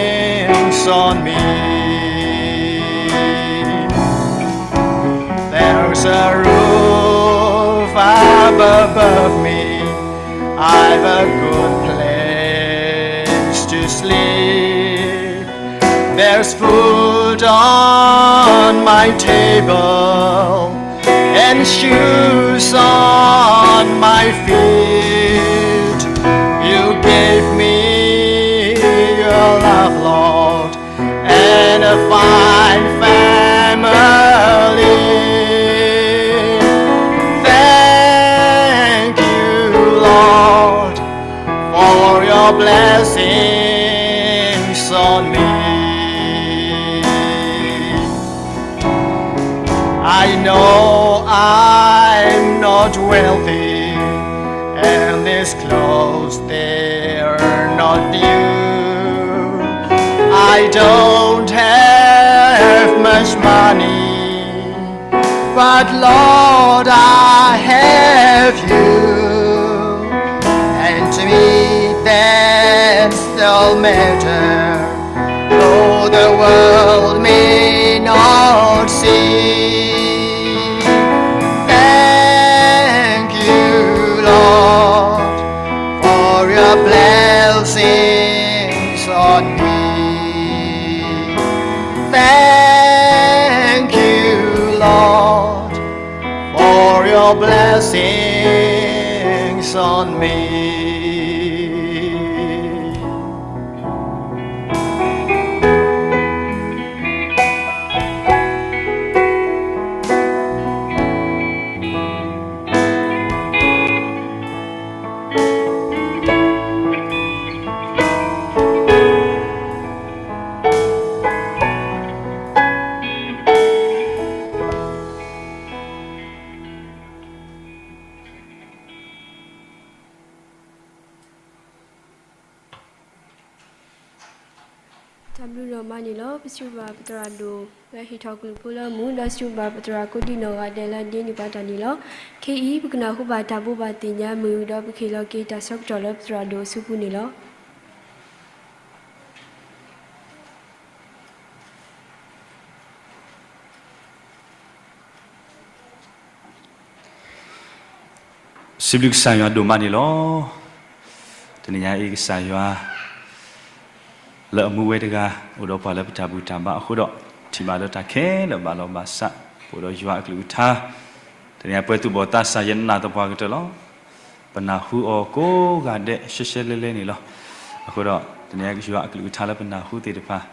on me. There's a roof above me, I've a good place to sleep. There's food on my table and shoes on my feet. You gave me your love, Lord, and a fine family. Thank you, Lord, for your blessings on me. I know I'm not wealthy, and these clothes, they're not new. I don't have much money, but Lord, I have you, and to me that's all matter, though the world may not see. Thank you, Lord, for your blessings on me. Thank you, Lord, for your blessings on me. တၢ်ဘျုးဒိၣ်မးန့ၣ်လီၤ. ပစံးဘျုးဘၣ်ပသရၣ်ဒိၣ်လၢဟ့ၣ်ထီၣ်ကလုၢ်ဖိလၢအမူ, ဒီးစံးဘျုးဘၣ်ပသရၣ်ကိးဒံနီၢ်ဂၤဒဲးလၢဒိးန့ၢ်ပှၤတၢ်န့ၣ်လီၤ. ခဲအံၤ ပကနၢ်ဟူဘၣ်တၢ်ဘိးဘၣ်သ့ၣ်ညါမ့ၢ်ဝံၤဒီး ပကဟ့ၣ်လီၤက့ၤတၢ်ဆၢကတီၢ်လၢပသရၣ်ဒိၣ်အစုပူၤန့ၣ်လီၤ. စံးဘျုးကစၢ်ယွၤဒိၣ်မးန့ၣ်လီၤ. တနံၤညါအံၤကစၢ်ယွၤ လၢအမူဝဲတဂၤ အိၣ်ဒီးပှၤလၢပတၢ်ဘူၣ်တၢ်ဘါအဃိဒီး ထံၣ်ဘၣ်လၢတၢ်ခဲလၢာ်ဘၣ်လီၤဘၣ်စး ပအိၣ်ဒီးယွၤအကလုၢ်ကထါ, တနံၤညါပဝဲသူၣ်ဘီၣ်သးစၢ်ယနာ်သပှၢ်ကတၢၢ်လီၤ. ပနၢ်ဟူအီၤကိးဂၤဒဲးရှဲရှဲလဲလဲန့ၣ်လီၤ. အဃိဒီး တနံၤညါယွၤအကလုၢ်ကထါလၢပနၢ်ဟူသ့ၣ်တဖၣ်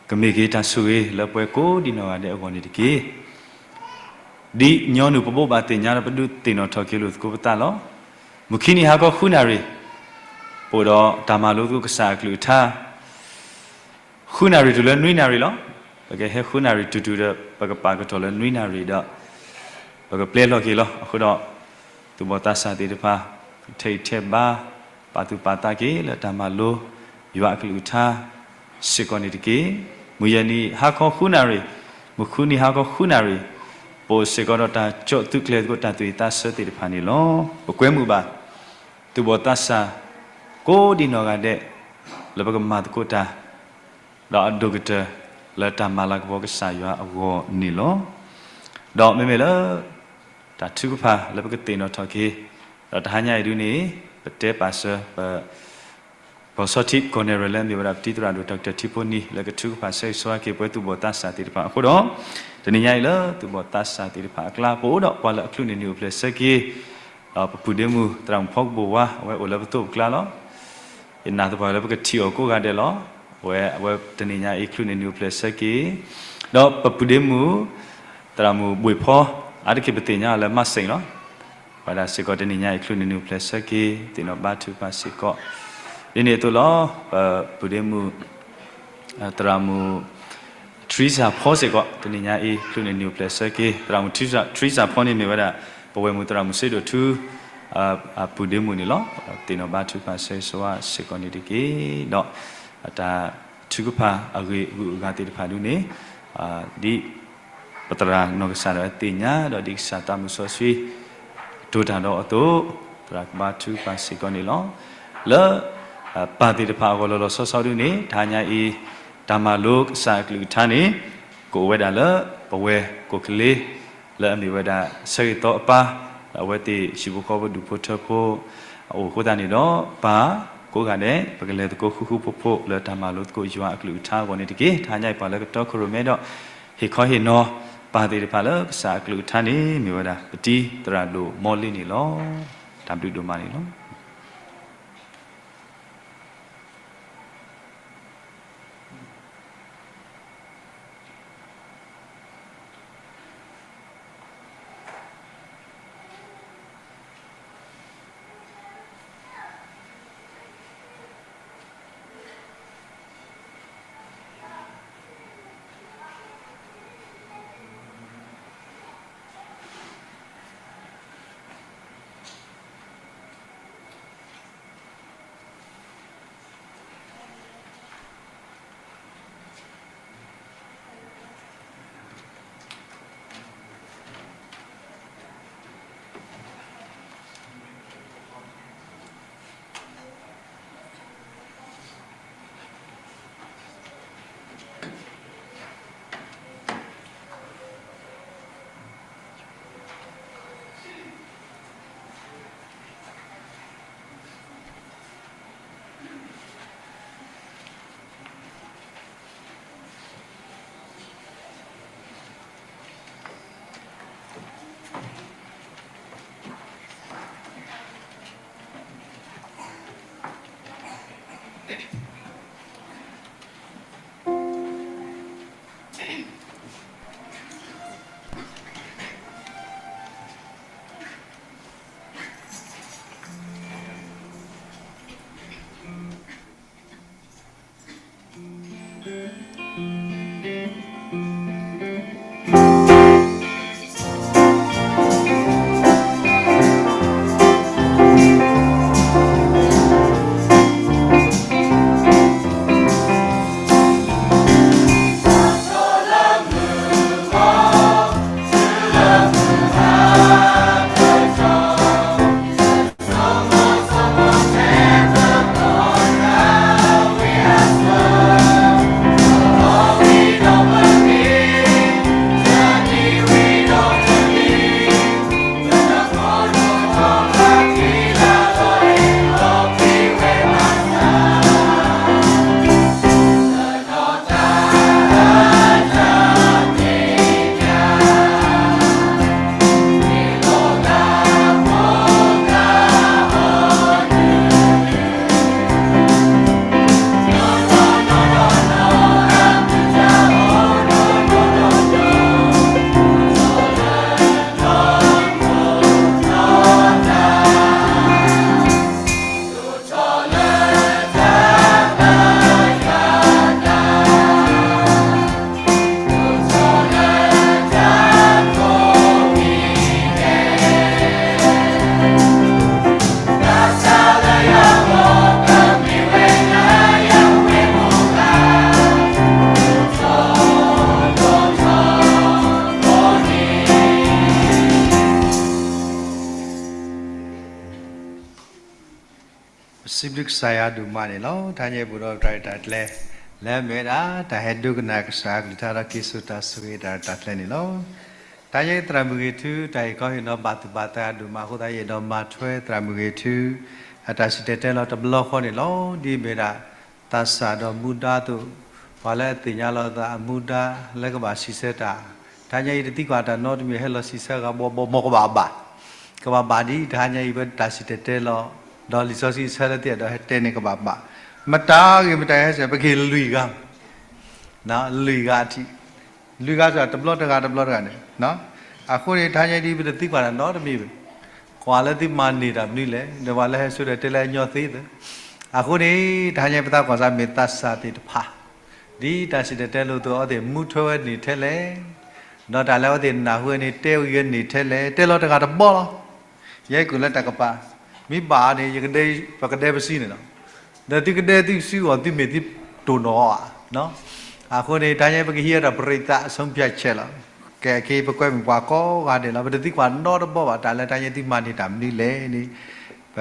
ကမ့ၢ်က့ၤတၢ်ဆိၣ်ဂ့ၤလၢပှၤကိးဒံနီၢ်ဂၤဒဲးအဂီၢ်န့ၣ်တက့ၢ်. ဒ်ညီနုၢ်ပဘိးဘၣ်သ့ၣ်ညါဒီးပဒုးသ့ၣ်နီၣ်ထီၣ်က့ၤလိာ်သကိးပသးလီၤ. မုၢ်ခံနံၤဟါခီဃုနၣ်ရံၣ် ပအိၣ်ဒီးတၢ်မၤလိသကိးကစၢ်အကလုၢ်ကထါ ဃုနၣ်ရံၣ်တုၤလၢနွံနၣ်ရံၣ်လီၤ. ပကဟဲဃုနၣ်ရံၣ်တုၤတုၤဒီး ပကပာ်ကတီၢ်လၢနွံနၣ်ရံၣ်ဒီး ပကပျဲလီၤက့ၤလီၤ. အဃိဒီး သူၣ်ဘီၣ်သးစၢ်သ့ၣ်တဖၣ် ထဲးဂံၢ်ထဲးဘါ ပာ်သူၣ်ပာ်သးက့ၤလၢတၢ်မၤလိ ယွၤအကလုၢ်ကထါ စ့ၢ်ကီးန့ၣ်တက့ၢ်. မုၢ်ယဲၢ်နံၤဟါခီဃုနၣ်ရံၣ်, မုၢ်ဃုနံၤဟါခီဃုနၣ်ရံၣ်, ပအိၣ်စ့ၢ်ကီးဒီးတၢ်ကၠီၣ်သုးကျဲၤသကိးတၢ်သူၣ်ဝံၣ်သးဆၢသ့ၣ်တဖၣ်န့ၣ်လီၤ. ပကွဲမုာ်ဘၣ် သူၣ်ဘီၣ်သးစၢ် ကိးဒံနီၢ်ဂၤဒဲး လၢပကမၤသကိးတၢ် ဒီးအဒိၣ်ကတၢၢ်လၢတၢ်မၤလၤကပီၤကစၢ်ယွၤအဂီၢ်န့ၣ်လီၤ. ဒီးမ့မ့ၢ်လၢ တၢ်ထုကဖၣ်လၢပကသ့ၣ်နီၣ်ထီၣ်က့ၤ ဒီးတဟါညါအံၤဒုန့ၣ် ပတဲပာ်စၢၤ ပ ပီၤဆီထံကီၢ်နဲၣ်ရွဲၣ်လၢအမ့ၢ်ဝဲဒၣ်ပတံၤသရၣ်ဒိၣ် Doctor ထံဖိနံၤ လၢကထုကဖၣ်ဆၢဂ့ၤဆၢဝါက့ၤပဝဲသူၣ်ဘီၣ်သးစၢ်သ့ၣ်တဖၣ်အဃိဒီး တနံၤညါအံၤလၢသူၣ်ဘီၣ်သးစၢ်သ့ၣ်တဖၣ်အကျါ ပအိၣ်ဒီးပှၤလၢအချုးန့ၢ်နံၤအိၣ်ဖျဲၣ်ဆၢက့ၤ ဒီးပပုၢ်ဒ့မုၣ်သရၣ်မုၣ်ဖီကဘိၣ်ဝါ အဝဲအိၣ်လၢပသိးပကျါလီၤ. ယနာ်သပှၢ်လၢပကထံၣ်အီၤကိးဂၤဒဲးလီၤ. အဝဲ အဝဲတနံၤညါအံၤချုးန့ၢ်နံၤအိၣ်ဖျဲၣ်ဆၢက့ၤ ဒီးပပုၢ်ဒ့မုၣ် သရၣ်မုၣ်ဘှ့ၣ်ဖီ အါတက့ၢ်ပသ့ၣ်ညါအီၤလၢမးစ့ၣ်လီၤ. ဝဲဒၣ်စ့ၢ်ကီးတနံၤညါအံၤချုးန့ၢ်နံၤအိၣ်ဖျဲၣ်ဆၢက့ၤ သ့ၣ်နီၣ်ဘါထုကဖၣ်စ့ၢ်ကီး ဒ်န့ၣ်အသိးလီၤ. ပပုၢ်ဒ့မုၣ် သရၣ်မုၣ် ထရံစၢ်ဖီစ့ၢ်ကီး တနံၤညါအံၤချုးန့ၢ်နံၤအိၣ်ဖျဲၣ်ဆၢက့ၤ သရၣ်မုၣ်ထရံစၢ်ဖီန့ၣ်မ့ၢ်ဝဲဒၣ် ပဝဲၢ်မုၣ်သရၣ်မုၣ်စ့ဒိၣ်ထူ အပုၢ်ဒ့မုၣ်န့ၣ်လီၤ. သ့ၣ်နီၣ်ဘါထုကဖၣ်ဆၢဂ့ၤဆၢဝါစ့ၢ်ကီးန့ၣ်တက့ၢ်. ဒီးအတၢ်ထုကဖၣ်အဂ့ၢ်အဂုၤအဂၤသ့ၣ်တဖၣ်ဒုန့ၣ် ဒ် ပသရၣ်နီၢ်ကစၢ်ဒၣ်ဝဲသ့ၣ်ညါ ဒီးဒ်ကစၢ်သးမုၢ်စီဆှံ ကတိၤတၢ်ဒီးအသိး သရၣ်ကဘါထုကဖၣ်စ့ၢ်ကီးန့ၣ်လီၤ. လၢ ပၢ်သ့ၣ်တဖၣ်အဂီၢ်လီၤလီၤဆီဆီဒုန့ၣ် တဟါညါအံၤ တၢ်မၤလိကစၢ်အကလုၢ်ကထါန့ၣ် ကအိၣ်ဝဲဒၣ်လၢ ပဝဲၢ်ကိးကလ့ လၢအမ့ၢ်ဝဲဒၣ် ဆၢဂ့ၤသီအပၢ် အဝဲသ့ၣ်ဟံၣ်ဖိဃီဖိဒူၣ်ဖိထၢဖိ အအိၣ်အဃိသတးန့ၣ်ဒီး ပၢ်ကိးဂၤဒဲး ပကလဲၤသကိးဃူဃူဖိးဖိးလၢတၢ်မၤလိသကိးယွၤအကလုၢ်ကထါအဂီၢ်န့ၣ်တက့ၢ်. တဟါညါအံၤပှၤလၢကတီခိၣ်ရိၣ်မဲဒီး ဟ့ၣ်ခီဟ့ၣ်နီၤ ပၢ်သ့ၣ်တဖၣ်လၢကစၢ်အကလုၢ်ကထါန့ၣ် မ့ၢ်ဝဲဒၣ် ပတံၤသရၣ်ဒိၣ်မီလ့န့ၣ်လီၤ. တၢ်ဘျုးဒိၣ်မးန့ၣ်လီၤ. စံးဘျုးကစၢ်ယွၤဒိၣ်မးန့ၣ်လီၤ. တဟါညါအံၤပအိၣ်ဒီးတၢ်ရဲၣ်တၢ်ကျဲၤ လၢအမ့ၢ်ဝဲဒၣ် တၢ်ဟဲဒိကနၣ်ကစၢ်အကလုၢ်ကထါဒီးက့ၤစိာ်တၢ်ဆိၣ်ဂ့ၤတၢ်ရဲၣ်တၢ်ကျဲၤန့ၣ်လီၤ. တဟါညါအံၤသရၣ်မုၣ်ဂ့ၤထူ တၢ်ဟ့ၣ်ခီဟ့ၣ်နီၤဘၣ်သူၣ်ဘၣ်သးဒိၣ်မးအဃိသတး ယအဲၣ်ဒိးမၤထွဲသရၣ်မုၣ်ဂ့ၤထူ အတၢ်စံၣ်တဲၤတဲလီၤတဘျီဃီန့ၣ်လီၤ. ဒ်အမ့ၢ်ဝဲဒၣ် သးစၢ်ဒီးမူဒါအသိး ပှၤလၢအသ့ၣ်ညါလီၤသးအမူဒါလၢကဘၣ်စံးဆၢတၢ်, တဟါညါအံၤတသံကွၢ်တၢ်နီတမံၤ ဟဲလီၤစံးဆၢဂၤဘီဘီ မ်ကဘၣ်ဘၣ်, ကဘၣ်ဘၣ်ဒ်တဟါညါအံၤ ပတၢ်စံၣ်တဲၤတဲလီၤ, ဒီးလံာ်စီဆှံဆၢလၢသ့ၣ်ဒီးဟဲတဲန့ၣ်ကဘၣ်ဘၣ်, မတၤဂ့ၤမတၤဂ့ၤဟဲစံး ပကဟ့ၣ်လွံၢ်ဂၤ လွံၢ်ဂၤအထံး, လွံၢ်ဂၤစ့ၢ်တဘျီတဂၤတဘျီတဂၤန့ၣ်, အဃိန့ၣ် တဟါညါအံၤဒ်ပတသံကွၢ်တၢ်နီတမံၤဘၣ်, ကွၢ်လၢသုမၤန့ၢ်တၢ်မနုၤလဲၣ်, ဒီးပှၤလၢဟဲစိာ်တဲၤတဲလၢအညီသ့သၢ, အဃိန့ၣ် တဟါညါပသးကွၢ်စးမ့ၢ်သးစၢ်သ့ၣ်တဖၣ် ဒ်တၢ်စံၣ်တဲၤတဲလီၤအသိး အဝဲသ့ၣ်မူထွဲဝဲန့ၣ်ထဲလဲၣ်, ဒီးတၢ်လၢအဝဲသ့ၣ်နၢ်ဟူဝဲန့ၣ် တဲဝဲဂ့ၤန့ၣ်ထဲလဲၣ်, တဲလီၤတဂၤတဘီလီၤ. ယဲကုၢ်လၢတၢ်ကပၤ, မ့ၢ်ဘၣ်န့ၣ် ယကဒဲ ပကဒဲပစုန့ၣ်လီၤ. ဒီးသုကဒဲသုစုအီၤ သုမ့ၢ်သုတိၢ်နီၣ်အီၤဧါ. အဃိန့ၣ် တဟါညါပကဟံးအတၢ်ပရံးသး ဆုံးဖြတ်ချက် လီၤ. ကဲ ခဲအံၤပကွဲမုာ်ပှၤကိးဂၤဒဲးလီၤ. ပတသံကွၢ်နီတဘီဘၣ် တၢ်လၢတဟါညါသုမၤန့ၢ်တၢ်မနုၤလဲၣ်န့ၣ်, ပ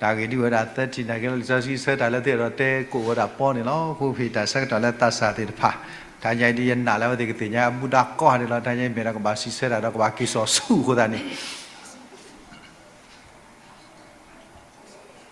တၢ်ဂ့ၢ်ဒ်ဝဲဒၣ်သၢထံၣ် နာ်က့လီၤ လံာ်စီဆှံဆၢတၢ်လၢသ့ၣ်ဒီးတဲကိးဝဲဒၣ်ပီန့ၣ်လီၤ. အဃိဖဲတၢ်ဆၢကတီၢ်လၢသးစၢ်သ့ၣ်တဖၣ် တဟါညါအံၤဒ်ယနာ်လၢအဝဲသ့ၣ်ကသ့ၣ်ညါအမူဒါကိးဂၤဒဲးလီၤ. တဟါညါအံၤမ့ၢ်ဒီးကဘၣ်စံးဆၢတၢ်ဒီးကဘၣ်က့ၤစိာ်ဆူၣ်အဃိသတးန့ၣ် တ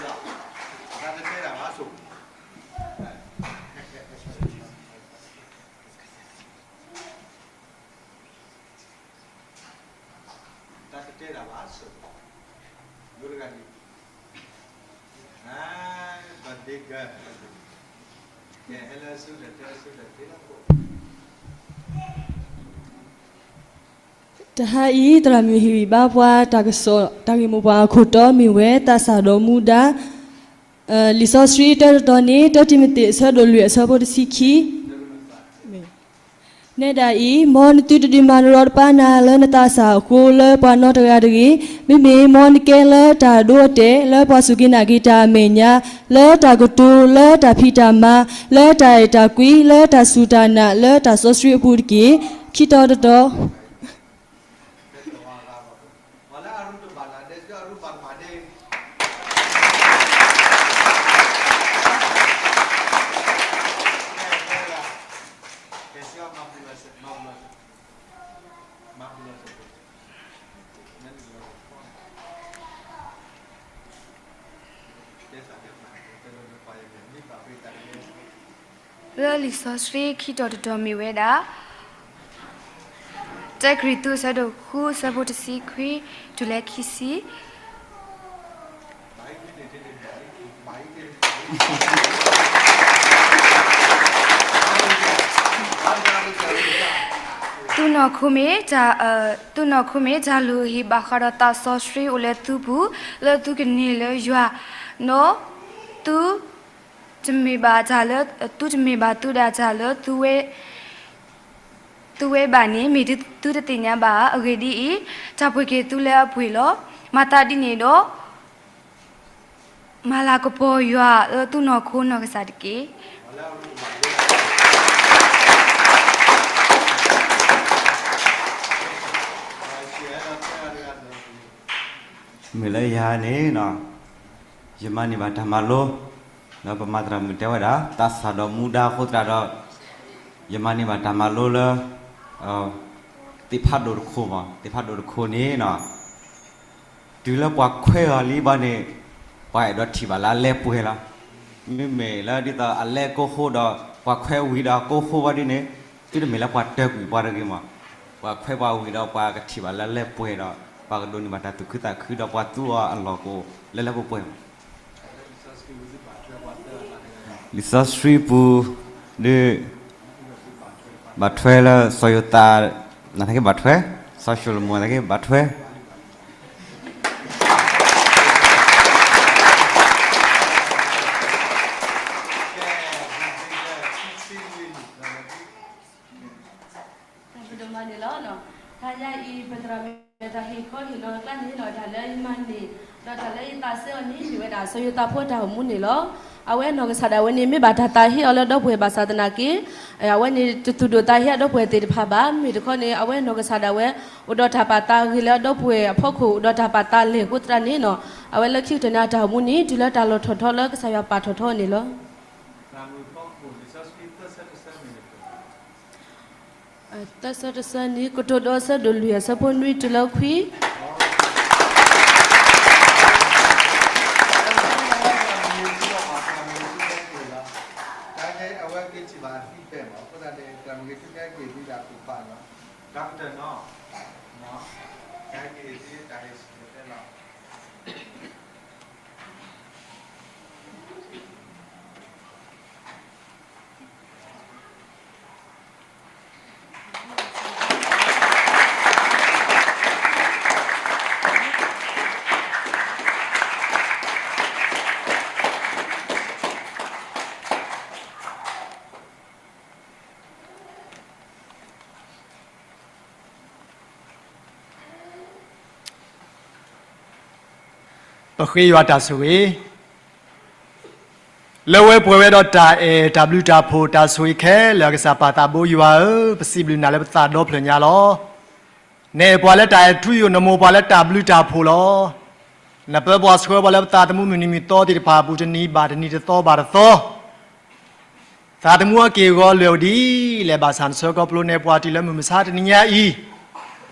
ၢ်တတဲတၢ်ဘၣ်ဆိၣ်, ယိၤတဂၤန့ၣ်, ပဒ့က, ကဲဟဲလၢဆူလဲၤတဲဆူလဲၤတဲလၢခိၣ်, တဟါအံၤ သရၣ်မုၣ်ဟ့ၣ်ဂံၢ်ဘါပှၤတၢ်ကစီၣ် တၢ်ဂ့ၢ်မိၢ်ပှၢ်အခိၣ်တီမ့ၢ်ဝဲ သးစၢ်ဒီးမူဒါ လံာ်စီဆှံတၢတတီၤန့ၣ် တၢတံၤမသ့း အဆၢဒိၣ်လွံၢ် အဆၢဖိတဆံခံ နဲဒၣ်အံၤ, မ်နသုတဒုးမၤနရီတပါနၤလၢနသးစၢ်အဃိ လၢပှၤနီတဂၤတဂ့ၤ, မ့မ့ၢ်မ်နကဲလၢတၢ်ဒိအတဲာ် လၢပှၤစူၢ်က့ၤနာ်က့ၤတၢ်အမဲာ်ညါ, လၢတၢ်ကတိၤ, လၢတၢ်ဖံးတၢ်မၤ, လၢတၢ်အဲၣ်တၢ်ကွံ, လၢတၢ်စူၢ်တၢ်နာ်, လၢတၢ်စီဆှံအပူၤတက့ၢ်. ခံတီၤတတီၤ လၢလံာ်စီဆှံခံတီၤတတီၤမ့ၢ်ဝဲဒၣ် တၢကရံၣ်သူး အဆၢဒိၣ်ဃု အဆၢဖိတဆံခွံ တုၤလၢခံဆံ သုနီၢ်ခိမ့ၢ်တၢ်, သုနီၢ်ခိမ့ၢ်တၢ်လၢအဂ့ၤဘၣ်ဃးဒီးသးစီဆှံအိၣ်လၢသုပူၤ, လၢသုကန့ၢ်လၢယွၤ, ဒီးသုတမ့ၢ်ဘၣ်တၢ်လၢ, သုတမ့ၢ်ဘၣ်သုဒၣ်တၢ်လၢသုဝဲ သုဝဲဘၣ်န့ၣ် မ့ၢ်သုတသ့ၣ်ညါဘၣ်ဧါ. အဂ့ၢ်ဒ်အံၤ, တၢ်ပှ့ၤက့ၤသုလၢအပှ့ၤလီၤ. မၤသးဒ်န့ၣ်ဒီး မၤလၤကပီၤယွၤလၢသုနီၢ်ခိနီၢ်ကစၢ်တက့ၢ်. မ့ၢ်လၢယၤန့ၣ်, ယမၤန့ၢ်ဘၣ်တၢ်မၤလိ, ဒီးပမၤသရၣ်မုၣ်တဲဝဲဒၣ် သးစၢ်ဒီးမူဒါအဃိသတးဒီး, ယမၤန့ၢ်ဘၣ်တၢ်မၤလိလၢ သ့ၣ်ဖးဒိၣ်တခိၣ်မး, သ့ၣ်ဖးဒိၣ်တခိၣ်န့ၣ် တုၤလၢပှၤခွဲးအီၤလံဘၣ်န့ၣ်, ပှၤအဲၣ်ဒိးထံၣ်ဘၣ်လၢအလဲၤပှဲၤလီၤ. မ့မ့ၢ်လၢဒ်သိးအလဲၤကိၢ်ဃိဒီး ပှၤခွဲးဝံၤဒီးကိၢ်ဃိဘၣ်ဒ်န့ၣ်, သုတမ့ၢ်လၢပှၤတၢၢ်ကွံာ်ပှၤတဂ့ၤမး. ပှၤခွဲးပှၤဝံၤဒီးပှၤကထံၣ်ဘၣ်လၢအလဲၤပှဲၤဒီး ပှၤကဒိးန့ၢ်ဘၣ်တၢ်သူၣ်ခုသးခုဒီးပှၤသူအီၤအလီၢ်ကအိၣ်လၢလၢပှဲၤပှဲၤမး. လံာ်စီဆှံပူၤ ဒ် ဘၣ်ထွဲလၢစီၤယိၤသး, နသးက့ဘၣ်ထွဲ, စီၤၡလိၤမိၣ်သးက့ဘၣ်ထွဲ. ပဒိၣ်မးန့ၣ်လီၤ. တဟါညါအံၤ ပသရၣ်မုၣ်တၢ်ဟ့ၣ်ခီဟ့ၣ်နီၤအကျါန့ၣ် တၢ်လၢယမၤန့ၢ် ဒီးတၢ်လၢယသးဆၢအီၤန့ၣ် မ့ၢ်ဝဲဒၣ်စီၤယိၤသးဖိတၢ်အိၣ်မူန့ၣ်လီၤ. အဝဲနီၢ်ကစၢ်ဒၣ်ဝဲန့ၣ် မ့ၢ်ဘၣ်တၢ်သးဟ့အီၤလၢဒီပုၢ်ဝဲၢ်ဘၣ်ဆၣ်သနာ်က့ အဝဲန့ၣ်တသူၣ်ဒိၣ်သးဟ့အဒီပုၢ်ဝဲၢ်သ့ၣ်တဖၣ်ဘၣ်. မ့ၢ်တခီန့ၣ် အဝဲနီၢ်ကစၢ်ဒၣ်ဝဲ အိၣ်ဒီးတၢ်ပာ်သးဂ့ၤလၢအဒီပုၢ်ဝဲၢ်အဖီခိၣ် အိၣ်ဒီးတၢ်ပာ်သးလဲၢ်အဃိသတးန့ၣ်နီၤ အဝဲလၢခံကတၢၢ်န့ၣ် အတၢ်အိၣ်မူန့ၣ် တုၤလၢတၢ်လီၢ်ထီၣ်ထီလၢကစၢ်ယွၤပာ်ထီၣ်ထီန့ၣ်လီၤ. သၢဆၢတဆၢန့ၣ် ကတိၤဒိအဆၢဒိၣ်လွံၢ်အဆၢဖိနွံတုၤလၢခွံ ပဃ့ယွၤတၢ်ဆိၣ်ဂ့ၤ လၢဝဲပှဲၤဝဲဒီးတၢ်အဲၣ်တၢ်ဘျုးတၢ်ဖှိၣ်တၢ်ဆိၣ်ဂ့ၤခဲလၢာ် အကစၢ်ပၢ်သးဘိယွၤဧၢ, ပစံးဘျုးနၤလၢပသးဒီဖျၢၣ်ညါလီၤ. နအဲၣ်ပှၤလၢတၢ်အဲၣ်ထူယိာ် နမိၢ်ပှၤလၢတၢ်ဘျုးတၢ်ဖှိၣ်လီၤ. နပၢပှၤဆှၢပှၤလၢပသးသမူမုၢ်နံၤမုၢ်သီသ့ၣ်တဖၣ်အပူၤ တနံၤဘၣ်တနံၤတသီဘၣ်တသီ သးသမူအက့ၢ်အဂီၤလၢာ်အိၣ်ဒ်လဲၣ်ဘၣ်ဆၣ် နဆှၢခီဖျိနအဲၣ်ပှၤတုၤလၢမုၢ်မဆါတနံၤညါအံၤ,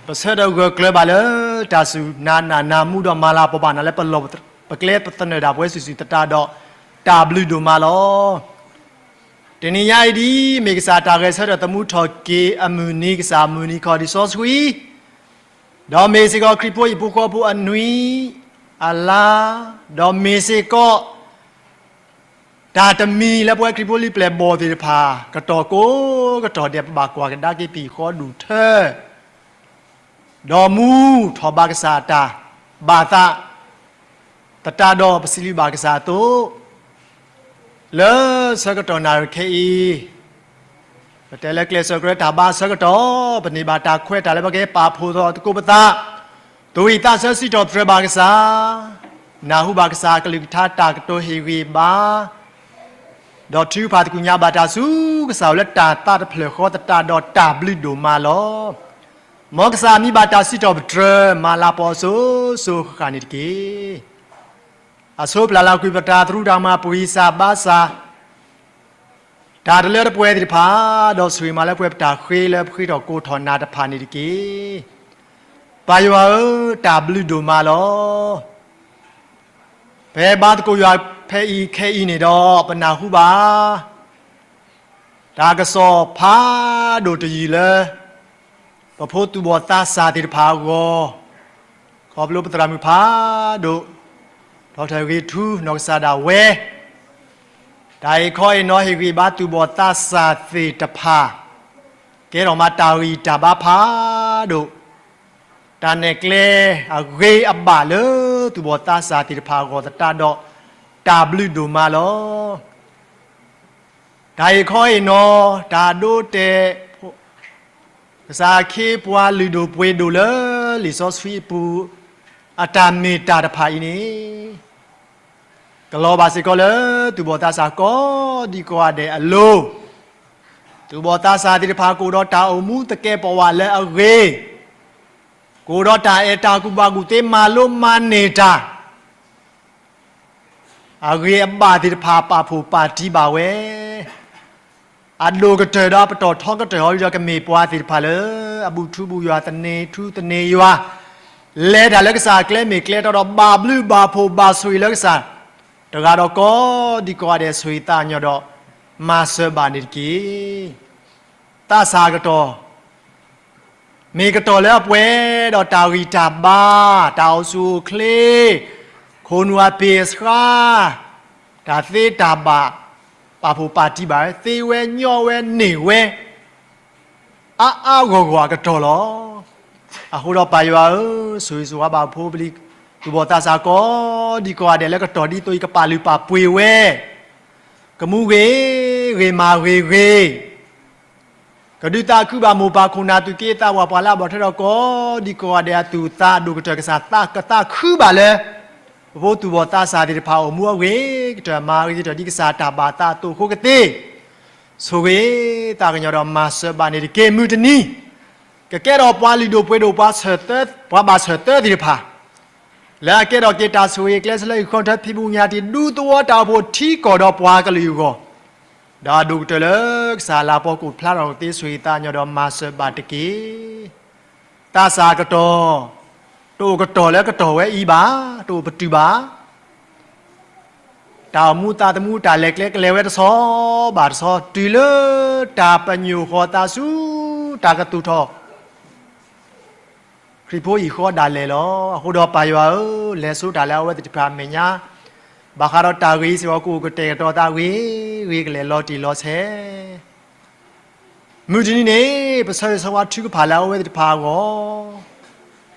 ပဆၢဒီးဂၢၢ်ကျၢၤဘၣ်လၢတၢ်စူၢ်နာ်နးနးမူဒီးမၤလၤကပီၤဘၣ်နၤလၢပလီၢ်ပကျဲပသနၢၣ်ဒၣ်ပဝဲစုာ်စုာ်သတးဒီး တၢ်ဘျုးဒိၣ်မးလီၤ. တနံၤညါအံၤဒ်အမ့ၢ် ကစၢ်တၢ်ဂဲၤဆၢထၢၣ်သမူထီၣ်က့ၤအမုၢ်နံၤ ကစၢ်မုၢ်နံၤခီၣ်ဒံးစီဆှံ ဒီးမ့ၢ်စ့ၢ်ကီးခရံာ်ဖိဟံၣ်ဖိဃီဖိအနွံအလါ, ဒီးမ့ၢ်စ့ၢ်ကီး တၢ်တမံၤလၢပဝဲခရံာ်ဖိလံပျဲၢ်ဘီၣ်သ့ၣ်တဖၣ် ကတီၢ်ကိးကတီၢ်ဒဲး ပဘၣ်ကွၢ်ကဒါက့ၤပဟံၣ်ဃီဒူၣ်ထၢ ဒီးမူထီၣ်ဘါကစၢ်အတၢ်ဘၣ်သး သတးဒီးပစံးဘျုးဘၣ်ကစၢ်အသိး လၢဆၢကတီၢ်နၣ်ရံၣ်ခဲအံၤ ပတဲလၢကျဲးစၢးကရၢတၢ်ဘါအဆၢကတီၢ် ပန့ၢ်ဘၣ်တၢ်ခွဲးတၢ်လၢပကဟဲပာ်ဖှိၣ်ထီၣ်သကိးပသး, သူၣ်ဝံၣ်သးဆၢစံးထီၣ်ပတြၢၤဘၣ်ကစၢ်, နၢ်ဟူဘၣ်ကစၢ်အကလုၢ်ကထါတၢ်ကတိၤဟ့ၣ်ဂံၢ်ဘါ ဒီးထုကဖၣ်သကိးညါဘၣ်တၢ်ဆူကစၢ်အအိၣ်လၢတၢ်သးတဖျၢၣ်ဃီသတးဒီးတၢ်ဘျုးဒိၣ်မးလီၤ. မ်ကစၢ်မံဘၣ်တၢ်စံးထီၣ်ပတြၢၤ မၤလၤကပီၤအစိၤစိၤဃၣ်ဃၣ်န့ၣ်တက့ၢ်. အဆိပျၢ်လီၤကွံာ်ပတၢ်သရူးတၢ်ကမၣ် ပှံာ်စၢ်ဘါစၢ် တၢ်တလၢတပှဲၤသ့ၣ်တဖၣ်, ဒီးဆိၣ်ဂ့ၤမးလၢပှဲၤပတၢ်ဃ့လၢပဃ့ထီၣ်ကိးထီၣ်နၤတဖၣ်န့ၣ်တက့ၢ်. ပၢ်ယွၤဧၢ, တၢ်ဘျုးဒိၣ်မးလီၤ. ပဟဲဘါသကိးယွၤဖဲအံၤခဲအံၤန့ၣ်ဒီး ပနၢ်ဟူဘၣ် တၢ်ကစီၣ်ဖးဒိၣ်တယုၢ်လၢ ပဖိသူၣ်ဘီၣ်သးစၢ်သ့ၣ်တဖၣ်အဂီၢ်, ခီဖျိပသရၣ်မုၣ်ဖးဒိၣ် ဒီးတၢ်ဂ့ၤထူနီၢ်ကစၢ်ဒၣ်ဝဲ, တၢ်အံၤခီအံၤနီၢ်ဟ့ၣ်ဂံၢ်ဘါသူၣ်ဘီၣ်သးစၢ်သ့ၣ်တဖၣ်, ကဲထီၣ်မးတၢ်ဂံၢ်တၢ်ဘါဖးဒိၣ်, တၢ်နဲၣ်ကျဲအဂ့ၤအဘၣ်လၢသူၣ်ဘီၣ်သးစၢ်သ့ၣ်တဖၣ်အဂီၢ်သတးဒီး တၢ်ဘျုးဒိၣ်မးလီၤ. တၢ်အံၤခီအံၤနီၢ် တၢ်ဒိတဲာ် ကစၢ်အခ့အပှၤလုၢ်ဒိၣ်ပှ့ၤဒိၣ်လၢလံာ်စီဆှံအပူၤ အတၢ်မ့ၢ်တၢ်တဖၣ်အံၤန့ၣ် ကလီၤဘၣ်စ့ၢ်ကီးလၢသူၣ်ဘီၣ်သးစၢ်ကိးဒံကိးဂၤဒဲးအလိၤ, သူၣ်ဘီၣ်သးစၢ်သ့ၣ်တဖၣ်ကအိၣ်ဒီးတၢ်အိၣ်မူသကဲးပဝးလၢအဂ့ၤ, ကအိၣ်ဒီးတၢ်အဲၣ်တၢ်ကူၣ်ဘၣ်ကူၣ်သ့ မၤလိမၤန့ၢ်တၢ် အဂ့ၤအဘၣ်သ့ၣ်တဖၣ်ပာ်ဖှိၣ်ပာ်တံၢ်ဘၣ်ဝဲ, အဒိၣ်ကတၢၢ်ဒီးအပတီၢ်ထီကတၢၢ်ဟီဒ်ဒီးကမ့ၢ်ပှၤသ့ၣ်တဖၣ်လၢ အဘူၣ်ထူဘူၣ်ယွၤ သန့ၤထူသန့ၤယွၤ, လဲၤတၢ်လၢကစၢ်အကျဲမ့ၢ်ကျဲတီဒီး ဘၣ်ဘျုးဘၣ်ဖှိၣ်ဘၣ်ဆိၣ်ဂ့ၤလၢကစၢ်, တဂၤဒီးကိးဒံကိးဂၤဒဲးဆိၣ်ဂ့ၤသးညီဒီး မၤစၢၤဘၣ်န့ၣ်တက့ၢ်. သးစၢ်ကတီၢ် မ့ၢ်ကတီၢ်လၢအပှဲၤဒီးတၢ်ဂံၢ်တၢ်ဘါ, တၢ်အိၣ်ဆူၣ်အိၣ်ချ့, ခိၣ်နူာ်အပ့ၢ်အဆှါ, တၢ်သ့တၢ်ဘၣ်, ပာ်ဖှိၣ်ပာ်တံၢ်ဘၣ်ဝဲ, သ့ဝဲညီဝဲန့ၢ်ဝဲ, အါအါဂီၢ်ဂီၢ်အကတီၢ်လီၤ. အဃိဒီးပၢ်ယွၤဧၢ, ဆိၣ်ဂ့ၤဆိၣ်ဝါဘၣ်ဖိပလံၤ သူၣ်ဘီၣ်သးစၢ်ကိးဒံကိးဂၤဒဲးလၢကတီၢ်ဒ်သိးအံၤ ကပာ်လုၢ်ပာ်ပှ့ၤဝဲ, ကမူဂ့ၤဂ့ၤမၤဂ့ၤဂ့ၤ ကဒုးသးခုဘၣ်မိၢ်ပၢ်ခိၣ်နၢ်သူၣ်က့သးပှၢ်ပှၤလၢအဘၣ်ထွဲဒီးကိးဒံကိးဂၤဒဲးအသူၣ်အသးအဒိၣ်ကတၢၢ် ကစၢ်သးကသးခုဘၣ်လၢ ပဖိသူၣ်ဘီၣ်သးစၢ်သ့ၣ်တဖၣ်အိၣ်မူအဂ့ၤကတၢၢ် မၤအဂ့ၤကတၢၢ်ဒ်ကစၢ်တၢ်ဘၣ်သးအသိးအဃိကသ့, ဆိၣ်ဂ့ၤသးကညီၤဒီးမၤစၢၤဘၣ်န့ၣ်တက့ၢ်. မုၢ်တနံၤ ကကဲထီၣ်ပှၤလုၢ်ဒိၣ်ပှ့ၤဒိၣ် ပှၤဘၣ်ဆၢၣ်သၢသ့ၣ်တဖၣ် လၢအကဲထီၣ်က့ၤတၢ်ဆိၣ်ဂ့ၤကျဲဆၢလၢဟံၣ်ဃီထၢဖံးမူညါတံၢ် ဒူသဝီတၢ်အိၣ်ဖှိၣ်ထံကီၢ်ဒီးပှၤကလုာ်အဂီၢ်, ဒီးအဒိၣ်ကတၢၢ်လၢကစၢ်လၤပီကအိၣ်ဖျါထီၣ်ကသ့ ဆိၣ်ဂ့ၤသးကညီၤဒီးမၤစၢၤဘၣ်တက့ၢ်. သးစၢ်ကတီၢ် တအိၣ်ကတီၢ်လၢကတီၢ်ဝဲအံၤဘၣ်, တအိၣ်ပတုာ်ဘၣ်. တၢ်အိၣ်မူသးသမူတၢ်လဲၤကျဲကလဲၤဝဲတဆီဘၣ်တဆီ တုၤလၢတၢ်ပညိၣ်ဃီၤသးဆူ တၢ်ကသူၣ်ထီၣ် ခရံာ်ဖိဟံၣ်ဃီဒၣ်လဲာ်လီၤ. အဃိဒီးပၢ်ယွၤဧၢ, လဲၤဆိတၢ်လၢအဝဲသ့ၣ်တဖၣ်အမဲာ်ညါ, ဘၣ်ဃးဒီးတၢ်ဂ့ၤစ့ၢ်ကီး ကအိၣ်ကတဲာ်ကတီၤသးဂ့ၤဂ့ၤ ကလဲၤလီၤတံၢ်လီၤဆဲး မုၢ်တနံၤန့ၣ် ပဆၢဂ့ၤဆၢဝါထုကဖၣ်လၢအဝဲသ့ၣ်တဖၣ်အဂီၢ်,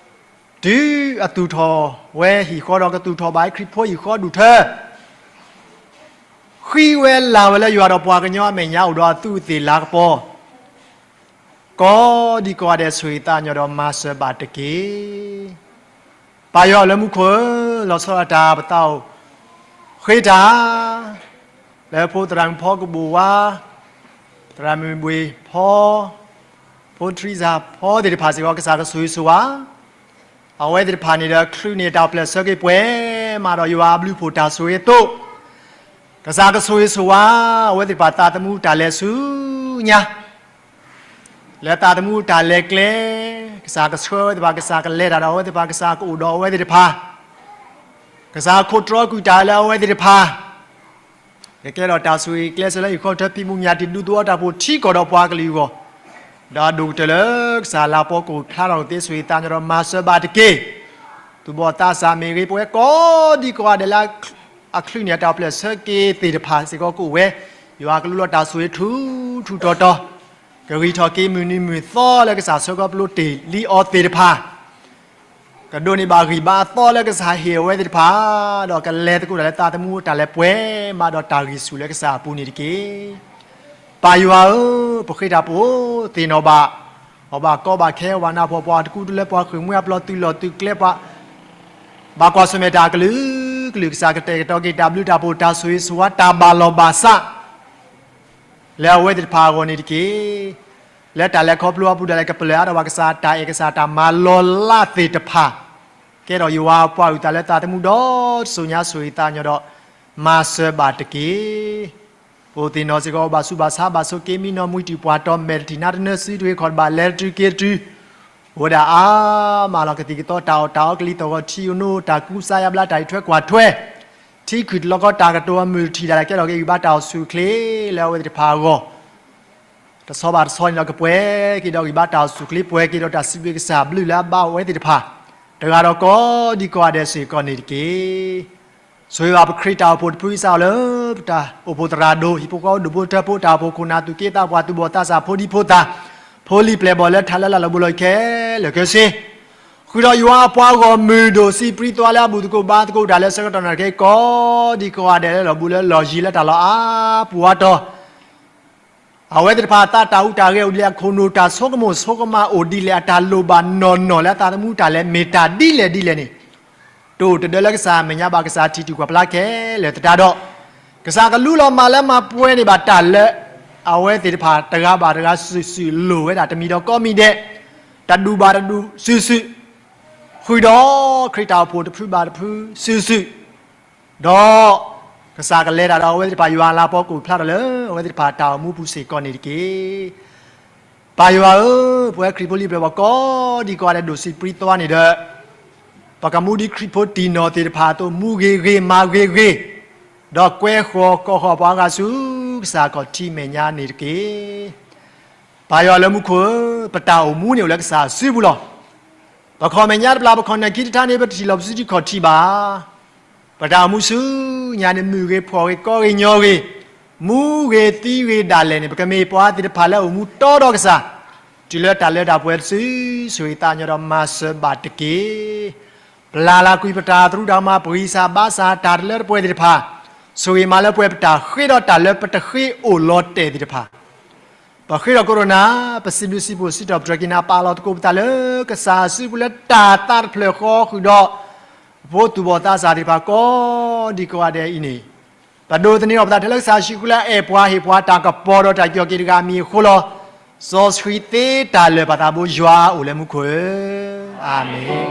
တုၤအသူၣ်ထီၣ်ဝဲဟံၣ်ဃီဒီးကသူၣ်ထီၣ်ဘၣ်ခရံာ်ဖိဟံၣ်ဃီဒူၣ်ထၢ ဃံဝဲလၤဝဲလၢယွၤဒီးပှၤကညီအမဲာ်ညါ အိၣ်ဒီးအသူးအသ့ၣ်လၤကပီၤ ကိးဒံကိးဂၤဒဲး ဆိၣ်ဂ့ၤသးကညီၤဒီးမၤစၢၤဘၣ်တက့ၢ်. ပၢ်ယွၤလၢမူခိၣ်ဧၢ, လီၤဆီဒၣ်တၢ်ပသးအိၣ်ဃ့တၢ် လၢဖိသရၣ်မုၣ်ဖီကဘိၣ်ဝါ, သရၣ်မုၣ်ဘှ့ၣ်ဖီ, ဖိထရံစၢ်ဖီသ့ၣ်တဖၣ်စ့ၢ်ကီး ကစၢ်ကဆိၣ်ဂ့ၤဆိၣ်ဝါ အဝဲသ့ၣ်တဖၣ်န့ၣ်ဒီး ချုးန့ၢ်တၢ်အိၣ်ဖျဲၣ်ဆၢက့ၤပှဲၤ မးဒီးယွၤအဘျုးအဖှိၣ်တၢ်ဆိၣ်ဂ့ၤအသိး, ကစၢ်ကဆိၣ်ဂ့ၤဆိၣ်ဝါ အဝဲသ့ၣ်တဖၣ်သးသမူတၢ်လဲၤဆူညါ လၢသးသမူတၢ်လဲၤကျဲ, ကစၢ်ကဆှၢအဝဲသ့ၣ်တဖၣ်, ကစၢ်ကလဲၤတၢ်ဒီးအဝဲသ့ၣ်တဖၣ်, ကစၢ်ကအိၣ်ဒီးအဝဲသ့ၣ်တဖၣ်, ကစၢ်ခိးတြီကွံာ်တၢ်လၢအဝဲသ့ၣ်တဖၣ် ကကဲထီၣ်တၢ်ဆိၣ်ဂ့ၤကျဲဆၢလၢဟံၣ်ဃီထၢဖံးမူညါတံၢ် ဒူသဝီတၢ်အိၣ်ဖှိၣ်ထံကီၢ်ဒီးပှၤကလုာ်အဂီၢ်, ဒီးအဒိၣ်ကတၢၢ်လၢကစၢ်လၤပီကအိၣ်ဖျါထီၣ်ကသ့ ဆိၣ်ဂ့ၤသးကညီၤဒီးမၤစၢၤဘၣ်တက့ၢ်. သူၣ်ဘီၣ်သးစၢ်မ့ၢ်ဂ့ၤ ပဝဲကိးဒံကိးဂၤဒဲးလၢ အချုးန့ၢ်အတၢ်အိၣ်ဖျဲၣ်ဆၢက့ၤသ့ၣ်တဖၣ်စ့ၢ်ကီးကအိၣ်ဝဲ, ယွၤကလူလီၤတၢ်ဆိၣ်ဂ့ၤထူထူတီတီ, ကဂံၢ်ထီၣ်က့ၤမုၢ်နံၤမုၢ်သီလၢကစၢ်ဆၢကတီၢ်ပျိတ့ၢ်လံအီၤသ့ၣ်တဖၣ် ကဒိးန့ၢ်ဘၣ်ဂံၢ်ဘါအသီလၢကစၢ်ဟ့ၣ်အဝဲသ့ၣ်တဖၣ်, ဒီးကလဲၤသကိးတၢ်လၢသးသမူတၢ်လဲၤပှဲၤမးဒီးတၢ်ဂံၢ်ဆူၣ်လၢကစၢ်အပူၤန့ၣ်တက့ၢ်. ပၢ်ယွၤဧၢ, ပဃ့တၢ်ပအိၣ်သ့ၣ်နီၣ်ဘၣ်, အီၣ်ဘၣ်ကီဘၣ်ခဲ အီၣ်ဘၣ်နၢ်ဖှီၣ် ပှၤတကူတလၢ ပှၤဃ့ၢ်မှံဟးဖျိး သုးလီၢ်သုးကျဲ ပှၤ ဘၣ်ကွၢ်ဆၢၣ်မဲာ်တၢ်အကလုာ်ကလုာ် ကစၢ်ကတဲာ်ကတီၤက့ၤတၢ်ဘျုးတၢ်ဖှိၣ် တၢ်ဆိၣ်ဂ့ၤဆိၣ်ဝါ တၢ်ဘၣ်လီၢ်ဘၣ်စး လၢအဝဲသ့ၣ်တဖၣ်အဂီၢ်န့ၣ်တက့ၢ်. လၢတၢ်လဲၤခီဖျိအပူၤ တၢ်လဲၤကပလၢၢ်အါထီၣ်ဘၣ် ကစၢ်တၢ်အဲၣ် ကစၢ်တၢ်မၤလီၤလးသ့ၣ်တဖၣ်, ကဲထီၣ်ယွၤအပှၤအုၣ်သးလၢသးသမူဒီးတစိၤညါ ဆိၣ်ဂ့ၤသးကညီၤဒီး မၤစၢၤဘၣ်တက့ၢ်. ပအိၣ်သ့ၣ်နီၣ်စ့ၢ်ကီး ဘၣ်ဆူးဘၣ်ဆါ ဘၣ်ဆိးက့ မံနီၢ်မွံတံၢ်ပှၢ်တီၤ မဲာ်တထံၣ်နါတနၢ စုတဂ့ၤခီၣ်တဘၣ် လဲၤတတုၤက့ၤတတုၤ အိၣ်ဝဲဒၣ်အါမးလီၤ. ကသံၣ်ကသီ တၢ်အီၣ်တၢ်အီ ကလံၤသီၣ်ဂီၤထံး အိၣ်နိ တၢ်ကူစါယါဘျါ တၢ်အံးထွဲကွၢ်ထွဲ ထံခုၣ်တလီၢ်ကီ တၢ်ကတိၤအမုၢ်ထံၣ်ဒၣ်လဲာ် ကဲထီၣ်က့ၤဂံၢ်ဘါတၢ်အိၣ်ဆူၣ်အိၣ်ချ့လၢအဝဲသ့ၣ်တဖၣ်အဂီၢ် တဆီဘၣ်တဆီန့ၣ်ဒီး ကပှဲၤက့ၤဒီးဂံၢ်ဘါတၢ်အိၣ်ဆူၣ်အိၣ်ချ့ ပှဲၤက့ၤဒီးတၢ်စံးဘျုးကစၢ်အဘျုးလၢအဘၣ်ဝဲသ့ၣ်တဖၣ် တဂၤဒီးကိးဒံကိးဂၤဒဲးစ့ၢ်ကီးန့ၣ်တက့ၢ်. ဆိၣ်ဂ့ၤဘၣ်ပခရံာ်တၢ်အိၣ်ဖှိၣ်တဖု စးထီၣ်လၢပတၢ်အိၣ်ဖှိၣ်သရၣ်ဒိၣ် ဟံၣ်ဖိဃီဖိ ဒူၣ်ဖိထၢဖိ တၢ်အိၣ်ဖှိၣ်ခိၣ်နၢ်သူၣ်က့သးပှၢ် သူၣ်ဘီၣ်သးစၢ် ဖိဒံဖိသၣ် ဖိလံၤပျဲၢ်ဘီၣ်လၢထးလၢလာ်လၢဘူးလီၢ်ခဲလၢာ်ခဲဆ့ ဃုာ်ဒီးယွၤအပှၤဂီၢ်မုၢ်ဒိၣ် စံးပြံသီလၢအဘူၣ်သကိးဘါသကိးတၢ်လၢဆၢကတီၢ်နၢ်တက့ၢ် ကိးဒံကိးဂၤဒဲးလၢလီၢ်ဘူးလၢလီၢ်ယံၤလၢတၢ်လီၢ်အါပူၤအါတီၤ အဝဲသ့ၣ်တဖၣ်အသးတၢ်ဟူးတၢ်ဂဲၤအိၣ်ဒ်လဲၣ် အခိၣ်နူာ်တၢ်ဆိကမိၣ်ဆိကမးအိၣ်ဒ်လဲၣ် အတၢ်လိၣ်ဘၣ်နီၢ်နီၢ်လၢအသးသမူတၢ်လဲၤမ့ၢ်တၢ်ဒ်လဲၣ်ဒ်လဲၣ်န့ၣ် တအိၣ်တဒၢလၢကစၢ်အမဲာ်ညါဘၣ် ကစၢ်ထံၣ်တုၤကွၢ်ဖျါခဲလၢာ်သတးဒီး ကစၢ်ကလူလီၤမၢ်လၢမၤပှဲၤန့ၢ်ဘၣ်တၢ်လၢ အဝဲသ့ၣ်တဖၣ်တဂၤဘၣ်တဂၤစုာ်စုာ်လိၣ်ဝဲဒၣ် တမံၤဒီးကိးမံၤဒဲး တဒူၣ်ဘၣ်တဒူၣ်စုာ်စုာ် ဃုာ်ဒီးခရံာ်တၢ်အိၣ်ဖှိၣ်တဖုဘၣ်တဖုစုာ်စုာ် ဒီးကစၢ်ကလဲၤတၢ်ဒီးအဝဲသ့ၣ်တဖၣ် ယွၤအလၤကပီၤကအိၣ်ဖျါထီၣ်လၢအဝဲသ့ၣ်တဖၣ်တၢ်အိၣ်မူပူၤစ့ၢ်ကီးန့ၣ်တက့ၢ်. ပၢ်ယွၤဧၢ, ပဝဲခရံာ်ဖိလံၤပျဲၢ်ဘီၣ်ကိးဒံကိးဂၤဒဲးဒိၣ်စံးပြံသီန့ၣ်ဒီး ပကမူဒ်ခရံာ်ဖိတံၢ်နီၢ်သ့ၣ်တဖၣ်အသိး မူဂ့ၤဂ့ၤ မၤဂ့ၤဂ့ၤ, ဒီးကွဲဃီၤကိးဃီၤပှၤအါဂၤဆူကစၢ်ခီၣ်ထံးမဲာ်ညါန့ၣ်တက့ၢ်. ပၢ်ယွၤလၢမူခိၣ်ဧၢ, ပတၢ်အိၣ်မူန့ၣ်အိၣ်လၢကစၢ်အစုပူၤလီၤ. ပခီၣ်မဲာ်ညါတပျၢ် ပခီၣ်နၢၢ်ခံတထါန့ၣ် ပတထံၣ်လီၤပစုထံခီၣ်ထံးဘၣ်. ပတၢ်အိၣ်မူဆူညါန့ၣ် မုၢ်ဂ့ၤဖှီၣ်ဂ့ၤ ကီဂ့ၤညီဂ့ၤ, မူဂ့ၤသံဂ့ၤဒၣ်လဲာ်န့ၣ် ပကမ့ၢ်ပှၤသ့ၣ်တဖၣ်လၢအိၣ်မူတီဒီးကစၢ်, တုၤလၢတၢ်လၢတၢ်ပှဲၤတစု, ဆိၣ်ဂ့ၤသးကညီၤဒီးမၤစၢၤဘၣ်တက့ၢ်. ပျၢ်လၢကွံာ်ပတၢ်သရူးတၢ်ကမၣ် ပဂံၢ်စၢ်ဘါစၢ်တၢ်တလၢတပှဲၤသ့ၣ်တဖၣ်, ဆိၣ်ဂ့ၤမၤလၢပှဲၤပတၢ်ဃ့ဒီးတၢ်လၢပတဃ့ အိၣ်လီၤတဲာ်သ့ၣ်တဖၣ်, ပဃ့ဒီးကိရိနၤ, ပစံးဘျုးစံးဖှိၣ်စံးထီၣ်ပတြၢၤက့ၤနၤ ပာ်လီၤသကိးပသးလၢကစၢ်အစုပူၤလၢတၢ်သးတဖျၢၣ်ဃီဃုာ်ဒီး ဖိသူၣ်ဘီၣ်သးစၢ်သ့ၣ်တဖၣ်ကိးဒံကိးဂၤဒဲးအံၤန့ၣ်, ပဒိးသန့ၤထီၣ်ပသးထဲလၢကစၢ်ယ့ၣ်ၡူးခရံာ်လၢအအဲၣ်ပှၤဟ့ၣ်ပှၤတၢ်ကပီၤဒီးတၢ်ကီၤက့ၤတဂၤအမံၤအဃိလီၤ. စီဆှံသ့တၢ်လၢာ်ပသးဘိယွၤအိၣ်လၢမူခိၣ်ဧၢ, အၤမ့ၣ်.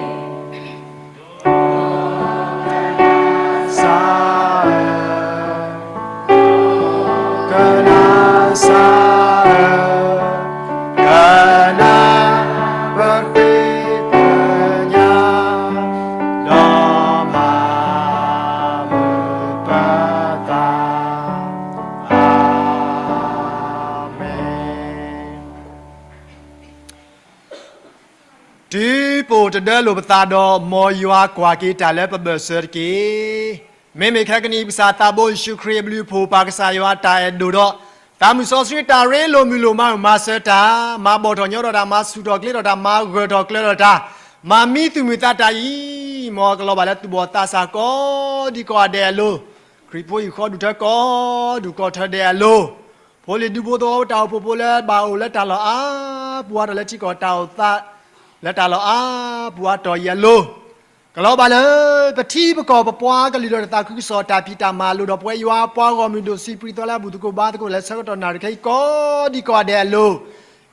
ကနၣ်စၢ်ဧၢ, ကနၣ်ပဃ့ပညါ, ဒီးမၤမုာ်ပသး, အၤမ့ၣ်. တုၤပအိၣ်တဒၢလိာ်ပသးဒီး မ်ယွၤကွၢ်က့ၤတၢ်လၢပဘၢၣ်စၢၤတက့ၢ်. မ့မ့ၢ်ခဲကနံၣ်အံၤ ပကစၢ်သးဘိယ့ၣ်ၡူးခရံာ်အဘျုးအဖှိၣ် ပၢ်ကစၢ်ယွၤအတၢ်အဲၣ်ဒိၣ်ဒီး သးမုၣ်စီဆှံတၢ်ရ့လိာ်မုာ်လိာ်မၤမၤစၢၤတၢ်, မၤဘီၣ်ထီၣ်ညီထီၣ်တၢ်, မၤဆူၣ်ထီၣ်ကျ့ထီၣ်တၢ်, မၤဂၢၢ်ထီၣ်ကျၢၤထီၣ်တၢ်, မၤမံသူၣ်မုာ်သးတၢ်အံၤ, မ်ကလီၤဘၣ်လၢသူၣ်ဘီၣ်သးစၢ်ကိးဒံကိးဂၤဒဲးအလိၤ, ခရံာ်ဖိအံၤဃီဒူၣ်ထၢကိးဒူၣ်ကီၢ်ထၢဒဲးအလိၤ, ဖိလံၤဒူဖိသဝီတၢ်အိၣ်ဖှိၣ်ဖိလၢဘၣ်အိၣ်လၢတၢ်လီၢ်အါပူၤအါထီၣ်လၢထံကီၢ်တၢ်အိၣ်သးလၢတၢ်လီၢ်အါပူၤအါတီၢ်အံၤအလိၤ, ကလီၤဘၣ်လၢ ပထံပကီၢ်ပပှၤကလုာ်ဒီးတၢ်သးခုကစီၣ်တၢ်ဖံးတၢ်မၤအလိၤဒီး ပဝဲယွၤပှၤဂီၢ်မုၢ်ဒိၣ်စံးပြံသီလၢအဘူၣ်သကိးဘါသကိးလၢဆၢကတီၢ်နၣ်ရံၣ်ခဲအံၤကိးဒံကိးဂၤဒဲးအလိၤ,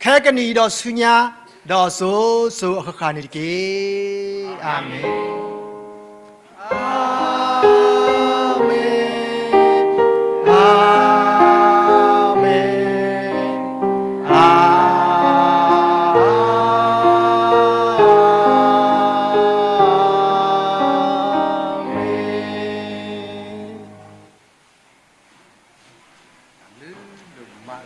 ခဲကနံၣ်အံၤဒီးဆူညါ, ဒီးစိၤစိၤအဃၣ်ဃၣ်န့ၣ်တက့ၢ်. အၤမ့ၣ်. အၤမ့ၣ်, အၤမ့ၣ်, အၤမ့ၣ်.